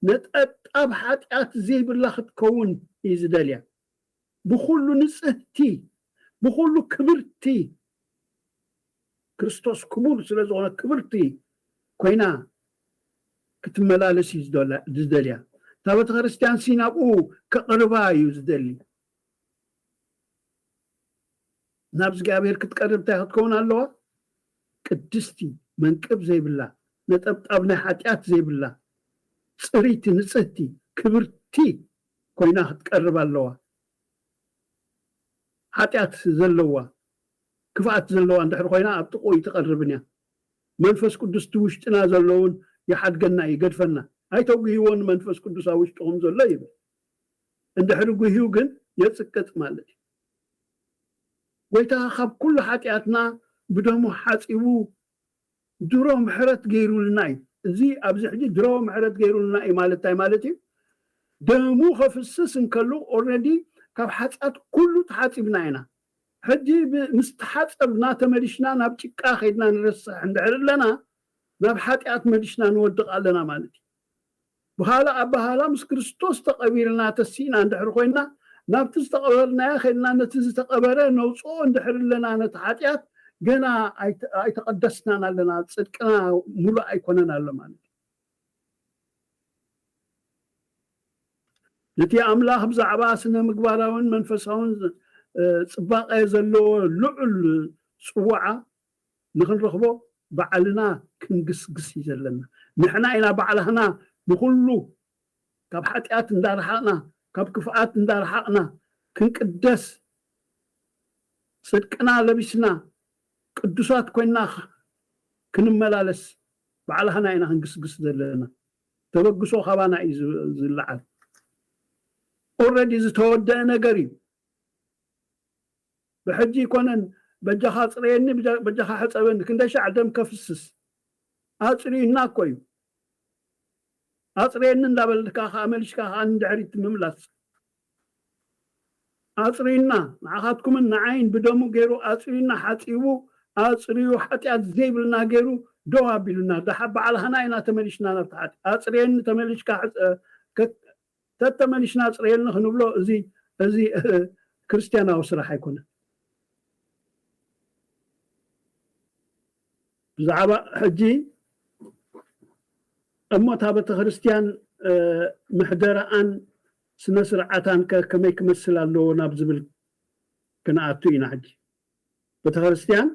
ነጠብጣብ ሓጢኣት ዘይብላ ክትከውን እዩ ዝደልያ። ብኩሉ ንጽህቲ ብኩሉ ክብርቲ ክርስቶስ ክቡር ስለ ዝኾነ ክብርቲ ኮይና ክትመላለስ እዩ ዝደላ- ዝደልያ። እታ ቤተክርስትያን ሲ ናብኡ ከቕርባ እዩ ዝደሊ። ናብ እግዚኣብሔር ክትቀርብ እንታይ ክትከውን ኣለዋ? ቅድስቲ መንቅብ ዘይብላ ነጠብጣብ ናይ ሓጢኣት ዘይብላ ጽርይቲ ንጽህቲ ክብርቲ ኮይና ክትቀርብ ኣለዋ። ሓጢኣት ዘለዋ ክፍኣት ዘለዋ እንድሕር ኮይና ኣብ ጥቕኡ ኣይትቐርብን እያ። መንፈስ ቅዱስ እቲ ውሽጥና ዘለውን ይሓድገና እዩ፣ ይገድፈና። ኣይተጉህይዎ ንመንፈስ ቅዱስ ኣብ ውሽጥኹም ዘሎ ይብል። እንድሕሪ ጉህዩ ግን የጽቅጥ ማለት እዩ። ጎይታ ካብ ኩሉ ሓጢኣትና ብደሙ ሓጺቡ ድሮ ምሕረት ገይሩልና እዩ። እዚ ኣብዚ ሕጂ ድሮ ምሕረት ገይሩልና እዩ ማለት እንታይ ማለት እዩ? ደሙ ከፍስስ እንከሉ ኦልሬዲ ካብ ሓጢኣት ኩሉ ተሓፂብና ኢና። ሕጂ ብ- ምስ ተሓፀብና ተመሊሽና ናብ ጭቃ ከይድና ንረስሕ እንድሕር ኣለና ናብ ሓጢኣት መሊሽና ንወድቕ ኣለና ማለት እዩ። ብኻልእ ኣበሃህላ ምስ ክርስቶስ ተቐቢርና ተሲእና እንድሕር ኮይና ናብቲ ዝተቐበርናዮ ከድና ነቲ ዝተቐበረ ነውፅኦ እንድሕር ኣለና ነቲ ሓጢኣት ገና ኣይተ- ኣይተቐደስናን ኣለና፣ ፅድቅና ሙሉእ ኣይኮነን ኣሎ ማለት እዩ። ነቲ ኣምላኽ ብዛዕባ ስነ ምግባራውን መንፈሳውን እ፣ ፅባቐ ዘለዎ ልዑል ፅዋዓ ንክንረኽቦ ባዕልና ክንግስግስ እዩ ዘለና። ንሕና ኢና ባዕላህና ንኩሉ ካብ ሓጢኣት እንዳረሓቕና ካብ ክፍኣት እንዳረሓቕና ክንቅደስ ጽድቅና ለቢስና ቅዱሳት ኮይና ክንመላለስ ባዕላህና ኢና ክንግስግስ ዘለና። ተበግሶ ካባና እዩ ዝ- ዝለዓል። ኦልሬዲ ዝተወደአ ነገር እዩ። ብሕጂ ይኮነን በጃኻ ኣፅረየኒ፣ በጃ- በጃኻ ሕፀበኒ፣ ክንደይ ሻዕ ደም ከፍስስ ኣፅርዩና እኮ እዩ። ኣፅረየኒ እንዳበልካ ከዓ መሊሽካ ከዓ ንድሕሪት ምምላስ ኣፅርዩና፣ ንዓኻትኩምን ንዓይን ብደሙ ገይሩ ኣፅርዩና፣ ሓፂቡ ኣፅርዩ ሓጢኣት ዘይብልና ገይሩ ደው ኣቢሉና፣ ደሓ በዓልሃና ኢና ተመሊሽና ናብቲ ሓጢኣት። ኣፅርየኒ ተመሊሽካ ሕፀ- ከ- ተተመሊሽና ኣፅርየኒ ክንብሎ እዚ እዚ ክርስትያናዊ ስራሕ ኣይኮነን። ብዛዕባ ሕጂ እሞ እታ ቤተክርስትያን ምሕደራኣን ስነ ስርዓታን ከ ከመይ ክመስል ኣለዎ ናብ ዝብል ክንኣቱ ኢና። ሕጂ ቤተክርስትያን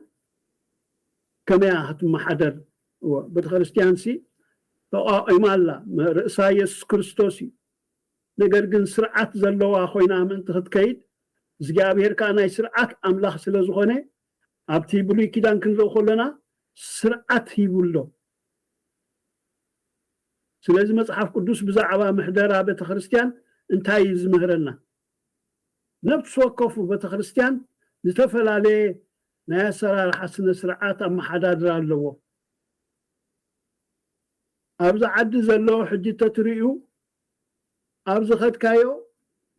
ከመያ ክትመሓደር? እወ፣ ቤተክርስትያን ሲ ተቋቒማ ኣላ፣ ርእሳ የሱስ ክርስቶስ እዩ። ነገር ግን ስርዓት ዘለዋ ኮይና ምእንቲ ክትከይድ እግዚኣብሔር ከዓ ናይ ስርዓት ኣምላኽ ስለ ዝኾነ ኣብቲ ብሉይ ኪዳን ክንርኢ ከለና ስርዓት ሂቡ ኣሎ። ስለዚ መፅሓፍ ቅዱስ ብዛዕባ ምሕደራ ቤተክርስትያን እንታይ እዩ ዝምህረና? ነፍሲ ወከፉ ቤተክርስትያን ዝተፈላለየ ናይ ኣሰራርሓ ስነ ስርዓት ኣመሓዳድራ ኣለዎ። ኣብዚ ዓዲ ዘሎ ሕጂ ተትርእዩ ኣብ ዝኸድካዮ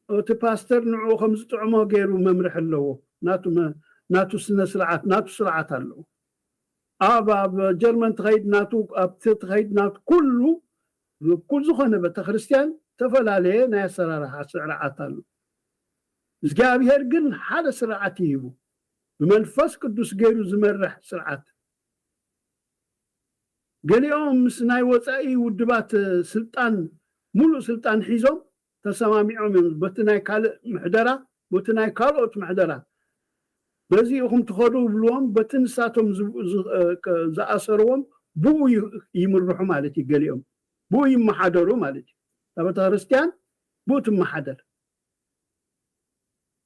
እቲ ፓስተር ንዕኡ ከም ዝጥዕሞ ገይሩ መምርሒ ኣለዎ። ናቱ መ- ናቱ ስነ ስርዓት ናቱ ስርዓት ኣለዎ። ኣብ ኣብ ጀርመን ትኸይድ ናቱ ኣብቲ ትኸይድ ናቱ ኩሉ ርኩብ ዝኾነ ቤተክርስትያን ዝተፈላለየ ናይ ኣሰራርሓ ስርዓት ኣሎ። እግዚኣብሔር ግን ሓደ ስርዓት ይሂቡ፣ ብመንፈስ ቅዱስ ገይሩ ዝመርሕ ስርዓት። ገሊኦም ምስ ናይ ወፃኢ ውድባት ስልጣን፣ ሙሉእ ስልጣን ሒዞም ተሰማሚዖም እዮም። በቲ ናይ ካልእ ምሕደራ፣ በቲ ናይ ካልኦት ምሕደራ በዚ ኢኹም ትኸዱ ይብልዎም፣ በቲ ንሳቶም ዝ- ዝ- እ፣ ከ- ዝኣሰርዎም ብኡ ይ- ይምርሑ ማለት እዩ። ገሊኦም ብኡ ይመሓደሩ ማለት እዩ። እታ ቤተክርስትያን ብኡ ትመሓደር።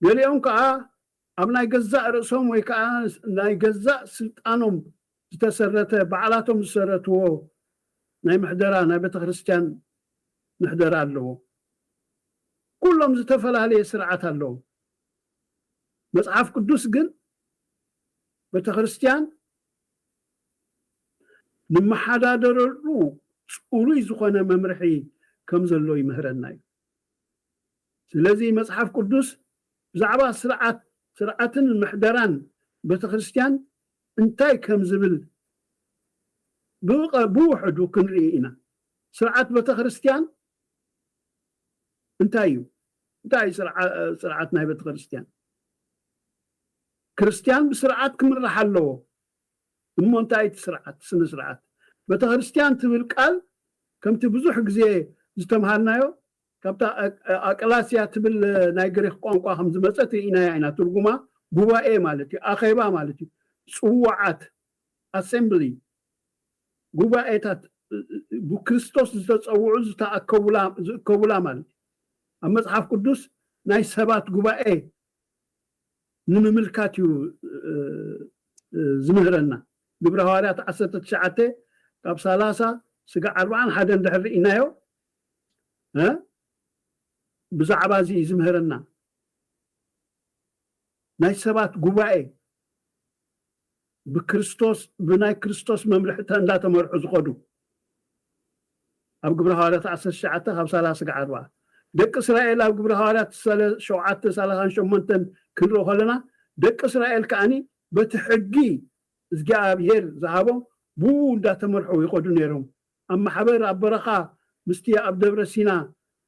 ገሊኦም ከዓ ኣብ ናይ ገዛእ ርእሶም ወይ ከዓ ናይ ገዛእ ስልጣኖም ዝተሰረተ፣ ባዕላቶም ዝሰረትዎ ናይ ምሕደራ፣ ናይ ቤተክርስትያን ምሕደራ ኣለዎ። ኩሎም ዝተፈላለየ ስርዓት ኣለዎም። መጽሓፍ ቅዱስ ግን ቤተክርስትያን ንመሓዳደረሉ ጽሩይ ዝኾነ መምርሒ ከም ዘሎ ይምህረና እዩ። ስለዚ መጽሓፍ ቅዱስ ብዛዕባ ስርዓት፣ ስርዓትን ምሕደራን ቤተክርስትያን እንታይ ከም ዝብል ብቐ- ብውሕዱ ክንርኢ ኢና። ስርዓት ቤተክርስትያን እንታይ እዩ? እንታይ እዩ ስርዓ- ስርዓት ናይ ቤተክርስትያን? ክርስትያን ብስርዓት ክምራሕ ኣለዎ። እሞ እንታይ እቲ ስርዓት፣ ስነ ስርዓት? ቤተክርስትያን ትብል ቃል ከምቲ ብዙሕ ግዜ ዝተምሃርናዮ ካብታ ኣቅ- ኣቅላስያ ትብል ናይ ግሪክ ቋንቋ ከም ዝመፀት ርኢናያ ኢና። ትርጉማ ጉባኤ ማለት እዩ፣ ኣኼባ ማለት እዩ። ጽዋዓት፣ ኣሴምብሊ፣ ጉባኤታት፣ ብክርስቶስ ዝተጸውዑ ዝተኣከቡላ፣ ዝእከቡላ ማለት እዩ። ኣብ መጽሓፍ ቅዱስ ናይ ሰባት ጉባኤ ንምምልካት እዩ፣ እ፣ እ፣ ዝምህረና። ግብረ ሃዋርያት ዓሰርተ ትሽዓተ ካብ ሰላሳ ስጋዕ ኣርባዓን ሓደን ድሕር ርኢናዮ፣ እ፣ ብዛዕባ እዚ እዩ ዝምህረና። ናይ ሰባት ጉባኤ ብክርስቶስ፣ ብናይ ክርስቶስ መምርሒ እንዳተመርሑ ዝኸዱ። ኣብ ግብረ ሃዋርያት ዓሰርተ ትሽዓተ ካብ ሰላሳ ስጋዕ ኣርባዓ፣ ደቂ እስራኤል ኣብ ግብረ ሃዋርያት ሰለ- ሸውዓተ ሰላሳን ሸሞንተን ክንርኢ ከለና፣ ደቂ እስራኤል ከኣኒ በቲ ሕጊ እግዚኣብሔር ዝሃቦም ብኡ እንዳተመርሑ ይኸዱ ነይሮም። ኣብ ማሕበር ኣብ በረኻ ምስቲ ኣብ ደብረ ሲና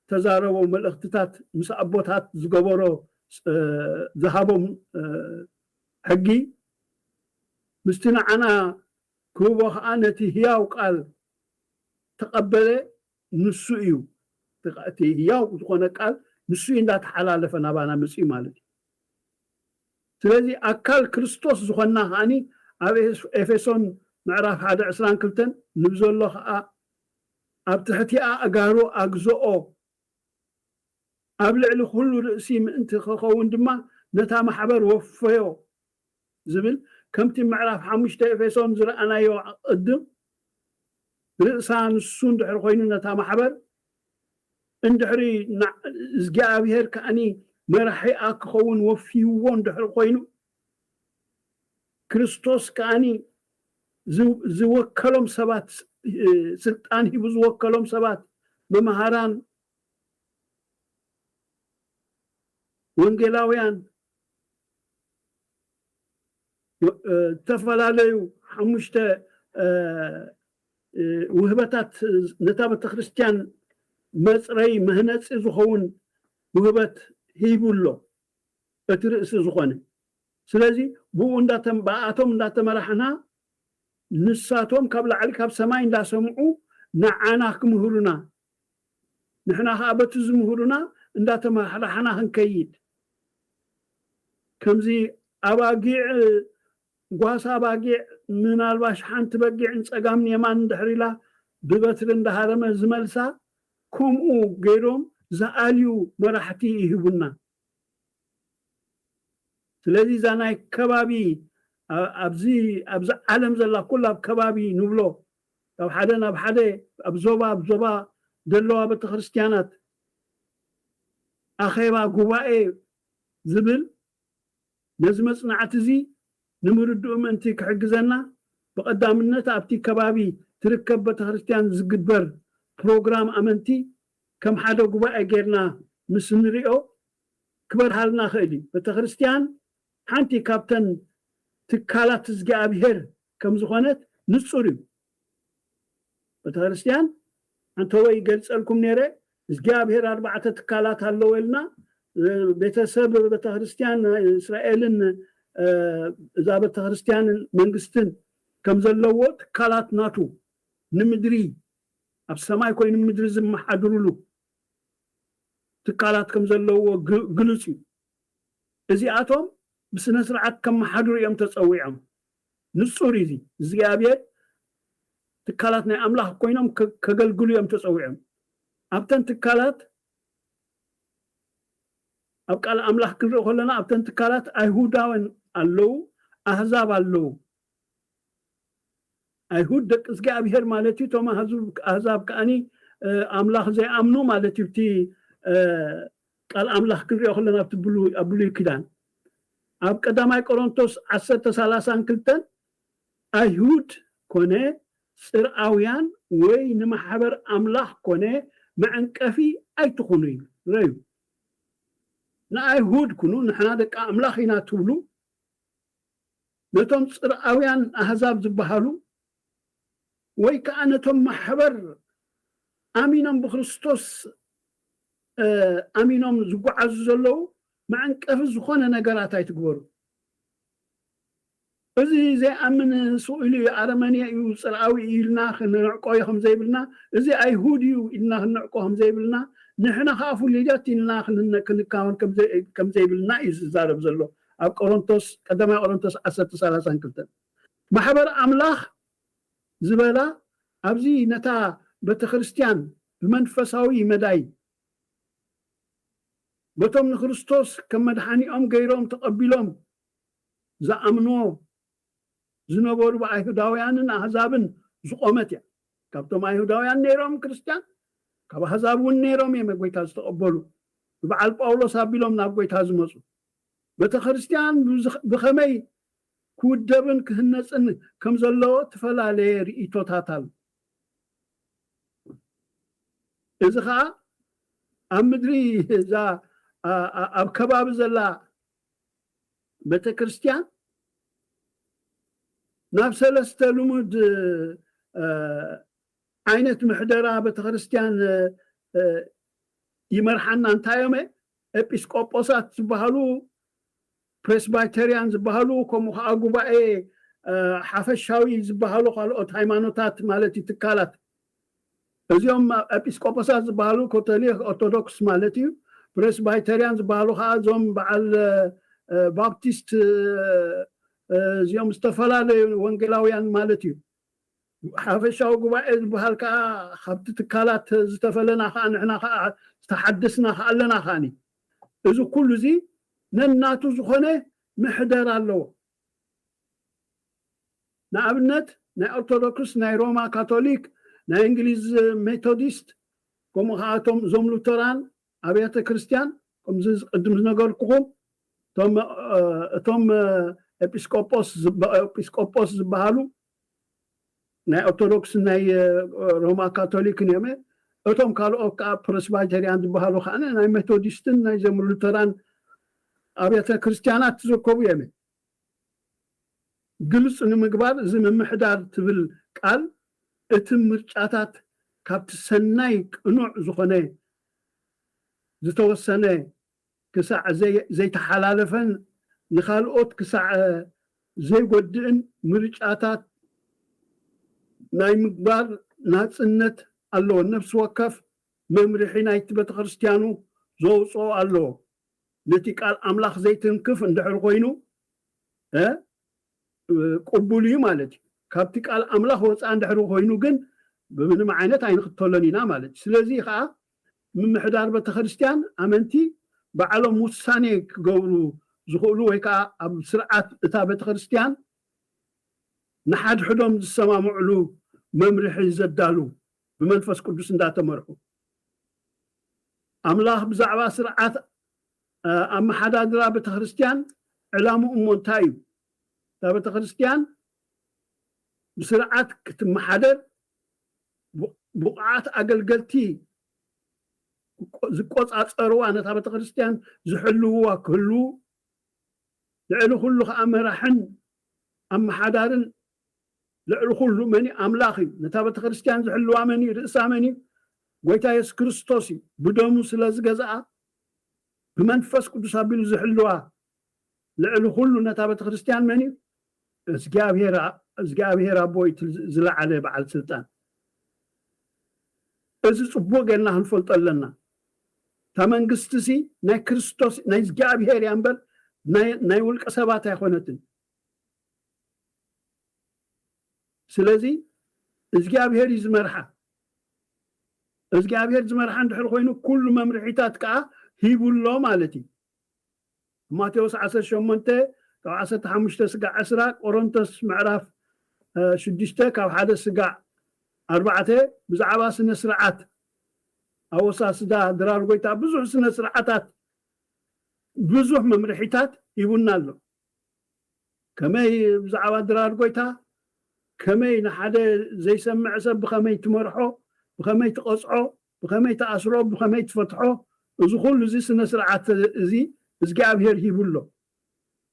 ተዛረቦ መልእኽትታት፣ ምስ ኣቦታት ዝገበሮ፣ እ፣ ዝሃቦም፣ እ፣ ሕጊ፣ ምስቲ ንዓና ክህቦ ኸዓ ነቲ ህያው ቃል ተቐበለ፣ ንሱ እዩ። እቲ ቃ- እቲ ህያው ዝኾነ ቃል ንሱ እዩ እንዳተሓላለፈ ናባና መፅዩ ማለት እዩ። ስለዚ ኣካል ክርስቶስ ዝኾንና ከዓኒ ኣብ ኤፌስ- ኤፌሶን ምዕራፍ ሓደ ዕስራን ክልተን ንብዘሎ ከኣ ኣብ ትሕቲ ኣእጋሩ ኣግዝኦ፣ ኣብ ልዕሊ ኩሉ ርእሲ ምእንቲ ክኸውን ድማ ነታ ማሕበር ወፈዮ ዝብል፣ ከምቲ ምዕራፍ ሓሙሽተ ኤፌሶን ዝረኣናዮ ቅድም፣ ርእሳ ንሱ እንድሕር ኮይኑ ነታ ማሕበር እንድሕሪ ና- እግዚኣብሔር ከኣኒ መራሒኣ ክኸውን ወፍይዎ እንድሕር ኮይኑ፣ ክርስቶስ ከኣኒ ዝ- ዝወከሎም ሰባት፣ እ፣ ስልጣን ሂቡ ዝወከሎም ሰባት፣ መምሃራን፣ ወንጌላውያን፣ እ፣ ዝተፈላለዩ ሓሙሽተ፣ እ፣ እ፣ ውህበታት፣ ነታ ቤተክርስትያን መፅረይ መህነፂ ዝኸውን ውህበት ሂቡ ኣሎ፣ እቲ ርእሲ ዝኾነ። ስለዚ ብኡ እንዳተም- ብኣቶም እንዳተመራሕና፣ ንሳቶም ካብ ላዕሊ ካብ ሰማይ እንዳሰምዑ ንዓና ክምህሩና፣ ንሕና ከዓ በቲ ዝምህሩና እንዳተመራሕራሕና ክንከይድ፣ ከምዚ ኣባጊዕ፣ ጓሳ ኣባጊዕ፣ ምናልባሽ ሓንቲ በጊዕ ንፀጋም ንየማን እንድሕር ኢላ ብበትሪ እንዳሃረመ ዝመልሳ፣ ከምኡ ገይሮም ዝኣልዩ መራሕቲ ይህቡና። ስለዚ እዛ ናይ ከባቢ፣ ኣ- ኣብዚ ኣብዚ ዓለም ዘላ ኩላ ኣብ ከባቢ ንብሎ፣ ካብ ሓደ ናብ ሓደ፣ ኣብ ዞባ ኣብ ዞባ ዘለዋ ቤተክርስትያናት ኣኼባ፣ ጉባኤ ዝብል፣ ነዚ መጽናዕቲ እዚ ንምርድኡ ምእንቲ ክሕግዘና፣ ብቐዳምነት ኣብቲ ከባቢ ትርከብ ቤተክርስትያን ዝግበር ፕሮግራም ኣመንቲ ከም ሓደ ጉባኤ ጌርና ምስ ንሪኦ ክበርሃልና ይኽእል እዩ። ቤተክርስትያን ሓንቲ ካብተን ትካላት እግዚኣብሔር ከም ዝኾነት ንጹር እዩ። ቤተክርስትያን ኣንተ ወይ ይገልጸልኩም ነይረ እግዚኣብሔር ኣርባዕተ ትካላት ኣለዎ ኢልና። ቤተሰብ ቤተክርስትያን እስራኤልን እዛ ቤተክርስትያንን መንግስትን ከም ዘለዎ ትካላት ናቱ ንምድሪ ኣብ ሰማይ ኮይኑ ምድሪ ዝመሓድሩሉ ትካላት ከም ዘለዎ ግልጽ እዩ። እዚኣቶም ብስነ ስርዓት ከመሓድሩ እዮም ተጸዊዖም። ንጹር እዩ። እግዚኣብሔር ትካላት ናይ ኣምላኽ ኮይኖም ከገልግሉ እዮም ተጸዊዖም። ኣብተን ትካላት ኣብ ቃል ኣምላኽ ክንርኢ ከለና ኣብተን ትካላት ኣይሁዳውያን ኣለዉ፣ ኣህዛብ ኣለዉ። ኣይሁድ ደቂ እግዚኣብሔር ማለት እዩ። እቶም ኣህዛብ ከዓኒ ኣምላኽ ዘይኣምኑ ማለት እዩ። እቲ ቃል ኣምላኽ ክንሪኦ ከለና ኣብ ብሉይ ኪዳን ኣብ ቀዳማይ ቆሮንቶስ ዓሰርተ ሰላሳን ክልተን ኣይሁድ ኮነ ጽርኣውያን ወይ ንማሕበር ኣምላኽ ኮነ መዐንቀፊ ኣይትኹኑ እዩ። ረዩ ንኣይሁድ ኩኑ ንሕና ደቂ ኣምላኽ ኢና ትብሉ ነቶም ጽርኣውያን ኣህዛብ ዝበሃሉ ወይ ከዓ ነቶም ማሕበር ኣሚኖም ብክርስቶስ ኣሚኖም ዝጓዓዙ ዘለዉ መዐንቀፊ ዝኾነ ነገራት ኣይትግበሩ። እዚ ዘይኣምን ስኢሉ እዩ፣ ኣረመኔ እዩ፣ ጽርኣዊ እዩ ኢልና ክንዕቆ እዩ ከም ዘይብልና፣ እዚ ኣይሁድ እዩ ኢልና ክንዕቆ ከም ዘይብልና፣ ንሕና ከዓ ፍሉያት ኢልና ክንካወን ከም ዘይብልና እዩ ዝዛረብ ዘሎ ኣብ ቆሮንቶስ ቀዳማይ ቆሮንቶስ ዓሰርተ ሰላሳን ክልተን። ማሕበር ኣምላኽ ዝበላ ኣብዚ ነታ ቤተክርስትያን ብመንፈሳዊ መዳይ በቶም ንክርስቶስ ከም መድሓኒኦም ገይሮም ተቐቢሎም ዝኣምንዎ ዝነበሩ ብኣይሁዳውያንን ኣህዛብን ዝቆመት እያ። ካብቶም ኣይሁዳውያን ነይሮም ክርስትያን፣ ካብ ኣህዛብ እውን ነይሮም እዮም ጎይታ ዝተቐበሉ። ብበዓል ጳውሎስ ኣቢሎም ናብ ጎይታ ዝመፁ። ቤተክርስትያን ብኸመይ ክውደብን ክህነፅን ከም ዘለዎ ትፈላለየ ርእይቶታት ኣሎ። እዚ ከዓ ኣብ ምድሪ እዛ ኣብ ከባቢ ዘላ ቤተክርስትያን ናብ ሰለስተ ልሙድ ዓይነት ምሕደራ ቤተክርስትያን ይመርሓና። እንታይ እዮም? ኤጲስቆጶሳት ዝበሃሉ፣ ፕሬስባይተርያን ዝበሃሉ፣ ከምኡ ከዓ ጉባኤ ሓፈሻዊ ዝበሃሉ ካልኦት ሃይማኖታት ማለት እዩ፣ ትካላት። እዚኦም ኤጲስቆጶሳት ዝበሃሉ ካቶሊክ ኦርቶዶክስ ማለት እዩ። ፕሬስባይተርያን ዝበሃሉ ከዓ እዞም በዓል ባፕቲስት፣ እዚኦም ዝተፈላለዩ ወንጌላውያን ማለት እዩ። ሓፈሻዊ ጉባኤ ዝበሃል ከዓ ካብቲ ትካላት ዝተፈለና ከዓ ንሕና ከዓ ዝተሓደስና ከዓ ኣለና ከዓኒ። እዚ ኩሉ እዚ ነናቱ ዝኾነ ምሕደር ኣለዎ። ንኣብነት ናይ ኦርቶዶክስ፣ ናይ ሮማ ካቶሊክ፣ ናይ እንግሊዝ ሜቶዲስት፣ ከምኡ ከዓ እቶም እዞም ሉተራን ኣብያተ ክርስትያን ከምዚ ቅድም ዝነገርኩኹም እቶም ኤጲስቆጶስ ዝበሃሉ ናይ ኦርቶዶክስ ናይ ሮማ ካቶሊክን እዮም። እቶም ካልኦት ከዓ ፕሬስባይተርያን ዝበሃሉ ከዓ ናይ ሜቶዲስትን ናይ ዘም ሉተራን ኣብያተ ክርስትያናት ዝርከቡ እዮም። ግልፅ ንምግባር እዚ ምምሕዳር ትብል ቃል እቲ ምርጫታት ካብቲ ሰናይ ቅኑዕ ዝኾነ ዝተወሰነ ክሳዕ ዘይተሓላለፈን ንካልኦት ክሳዕ ዘይጎድእን ምርጫታት ናይ ምግባር ናፅነት ኣለዎ። ነፍሲ ወከፍ መምርሒ ናይቲ ቤተክርስትያኑ ዘውፅኦ ኣለዎ። ነቲ ቃል ኣምላኽ ዘይትንክፍ እንድሕር ኮይኑ ቅቡል እዩ ማለት እዩ። ካብቲ ቃል ኣምላኽ ወፃ እንድሕር ኮይኑ ግን ብምንም ዓይነት ኣይንኽተሎን ኢና ማለት እዩ። ስለዚ ከዓ ምምሕዳር ቤተክርስትያን ኣመንቲ ባዕሎም ውሳኔ ክገብሩ ዝኽእሉ ወይ ከዓ ኣብ ስርዓት እታ ቤተክርስትያን ንሓድሕዶም ዝሰማምዕሉ መምርሒ ዘዳሉ ብመንፈስ ቅዱስ እንዳተመርሑ ኣምላኽ ብዛዕባ ስርዓት ኣመሓዳድራ ቤተክርስትያን ዕላምኡ እሞ እንታይ እዩ? እታ ቤተክርስትያን ብስርዓት ክትመሓደር ብቑዓት ኣገልገልቲ ዝቆፃፀርዋ ነታ ቤተክርስትያን ዝሕልውዋ ክህልዉ ልዕሊ ኩሉ ከዓ መራሕን ኣመሓዳርን ልዕሊ ኩሉ መን ኣምላኽ እዩ። ነታ ቤተክርስትያን ዝሕልዋ መን እዩ? ርእሳ መን እዩ? ጎይታ የሱስ ክርስቶስ እዩ። ብደሙ ስለ ዝገዝኣ፣ ብመንፈስ ቅዱስ ኣቢሉ ዝሕልዋ፣ ልዕሊ ኩሉ ነታ ቤተክርስትያን መን እዩ? እግዚኣብሔር ኣ-፣ እግዚኣብሔር ኣቦ እዩ፣ እቲ ዝለዓለ በዓል ስልጣን። እዚ ጽቡቕ ጌርና ክንፈልጦ ኣለና። እታ መንግስቲ ሲ ናይ ክርስቶስ፣ ናይ እግዚኣብሔር እያ እምበር ናይ፣ ናይ ውልቀ ሰባት ኣይኮነትን። ስለዚ እግዚኣብሔር እዩ ዝመርሓ። እግዚኣብሔር ዝመርሓ እንድሕር ኮይኑ፣ ኩሉ መምርሒታት ከኣ ሂቡ ኣሎ ማለት እዩ። ማቴዎስ ዓሰርተ ሸሞንተ ካብ ዓሰርተ ሓሙሽተ ስጋዕ ዕስራ፣ ቆሮንቶስ ምዕራፍ፣ እ፣ ሽዱሽተ ካብ ሓደ ስጋዕ ኣርባዕተ፣ ብዛዕባ ስነ ስርዓት ኣወሳስዳ ድራር ጎይታ ብዙሕ ስነ ስርዓታት፣ ብዙሕ መምርሒታት ሂቡና ኣሎ። ከመይ ብዛዕባ ድራር ጎይታ፣ ከመይ ንሓደ ዘይሰምዕ ሰብ ብኸመይ ትመርሖ፣ ብኸመይ ትቐጽዖ፣ ብኸመይ ትኣስሮ፣ ብኸመይ ትፈትሖ፣ እዚ ኩሉ እዚ ስነ ስርዓት እዚ እግዚኣብሔር ሂቡ ኣሎ።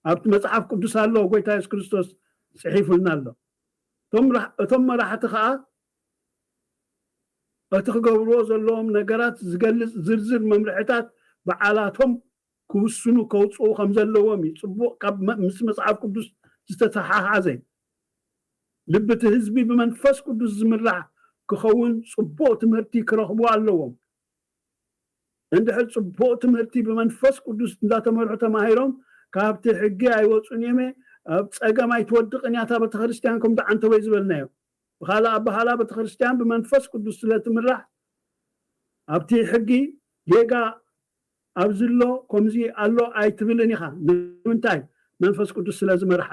ኣብቲ መጽሓፍ ቅዱስ ኣሎ፣ ጎይታ የሱስ ክርስቶስ ጽሒፉልና ኣሎ። እቶም ራ-፣ እቶም መራሕቲ ኸኣ እቲ ክገብርዎ ዘለዎም ነገራት ዝገልጽ ዝርዝር መምርሕታት በዓላቶም ክውስኑ ከውጽኡ ከም ዘለዎም እዩ። ጽቡቕ ካብ መ-፣ ምስ መጽሓፍ ቅዱስ ዝተተሓሓዘ እዩ። ልቢ እቲ ህዝቢ ብመንፈስ ቅዱስ ዝምራሕ ክኸውን ጽቡቕ ትምህርቲ ክረኽቡ ኣለዎም። እንድሕር ጽቡቕ ትምህርቲ ብመንፈስ ቅዱስ እንዳተመርሑ ተማሂሮም፣ ካብቲ ሕጊ ኣይወጹን እዮም፣ ኣብ ጸገም ኣይትወድቕን እያ እታ ቤተክርስትያን፣ ከም ደዓንተወይ ዝበልናዮ። ብኻልእ ኣበሃላ ቤተክርስትያን ብመንፈስ ቅዱስ ስለ ትምራሕ፣ ኣብቲ ሕጊ ጌጋ ኣብዚ ኣሎ፣ ከምዚ ኣሎ ኣይትብልን ኢኻ። ንምንታይ? መንፈስ ቅዱስ ስለ ዝመርሓ።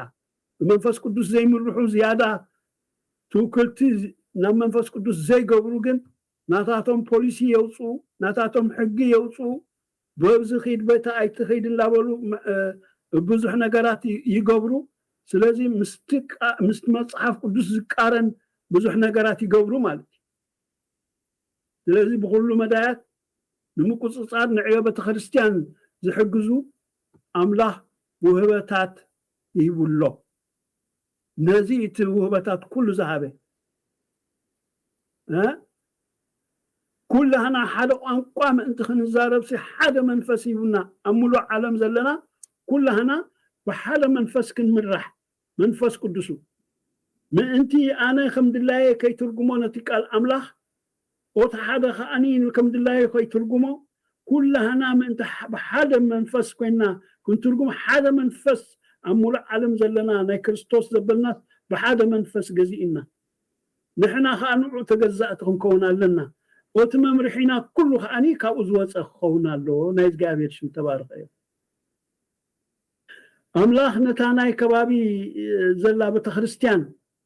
ብመንፈስ ቅዱስ ዘይምርሑ ዝያዳ ትውክልቲ ናብ መንፈስ ቅዱስ ዘይገብሩ ግን ናታቶም ፖሊሲ የውፅኡ፣ ናታቶም ሕጊ የውፅኡ፣ በብዚ ኺድ በቲ ኣይትኺድ እንዳበሉ ም-፣ እ፣ ብዙሕ ነገራት ይ-፣ ይገብሩ። ስለዚ ምስቲ ቃ-፣ ምስቲ መጽሓፍ ቅዱስ ዝቃረን ብዙሕ ነገራት ይገብሩ ማለት እዩ። ስለዚ ብኹሉ መዳያት ንምቁጽጻር ንዕዮ ቤተክርስትያን ዝሕግዙ ኣምላኽ ውህበታት ይህቡ ኣሎ። ነዚ እቲ ውህበታት ኩሉ ዝሃበ፣ እ፣ ኩላህና ሓደ ቋንቋ ምእንቲ ክንዛረብሲ ሓደ መንፈስ ሂቡና፣ ኣብ ሙሉእ ዓለም ዘለና ኩላህና ብሓደ መንፈስ ክንምራሕ፣ መንፈስ ቅዱሱ ምእንቲ ኣነ ከም ድላየ ከይትርጉሞ ነቲ ቃል ኣምላኽ፣ ኦቲ ሓደ ከኣኒ ከም ድላየ ከይትርጉሞ፣ ኩላህና ምእንቲ ሕ-፣ ብሓደ መንፈስ ኮይንና ክንትርጉም፣ ሓደ መንፈስ ኣብ ሙሉእ ዓለም ዘለና ናይ ክርስቶስ ዘበልናስ ብሓደ መንፈስ ገዚእና። ንሕና ኸኣ ንዑ ተገዛእቲ ክንከውን ኣለና። ኦቲ መምርሒና ኩሉ ከኣኒ ካብኡ ዝወጸ ክኸውን ኣለዎ። ናይ እግዚኣብሔር ሽም ተባረኸ እዩ። ኣምላኽ ነታ ናይ ከባቢ ዘላ ቤተክርስትያን፣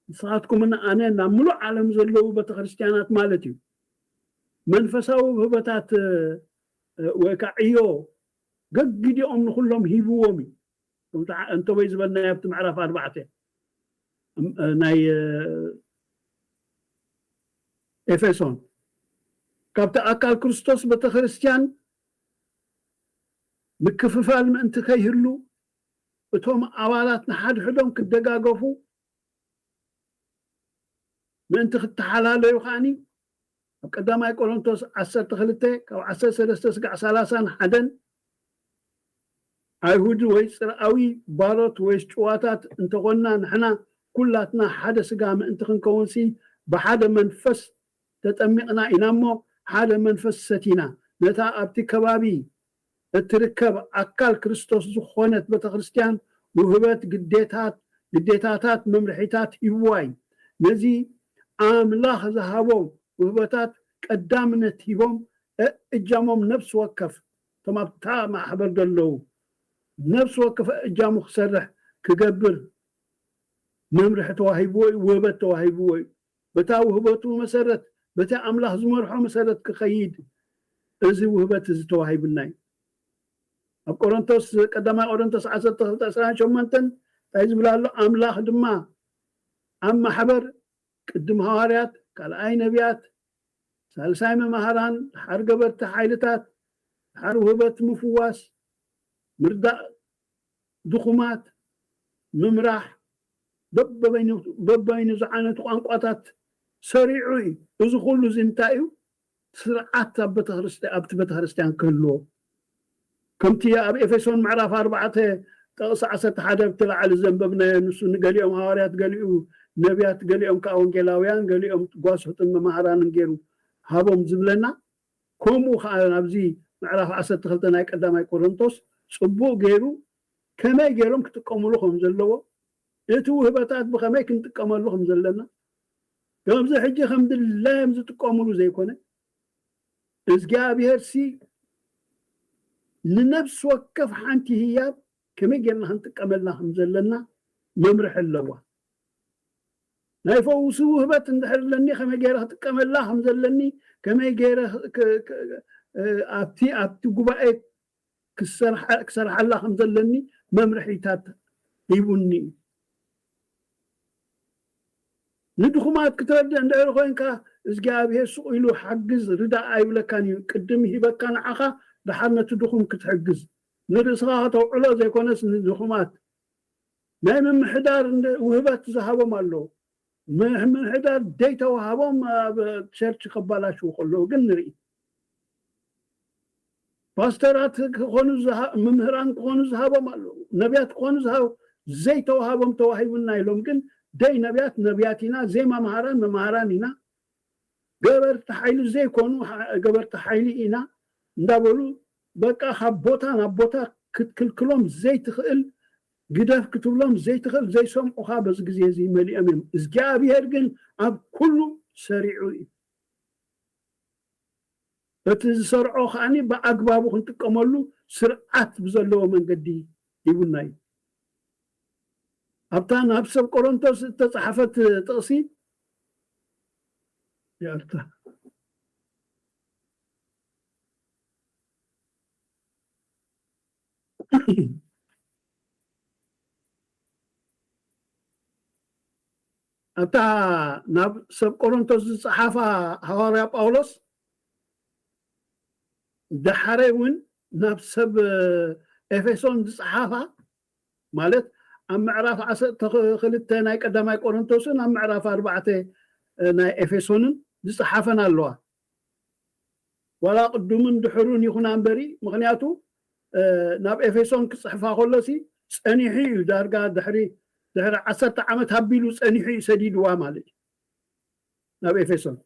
ንስኻትኩምን ኣነ ናብ ምሉእ ዓለም ዘለዉ ቤተክርስትያናት ማለት እዩ፣ መንፈሳዊ ውህበታት፣ እ፣ ወይ ከዓ ዕዮ ገግዲኦም ንኹሎም ሂብዎም እዩ። ከምቲ ዓ-፣ እንተወይ ዝበልናዮ ኣብቲ ምዕራፍ ኣርባዕተ፣ እም፣ እ፣ ናይ፣ እ፣ ኤፌሶን፣ ካብቲ ኣካል ክርስቶስ ቤተክርስትያን ምክፍፋል ምእንቲ ከይህሉ፣ እቶም ኣባላት ንሓድሕዶም ክደጋገፉ ምእንቲ ክተሓላለዩ ከኣኒ፣ ኣብ ቀዳማይ ቆሮንቶስ ዓሰርተ ክልተ ካብ ዓሰርተ ሰለስተ ስጋዕ ሰላሳን ሓደን፣ ኣይሁድ ወይ ጽርኣዊ፣ ባሮት ወይስ ጭዋታት እንተኾንና፣ ንሕና ኩላትና ሓደ ስጋ ምእንቲ ክንከውንሲ፣ ብሓደ መንፈስ ተጠሚቕና ኢና እሞ፣ ሓደ መንፈስ ሰቲና። ነታ ኣብቲ ከባቢ እትርከብ ኣካል ክርስቶስ ዝኾነት ቤተክርስትያን ውህበት ግዴታት፣ ግዴታታት፣ መምርሒታት ሂብዋ እዩ። ነዚ ኣምላኽ ዝሃቦም ውህበታት ቀዳምነት ሂቦም፣ እ-፣ እጃሞም ነፍሲ ወከፍ፣ እቶም ኣብታ ማሕበር ዘለዉ፣ ነፍሲ ወከፍ እጃሙ ክሰርሕ፣ ክገብር መምርሒ ተዋሂብዎ እዩ፣ ውህበት ተዋሂብዎ እዩ። በታ ውህበቱ መሰረት፣ በቲ ኣምላኽ ዝመርሖ መሰረት ክኸይድ፣ እዚ ውህበት እዚ ተዋሂቡና እዩ። ኣብ ቆሮንቶስ፣ ቀዳማይ ቆሮንቶስ ዓሰርተ ክልተ ዕስራን ሸሞንተን እንታይ ዝብል ኣሎ? ኣምላኽ ድማ ኣብ ማሕበር ቅድም ሃዋርያት፣ ካልኣይ ነቢያት፣ ሳልሳይ መማህራን፣ ድሓር ገበርቲ ሓይልታት፣ ድሓር ውህበት ምፍዋስ፣ ምርዳእ ድኹማት፣ ምምራሕ፣ በበበይኑ፣ በበይኑ ዝዓይነቱ ቋንቋታት ሰሪዑ እዩ። እዚ ኩሉ እዚ እንታይ እዩ? ስርዓት ኣብ ቤተክርስትያን፣ ኣብቲ ቤተክርስትያን ክህልዎ። ከምቲ ኣብ ኤፌሶን ምዕራፍ ኣርባዕተ ጥቕሲ ዓሰርተ ሓደ ኣብቲ ላዕሊ ዘንበብናዮ፣ ንሱ ንገሊኦም ሃዋርያት፣ ገሊኡ ነቢያት፣ ገሊኦም ከዓ ወንጌላውያን፣ ገሊኦም ጓስሕትን መማህራንን ገይሩ ሃቦም ዝብለና፣ ከምኡ ከዓ ኣብዚ ምዕራፍ ዓሰርተ ክልተ ናይ ቀዳማይ ቆሮንቶስ ጽቡቕ ገይሩ ከመይ ገይሮም ክጥቀሙሉ ከም ዘለዎ፣ እቲ ውህበታት ብኸመይ ክንጥቀመሉ ከም ዘለና፣ ከምዚ ሕጂ ከም ድላዮም ዝጥቀሙሉ ዘይኮነ፣ እግዚኣብሔር ሲ ንነፍሲ ወከፍ ሓንቲ ህያብ ከመይ ጌርና ክንጥቀመላ ከም ዘለና መምርሒ ኣለዋ። ናይ ፈውሲ ውህበት እንድሕር ኣለኒ ከመይ ገይረ ክጥቀመላ ከም ዘለኒ፣ ከመይ ገይረ ክ-፣ ክ-፣ እ፣ ኣብቲ፣ ኣብቲ ጉባኤ ክሰርሓ-፣ ክሰርሓላ ከም ዘለኒ መምርሒታት ሂቡኒ እዩ። ንድኹማት ክትረድእ እንድሕር ኮይንካ፣ እግዚኣብሔር ስቕ ኢሉ ሓግዝ፣ ርዳእ ኣይብለካን እዩ። ቅድም ይሂበካ ንዓኻ፣ ደሓር ነቲ ድኹም ክትሕግዝ። ንርእስኻ ከተውዕሎ ዘይኮነስ ንድኹማት። ናይ ምምሕዳር እንደ-፣ ውህበት ዝሃቦም ኣለዉ። ምሕ-፣ ምምሕዳር ደይተዋሃቦም ኣብ ቸርች ከባላሽዉ ከለዉ ግን ንርኢ። ፓስተራት ክኾኑ ዝሃ-፣ መምህራን ክኾኑ ዝሃቦም ኣለዉ። ነቢያት ክኾኑ ዝሃ-፣ ዘይተዋሃቦም ተዋሂቡና ኢሎም ግን ደይ ነቢያት ነቢያት ኢና፣ ዘይ መምሃራን መምሃራን ኢና፣ ገበርቲ ሓይሊ ዘይኮኑ ሓ-፣ ገበርቲ ሓይሊ ኢና እንዳበሉ በቃ ካብ ቦታ ናብ ቦታ ክትክልክሎም ዘይትኽእል፣ ግደፍ ክትብሎም ዘይትኽእል፣ ዘይሰምዑኻ በዚ ግዜ እዚ መሊኦም እዮም። እግዚኣብሔር ግን ኣብ ኩሉ ሰሪዑ እዩ። እቲ ዝሰርዖ ከኣኒ ብኣግባቡ ክንጥቀመሉ ስርዓት ብዘለዎ መንገዲ ሂቡና እዩ። ኣብታ ናብ ሰብ ቆሮንቶስ እተጻሕፈት ጥቕሲ፣ ይቕርታ። ኣብታ ናብ ሰብ ቆሮንቶስ ዝጸሓፋ ሃዋርያ ጳውሎስ፣ ደሓረ እውን ናብ ሰብ ኤፌሶን ዝጸሓፋ፣ ማለት ኣብ ምዕራፍ ዓሰርተ ክልተ ናይ ቀዳማይ ቆሮንቶስን ኣብ ምዕራፍ ኣርባዕተ ናይ ኤፌሶንን ዝጸሓፈን ኣለዋ። ዋላ ቅዱምን ድሕሩን ይኹና እምበሪ፣ ምኽንያቱ፣ እ፣ ናብ ኤፌሶን ክጽሕፋ ከሎሲ ጸኒሑ እዩ፣ ዳርጋ ድሕሪ፣ ድሕሪ ዓሰርተ ዓመት ኣቢሉ ጸኒሑ እዩ ሰዲድዋ ማለት እዩ ናብ ኤፌሶን።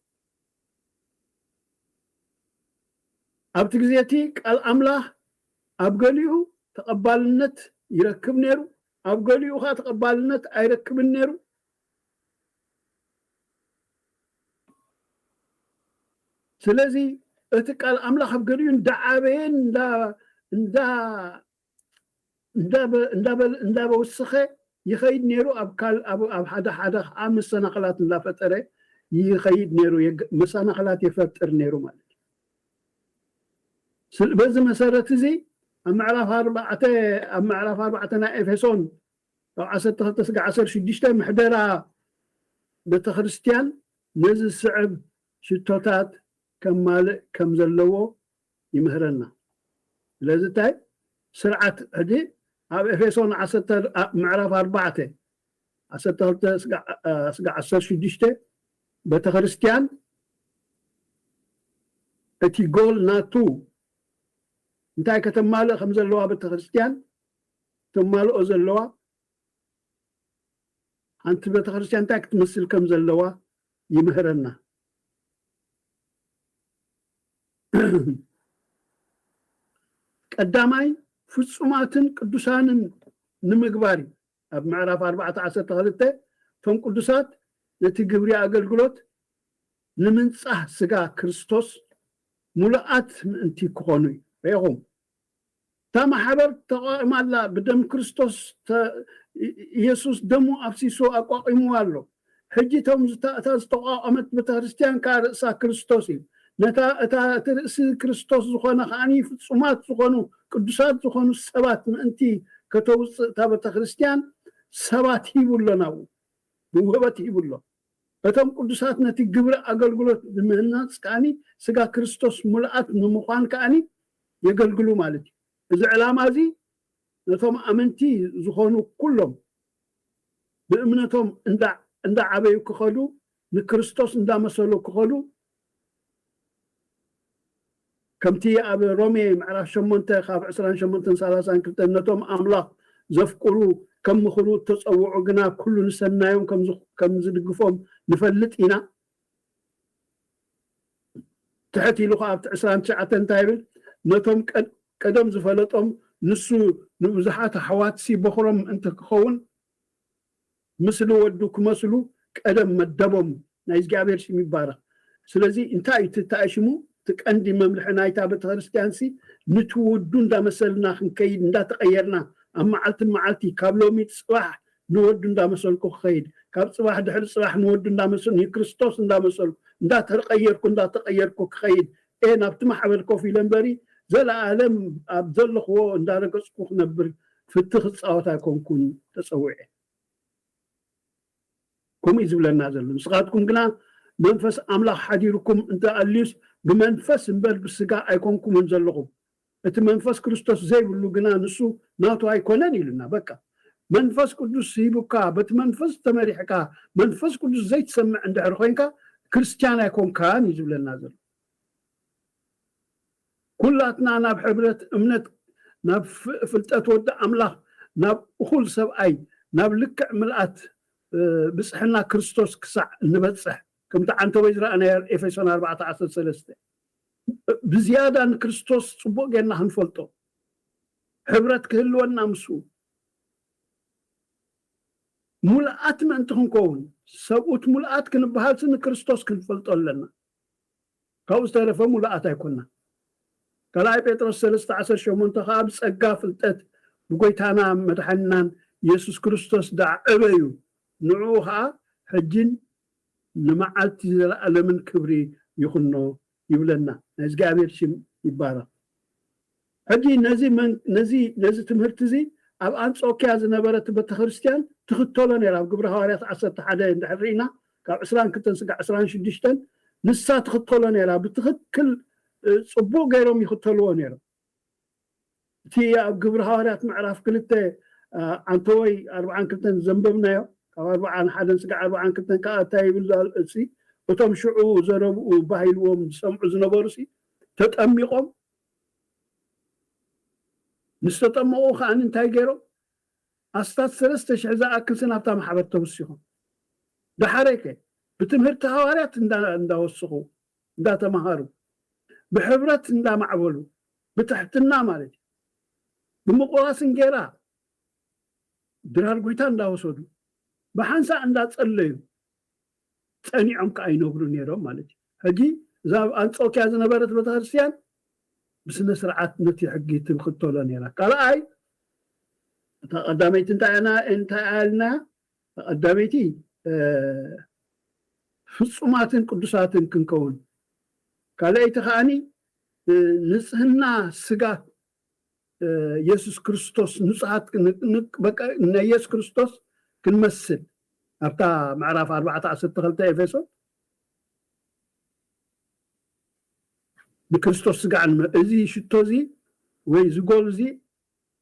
ኣብቲ ግዜ እቲ ቃል ኣምላኽ ኣብ ገሊኡ ተቐባልነት ይረክብ ነይሩ፣ ኣብ ገሊኡ ኸኣ ተቐባልነት ኣይረክብን ነይሩ። ስለዚ እቲ ቃል ኣምላኽ ኣብ ገሊኡ እንዳዓበየ እንዳ-፣ እንዳ-፣ እንዳበ-፣ እንዳበል-፣ እንዳበወሰኸ ይኸይድ ነይሩ። ኣብ ካል-፣ ኣብ፣ ኣብ ሓደ ሓደ ኸዓ መሰናኽላት እንዳፈጠረ ይኸይድ ነይሩ፣ የግ-፣ መሰናኽላት ይፈጥር ነይሩ ማለት እዩ። ስል-፣ በዚ መሰረት እዚ ኣብ ምዕራፍ ኣርባዕተ፣ ኣብ ምዕራፍ ኣርባዕተ ናይ ኤፌሶን ካብ ዓሰርተ ክልተ ስጋዕ ዓሰርተ ሽዱሽተ ምሕደራ ቤተክርስትያን ነዚ ዝስዕብ ሽቶታት ከማልእ ከም ዘለዎ ይምህረና። ስለዚ እንታይ ስርዓት ሕጂ ኣብ ኤፌሶን ዓሰርተ፣ ኣ-፣ ምዕራፍ ኣርባዕተ፣ ዓሰርተ ክልተ ስጋዕ፣ ኣ፣ ስጋዕ ዓሰርተ ሽዱሽተ ቤተክርስትያን እቲ ጎል ናቱ እንታይ ከተማልእ ከም ዘለዋ ቤተክርስትያን ተማልኦ ዘለዋ ሓንቲ ቤተክርስትያን እንታይ ክትመስል ከም ዘለዋ ይምህረና። ቀዳማይ ፍጹማትን ቅዱሳንን ንምግባር እዩ። ኣብ ምዕራፍ ኣርባዕተ ዓሰርተ ክልተ እቶም ቅዱሳት ነቲ ግብሪ ኣገልግሎት ንምንጻህ ስጋ ክርስቶስ ሙሉኣት ምእንቲ ክኾኑ እዩ። ርኢኹም? እታ ማሕበር ተቋቒማ ኣላ። ብደም ክርስቶስ ተ-፣ ኢ-፣ ኢየሱስ ደሙ ኣፍሲሱ ኣቋቒምዋ ኣሎ። ሕጂ እቶም ዝታ-፣ እታ ዝተቋቐመት ቤተክርስትያን ከኣ ርእሳ ክርስቶስ እዩ። ነታ፣ እታ፣ እቲ ርእሲ ክርስቶስ ዝኾነ ከኣኒ ፍጹማት ዝኾኑ፣ ቅዱሳት ዝኾኑ ሰባት ምእንቲ ከተውጽእ እታ ቤተክርስትያን ሰባት ሂቡ ኣሎ ናብኡ። ብውህበት ሂቡ ኣሎ። እቶም ቅዱሳት ነቲ ግብሪ ኣገልግሎት ንምህናጽ ከኣኒ ስጋ ክርስቶስ ሙሉኣት ንምዃን ከኣኒ የገልግሉ ማለት እዩ። እዚ ዕላማ እዚ ነቶም ኣመንቲ ዝኾኑ ኩሎም ብእምነቶም እንዳ-፣ እንዳዓበዩ ክኸዱ፣ ንክርስቶስ እንዳመሰሉ ክኸዱ፣ ከምቲ ኣብ ሮሜ ምዕራፍ ሸሞንተ ካብ ዕስራን ሸሞንተን ሰላሳን ክልተን፣ ነቶም ኣምላኽ ዘፍቅሩ ከም ምኽሩ እተጸውዑ ግና ኩሉ ንሰናዮም ከም ዝ-፣ ከም ዝድግፎም ንፈልጥ ኢና። ትሕት ኢሉ ኸዓ ኣብቲ ዕስራን ትሽዓተን እንታይ ይብል? ነቶም ቀድ-፣ ቀደም ዝፈለጦም ንሱ ንብዙሓት ኣሕዋትሲ በኹሮም እንተ ክኸውን፣ ምስሊ ወዱ ክመስሉ ቀደም መደቦም። ናይ እግዚኣብሔር ሽም ይባረኽ። ስለዚ እንታይ እዩ እቲ ተኣሽሙ? እቲ ቀንዲ መምርሒ ናይታ ቤተክርስትያንሲ፣ ንትውዱ እንዳመሰልና ክንከይድ፣ እንዳተቐየርና፣ ኣብ መዓልቲ መዓልቲ፣ ካብ ሎሚ ጽባሕ ንወዱ እንዳመሰልኩ ክኸይድ፣ ካብ ጽባሕ ድሕሪ ጽባሕ ንወዱ እንዳመሰልኩ፣ ንክርስቶስ እንዳመሰልኩ፣ እንዳተቀየርኩ፣ እንዳተቀየርኩ ክኸይድ፣ ኤ፣ ናብቲ ማሕበር ኮፍ ኢለ እምበሪ፣ ዘለኣለም ኣብ ዘለኽዎ እንዳረገጽኩ ክነብር ፍትህ ክጻወት ኣይኮንኩን ተጸዊዐ። ከምኡ እዩ ዝብለና ዘሎ። ንስኻትኩም ግና መንፈስ ኣምላኽ ሓዲርኩም እንተ ኣልዩስ፣ ብመንፈስ እምበር ብስጋ ኣይኮንኩምን ዘለኹም። እቲ መንፈስ ክርስቶስ ዘይብሉ ግና ንሱ ናቱ ኣይኮነን ኢሉና። በቃ መንፈስ ቅዱስ ሂቡካ፣ በቲ መንፈስ ተመሪሕካ፣ መንፈስ ቅዱስ ዘይትሰምዕ እንድሕር ኮይንካ፣ ክርስትያን ኣይኮንካን እዩ ዝብለና ዘሎ። ኩላትና ናብ ሕብረት እምነት፣ ናብ ፍ-፣ ፍልጠት ወዲ ኣምላኽ፣ ናብ እኹል ሰብኣይ፣ ናብ ልክዕ ምልኣት፣ እ፣ ብጽሕና ክርስቶስ ክሳዕ እንበጽሕ፣ ከምቲ ዓንተቦይ ዝረኣናዮ ኤፌሶን ኣርባዕተ ዓሰርተ ሰለስተ፣ ብዝያዳ ንክርስቶስ ጽቡቕ ጌርና ክንፈልጦ፣ ሕብረት ክህልወና ምስኡ፣ ሙልኣት ምእንቲ ክንከውን፣ ሰብኡት ሙልኣት ክንበሃልሲ ንክርስቶስ ክንፈልጦ ኣለና። ካብኡ ዝተረፈ ሙሉኣት ኣይኮንና። ካልኣይ ጴጥሮስ ሰለስተ ዓሰርተ ሸሞንተ ከኣ ብጸጋ ፍልጠት ብጎይታና መድሓኒናን የሱስ ክርስቶስ ደኣ ዕበዩ፣ ንዕኡ ከኣ ሕጅን ንመዓልቲ ዘለኣለምን ክብሪ ይኹኖ ይብለና። ናይ እግዚኣብሔር ሽም ይባረኽ። ሕጂ ነዚ መን-፣ ነዚ፣ ነዚ ትምህርቲ እዚ ኣብ ኣንጾኪያ ዝነበረት ቤተክርስትያን ትኽተሎ ነይራ። ኣብ ግብሪ ሃዋርያት ዓሰርተ ሓደ እንድሕር ርኢና፣ ካብ ዕስራን ክልተን ስጋዕ ዕስራን ሽዱሽተን ንሳ ትኽተሎ ነይራ። ብትኽክል፣ እ፣ ጽቡቕ ገይሮም ይኽተልዎ ነይሮም። እቲ ኣብ ግብሪ ሃዋርያት ምዕራፍ ክልተ፣ እ፣ ዓንተወይ ኣርብዓን ክልተን ዘንበብናዮ፣ ካብ ኣርብዓን ሓደን ስጋዕ ኣርብዓን ክልተን ከኣ እንታይ ይብል ኣሎ? እሲ እቶም ሽዑ ዘረብኡ ባህ ኢልዎም ዝሰምዑ ዝነበሩሲ ተጠሚቖም፣ ምስ ተጠመቑ ከኣ እንታይ ገይሮም? ኣስታት ሰለስተ ሽሕ ዝኣክል ናብታ ማሕበር ተወሲኾም። ደሓረይ ከ ብትምህርቲ ሃዋርያት እንዳ-፣ እንዳወሰኹ፣ እንዳተማሃሩ፣ ብሕብረት እንዳማዕበሉ፣ ብትሕትና ማለት እዩ፣ ብምቑራስ እንጌራ ድራር ጎይታ እንዳወሰዱ፣ ብሓንሳእ እንዳጸለዩ፣ ጸኒዖም ከኣ ይነብሩ ነይሮም ማለት እዩ። ሕጂ እዛ ኣብ ኣንጾኪያ ዝነበረት ቤተክርስትያን ብስነ ስርዓት ነቲ ሕጊ ትኽተሎ ነይራ። ካልኣይ፣ እታ ቀዳመይቲ እንታይ ኣና-፣ እንታይ ኣልና? እታ ቀዳመይቲ፣ እ፣ ፍጹማትን ቅዱሳትን ክንከውን። ካልኣይቲ ከኣኒ፣ እ፣ ንጽህና ስጋ፣ እ፣ የሱስ ክርስቶስ ንጹሃት ን-፣ ን-፣ በቃ ናይ የሱስ ክርስቶስ ክንመስል። ኣብታ ምዕራፍ ኣርባዕተ ዓሰርተ ክልተ ኤፌሶን ንክርስቶስ ስጋ ንመ-፣ እዚ ሽቶ እዚ ወይ እዚ ጎል እዚ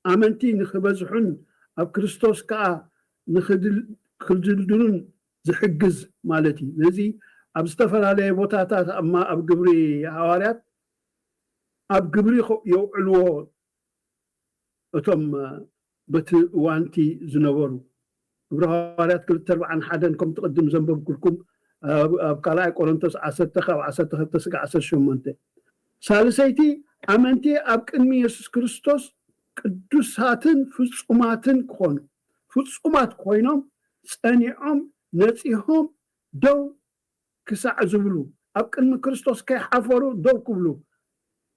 ኣመንቲ ንክበዝሑን ኣብ ክርስቶስ ከኣ ንክድል-፣ ክድልድሉን ዝሕግዝ ማለት እዩ። ነዚ ኣብ ዝተፈላለየ ቦታታት ኣብ ማ-፣ ኣብ ግብሪ ሃዋርያት ኣብ ግብሪ ኸ-፣ የውዕልዎ እቶም በቲ እዋንቲ ዝነበሩ። ግብሪ ሃዋርያት ክልተ ኣርብዓን ሓደን ከምቲ ቅድም ዘንበብኩልኩም፣ ኣብ፣ ኣብ ካልኣይ ቆሮንቶስ ዓሰርተ ካብ ዓሰርተ ክልተ ስጋዕ ዓሰርተ ሸሞንተ። ሳልሰይቲ፣ ኣመንቲ ኣብ ቅድሚ የሱስ ክርስቶስ ቅዱሳትን ፍጹማትን ክኾኑ፣ ፍጹማት ኮይኖም ጸኒዖም ነጺሆም ደው ክሳዕ ዝብሉ፣ ኣብ ቅድሚ ክርስቶስ ከይሓፈሩ ደው ክብሉ፣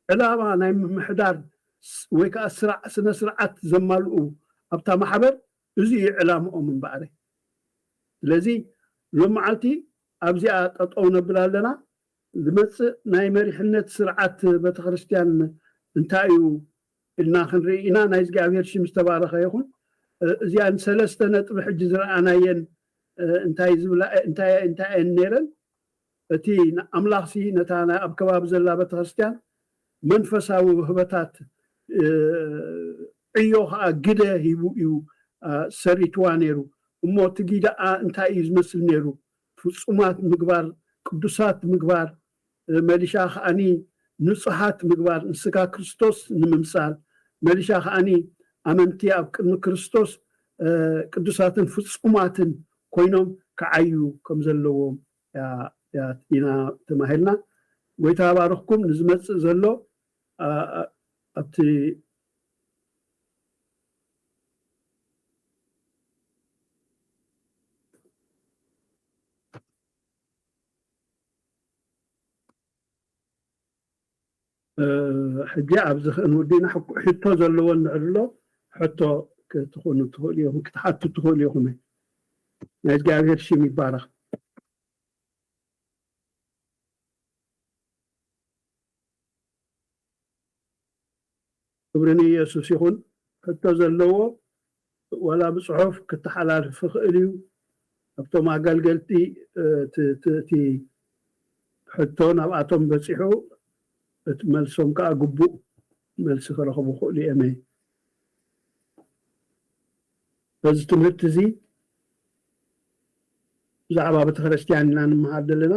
ዕላማ ናይ ምምሕዳር ስ-፣ ወይ ከኣ ስራ-፣ ስነ ስርዓት ዘማልኡ ኣብታ ማሕበር፣ እዚ እዩ ዕላምኦም እምበኣር። ስለዚ ሎም መዓልቲ ኣብዚኣ ጠጠው ነብል ኣለና። ዝመጽእ ናይ መሪሕነት ስርዓት ቤተክርስትያን እንታይ እዩ ኢልና ክንርኢ ኢና። ናይ እግዚኣብሔር ሽም ዝተባረኸ ይኹን። እ፣ እዚኣን ሰለስተ ነጥቢ ሕጂ ዝረኣናየን፣ እ፣ እንታይ ዝብላ፣ እንታይ፣ እንታይ እየን ነይረን? እቲ ን-፣ ኣምላኽሲ ነታ ናይ ኣብ ከባቢ ዘላ ቤተክርስትያን መንፈሳዊ ውህበታት፣ እ፣ ዕዮ ኸኣ ግደ ሂቡ እዩ፣ እ፣ ሰሪትዋ ነይሩ። እሞ እቲ ጊደኣ እንታይ እዩ ዝመስል ነይሩ? ፍጹማት ምግባር፣ ቅዱሳት ምግባር፣ እ፣ መሊሻ ከኣኒ ንጹሃት ምግባር፣ ንስጋ ክርስቶስ ንምምሳል፣ መሊሻ ከኣኒ ኣመንቲ ኣብ ቅድሚ ክርስቶስ፣ እ፣ ቅዱሳትን ፍጹማትን ኮይኖም ክዓዩ ከም ዘለዎም ያ-፣ ያ-፣ ኢና ተማሂርና። ጎይታ ባርኽኩም። ንዝመጽእ ዘሎ፣ ኣ-፣ ኣ-፣ ኣብቲ እ፣ ሕጂ ኣብዚ ክንውዲና ሕኩ-፣ ሕቶ ዘለዎ እንድሕር ኣሎ፣ ሕቶ ክትኾኑ ትኽእሉ ኢኹም፣ ክትሓቱ ትኽእሉ ኢኹም። ናይ እግዚኣብሔር ሽም ይባረኽ። ክብሪ ንኢየሱስ ይኹን። ሕቶ ዘለዎ ዋላ ብጽሑፍ ክተሓላልፍ ይኽእል እዩ። ኣብቶም ኣገልገልቲ፣ እ፣ እቲ፣ እቲ፣ እቲ ሕቶ ናብኣቶም በጺሑ፣ እቲ መልሶም ከኣ ግቡእ መልሲ ክረኽቡ ይኽእሉ እዮም። በዚ ትምህርቲ እዚ ብዛዕባ ቤተክርስትያን ኢና ንምሃር ዘለና።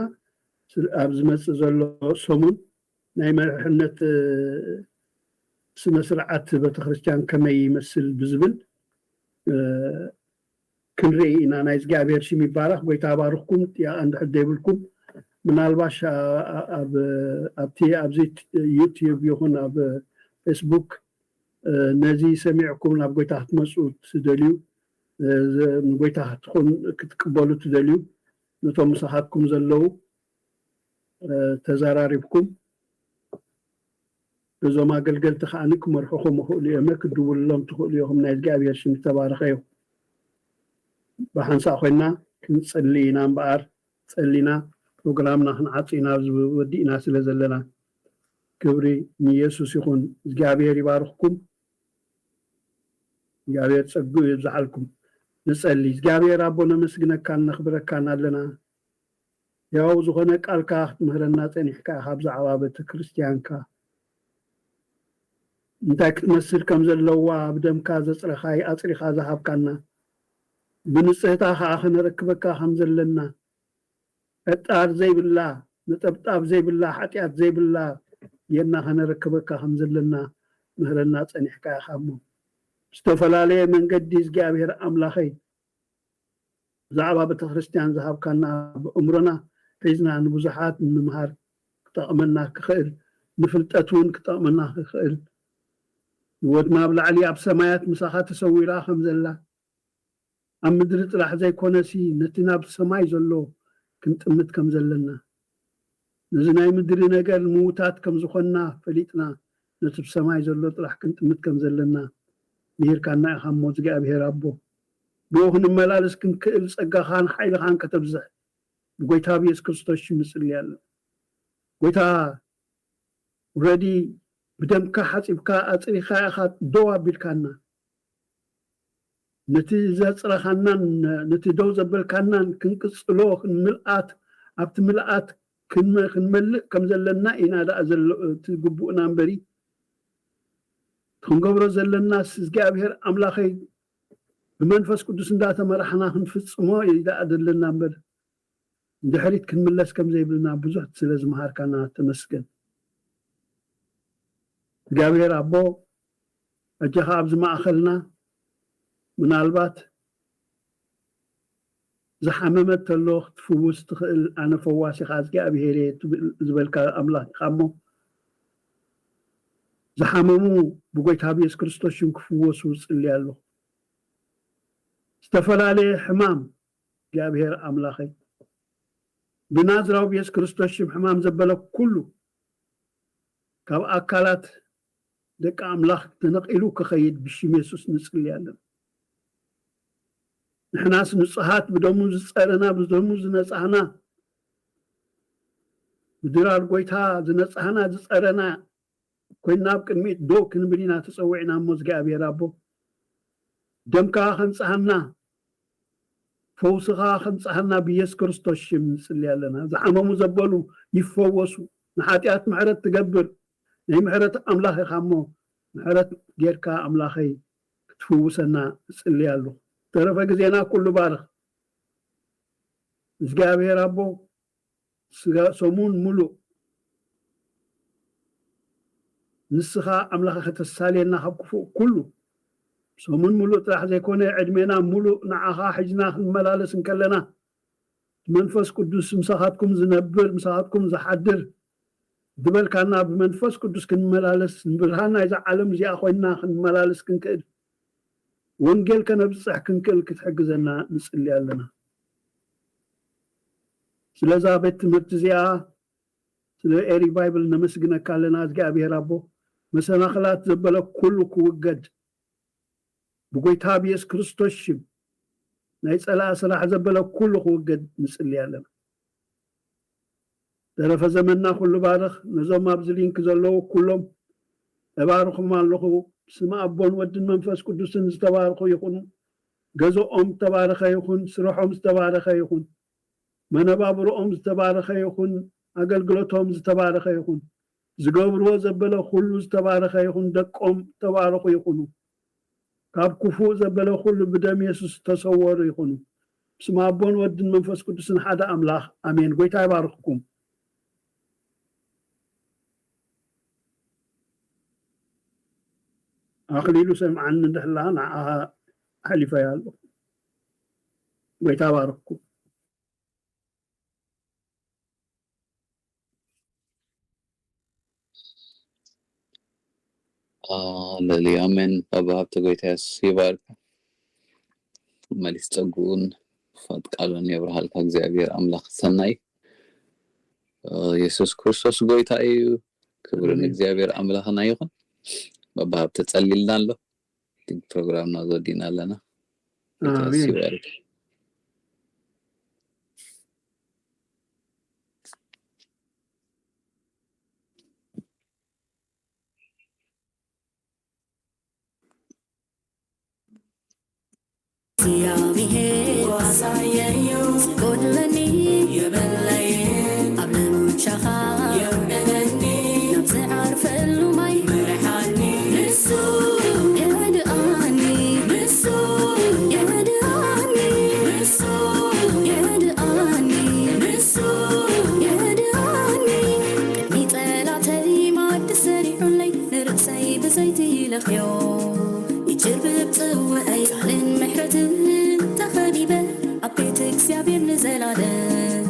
ስለ-፣ ኣብ ዝመጽእ ዘሎ ሰሙን ናይ መሪሕነት፣ እ፣ ስነ ስርዓት ቤተክርስትያን ከመይ ይመስል ብዝብል፣ እ፣ ክንርኢ ኢና። ናይ እግዚኣብሔር ሽም ይባረኽ። ጎይታ ባርኽኩም። ጥያቐ እንድሕር ዘይብልኩም፣ ምናልባሽ ኣ-፣ ኣ-፣ ኣብ፣ ኣብቲ፣ ኣብዚ ዩቲዩብ ይኹን ኣብ ፌስቡክ፣ እ፣ ነዚ ሰሚዕኩም ናብ ጎይታ ክትመጹ ትደልዩ፣ እ፣ ዘ-፣ ንጎይታ ክትኹን ክትቅበሉ ትደልዩ፣ ነቶም ምሳኻትኩም ዘለዉ፣ እ፣ ተዘራሪብኩም፣ እዞም ኣገልገልቲ ከኣ ክመርሑኹም ይኽእሉ እዮም፣ ክትድውልሎም ትኽእሉ ኢኹም። ናይ እግዚኣብሔር ሽም ዝተባረኸ እዩ። ብሓንሳእ ኮይና ክንጽሊ ኢና እምበኣር፣ ጸሊና ፕሮግራምና ክንዓጹ ኢና፣ ኣብዚ ወዲእና ስለ ዘለና። ክብሪ ንየሱስ ይኹን። እግዚኣብሔር ይባርኽኩም። እግዚኣብሔር ጸግኡ ይብዝሓልኩም። ንጸሊ። እግዚኣብሔር ኣቦ፣ ነመስግነካን ነኽብረካን ኣለና። ያው ዝኾነ ቃልካ ክትምህረና ጸኒሕካ ኢኻ ብዛዕባ ቤተ ክርስቲያንካ። እንታይ ክትመስል ከም ዘለዋ ብደምካ ዘጽረኻይ ኣጽሪኻ ዝሃብካና፣ ብንጽህታ ኸኣ ክነረክበካ ከም ዘለና፣ ዕጣር ዘይብላ፣ ነጠብጣብ ዘይብላ፣ ሓጢኣት ዘይብላ ጌርና ከነረክበካ ከም ዘለና ምህረና ጸኒሕካ ኢኻ እሞ፣ ዝተፈላለየ መንገዲ እግዚኣብሔር ኣምላኸይ፣ ብዛዕባ ቤተክርስትያን ዝሃብካና ብእምሮና ሒዝና ንብዙሓት ንምምሃር ክጠቕመና ክኽእል፣ ንፍልጠት እውን ክጠቕመና ክኽእል፣ ንወድና ኣብ ላዕሊ ኣብ ሰማያት ምሳኻ ተሰዊራ ከም ዘላ፣ ኣብ ምድሪ ጥራሕ ዘይኮነሲ ነቲ ናብ ሰማይ ዘሎ ክንጥምት ከም ዘለና፣ ነዚ ናይ ምድሪ ነገር ምዉታት ከም ዝኾንና ፈሊጥና፣ ነቲ ብሰማይ ዘሎ ጥራሕ ክንጥምት ከም ዘለና ምሂርካና ኢኻ እሞ፣ እግዚኣብሔር ኣቦ፣ ብኡ ክንመላለስ ክንክእል ጸጋኻን ሓይልኻን ከተብዝሕ ብጎይታ ብየሱስ ክርስቶስ ሽም ንጽሊ ኣለና። ጎይታ፣ ኦረዲ ብደምካ ሓጺብካ ኣጽሪኻ ኢኻ ደው ኣቢልካና። ነቲ ዘጽረኻናን ነቲ ደው ዘበልካናን ክንቅጽሎ፣ ክንምልኣት፣ ኣብቲ ምልኣት ክንመ-፣ ክንመልእ ከም ዘለና ኢና ደኣ ዘሎ እቲ ግቡእና እምበሪ፣ ክንገብሮ ዘለናስ እግዚኣብሔር ኣምላኸይ ብመንፈስ ቅዱስ እንዳተመራሕና ክንፍጽሞ እዩ ደኣ ዘለና እምበር፣ ንድሕሪት ክንምለስ ከም ዘይብልና ብዙሕ ስለ ዝመሃርካና ተመስገን። እግዚኣብሔር ኣቦ፣ ኣጆኻ ኣብዚ ማእኸልና ምናልባት ዝሓመመት ተሎ ክትፍውስ ትኽእል፣ ኣነ ፈዋሲኻ እግዚኣብሔር እየ ትብል ዝበልካ ኣምላኽ ኢኻ እሞ፣ ዝሓመሙ ብጎይታ ብየሱስ ክርስቶስ ሽም ክፍወሱ እጽሊ ኣለኹ። ዝተፈላለየ ሕማም እግዚኣብሔር ኣምላኸይ፣ ብናዝራዊ ብየሱስ ክርስቶስ ሽም ሕማም ዘበለ ኩሉ ካብ ኣካላት ደቂ ኣምላኽ ተነቒሉ ክኸይድ ብሽም የሱስ ንጽሊ ኣለና። ንሕናስ ንጹሃት፣ ብደሙ ዝጸረና፣ ብደሙ ዝነጻህና፣ ብድራር ጎይታ ዝነጻህና፣ ዝጸረና ኮይንና ኣብ ቅድሚት ደው ክንብል ኢና ተጸዊዕና እሞ፣ እግዚኣብሔር ኣቦ፣ ደምካ ከንጽሃና፣ ፈውስኻ ከምጽኣና ብየሱስ ክርስቶስ ሽም ንጽሊ ኣለና። ዝሓመሙ ዘበሉ ይፈወሱ። ንሓጢኣት ምሕረት ትገብር ናይ ምሕረት ኣምላኽ ኢኻ እሞ፣ ምሕረት ጌርካ ኣምላኸይ ክትፍውሰና እጽሊ ኣለኹ። ተረፈ ግዜና ኩሉ ባርኽ። እግዚኣብሔር ኣቦ፣ ስጋ-፣ ሰሙን ሙሉእ ንስኻ ኣምላኽ ከተሳልየና ካብ ክፉእ ኩሉ። ሰሙን ሙሉእ ጥራሕ ዘይኮነ፣ ዕድሜና ሙሉእ ንዓኻ ሒዝና ክንመላለስ እንከለና፣ መንፈስ ቅዱስ ምሳኻትኩም ዝነብር፣ ምሳኻትኩም ዝሓድር ዝበልካና፣ ብመንፈስ ቅዱስ ክንመላለስ፣ ንብርሃን ናይዛ ዓለም እዚኣ ኮይንና ክንመላለስ ክንክእል፣ ወንጌል ከነብጽሕ ክንክእል ክትሕግዘና ንጽሊ ኣለና። ስለዛ ቤት ትምህርቲ እዚኣ፣ ስለ ኤሪ ባይብል ነመስግነካ ኣለና። እግዚኣብሔር ኣቦ፣ መሰናኽላት ዘበለ ኩሉ ክውገድ፣ ብጎይታ ብየሱስ ክርስቶስ ሽም ናይ ጸላእ ስራሕ ዘበለ ኩሉ ክውገድ ንጽሊ ኣለና። ተረፈ ዘመንና ኩሉ ባርኽ። ነዞም ኣብዚ ሊንክ ዘለዉ ኩሎም እባርኹም ኣለኹ። ብስም ኣቦን ወድን መንፈስ ቅዱስን ዝተባረኹ ይኹኑ። ገዝኦም ዝተባረኸ ይኹን፣ ስርሖም ዝተባረኸ ይኹን፣ መነባብሮኦም ዝተባረኸ ይኹን፣ ኣገልግሎቶም ዝተባረኸ ይኹን። ዝገብርዎ ዘበለ ኩሉ ዝተባረኸ ይኹን፣ ደቆም ዝተባረኹ ይኹኑ። ካብ ክፉእ ዘበለ ኩሉ ብደም የሱስ ዝተሰወሩ ይኹኑ። ብስም ኣቦን ወድን መንፈስ ቅዱስን ሓደ ኣምላኽ ኣሜን። ጎይታ ይባርኽኩም። ኣኽሊሉ ሰምዓኒ እንድሕላ ንዓኻ ኣሕሊፈያ ኣለኹ። ጎይታ ባርኽኩም። ሃሌሉያ ኣሜን። ባባ ሃብተ ጎይታ የሱስ ይባርካ። መሊስ ጸጉኡን ፋት ቃሉን የብርሃልካ እግዚኣብሔር ኣምላኽ ሰናይ። የሱስ ክርስቶስ ጎይታ እዩ። ክብሪ ንእግዚኣብሔር ኣምላኽና ይኹን። ባባ ሃብተ ጸሊልና ኣሎ። ቲንክ ፕሮግራምና ዘዲና ኣለና። ጎይታ የሱስ ኣሜን። ይባርክ። እግዚኣብሔር ዋሳየዩ ዝጎድለኒ የብለይን ኣብ ለምቻኻ የውደለኒ ናብ ዝዓርፈሉ ማይ ምርሓኒ ንሱ የድኣኒ ንሱ የድኣኒ ንሱ የድኣኒ ንሱ የድኣኒ ቅድሚ ጸላተይ ማዕዲ ሰሪሑለይ ንርእሰይ ብዘይቲ ይለኽዮ ይጭርብብ ጽውዐይ ቃልን ምሕረትን ተኸቢበ ኣብ ቤት እግዚኣብሔር ንዘላለም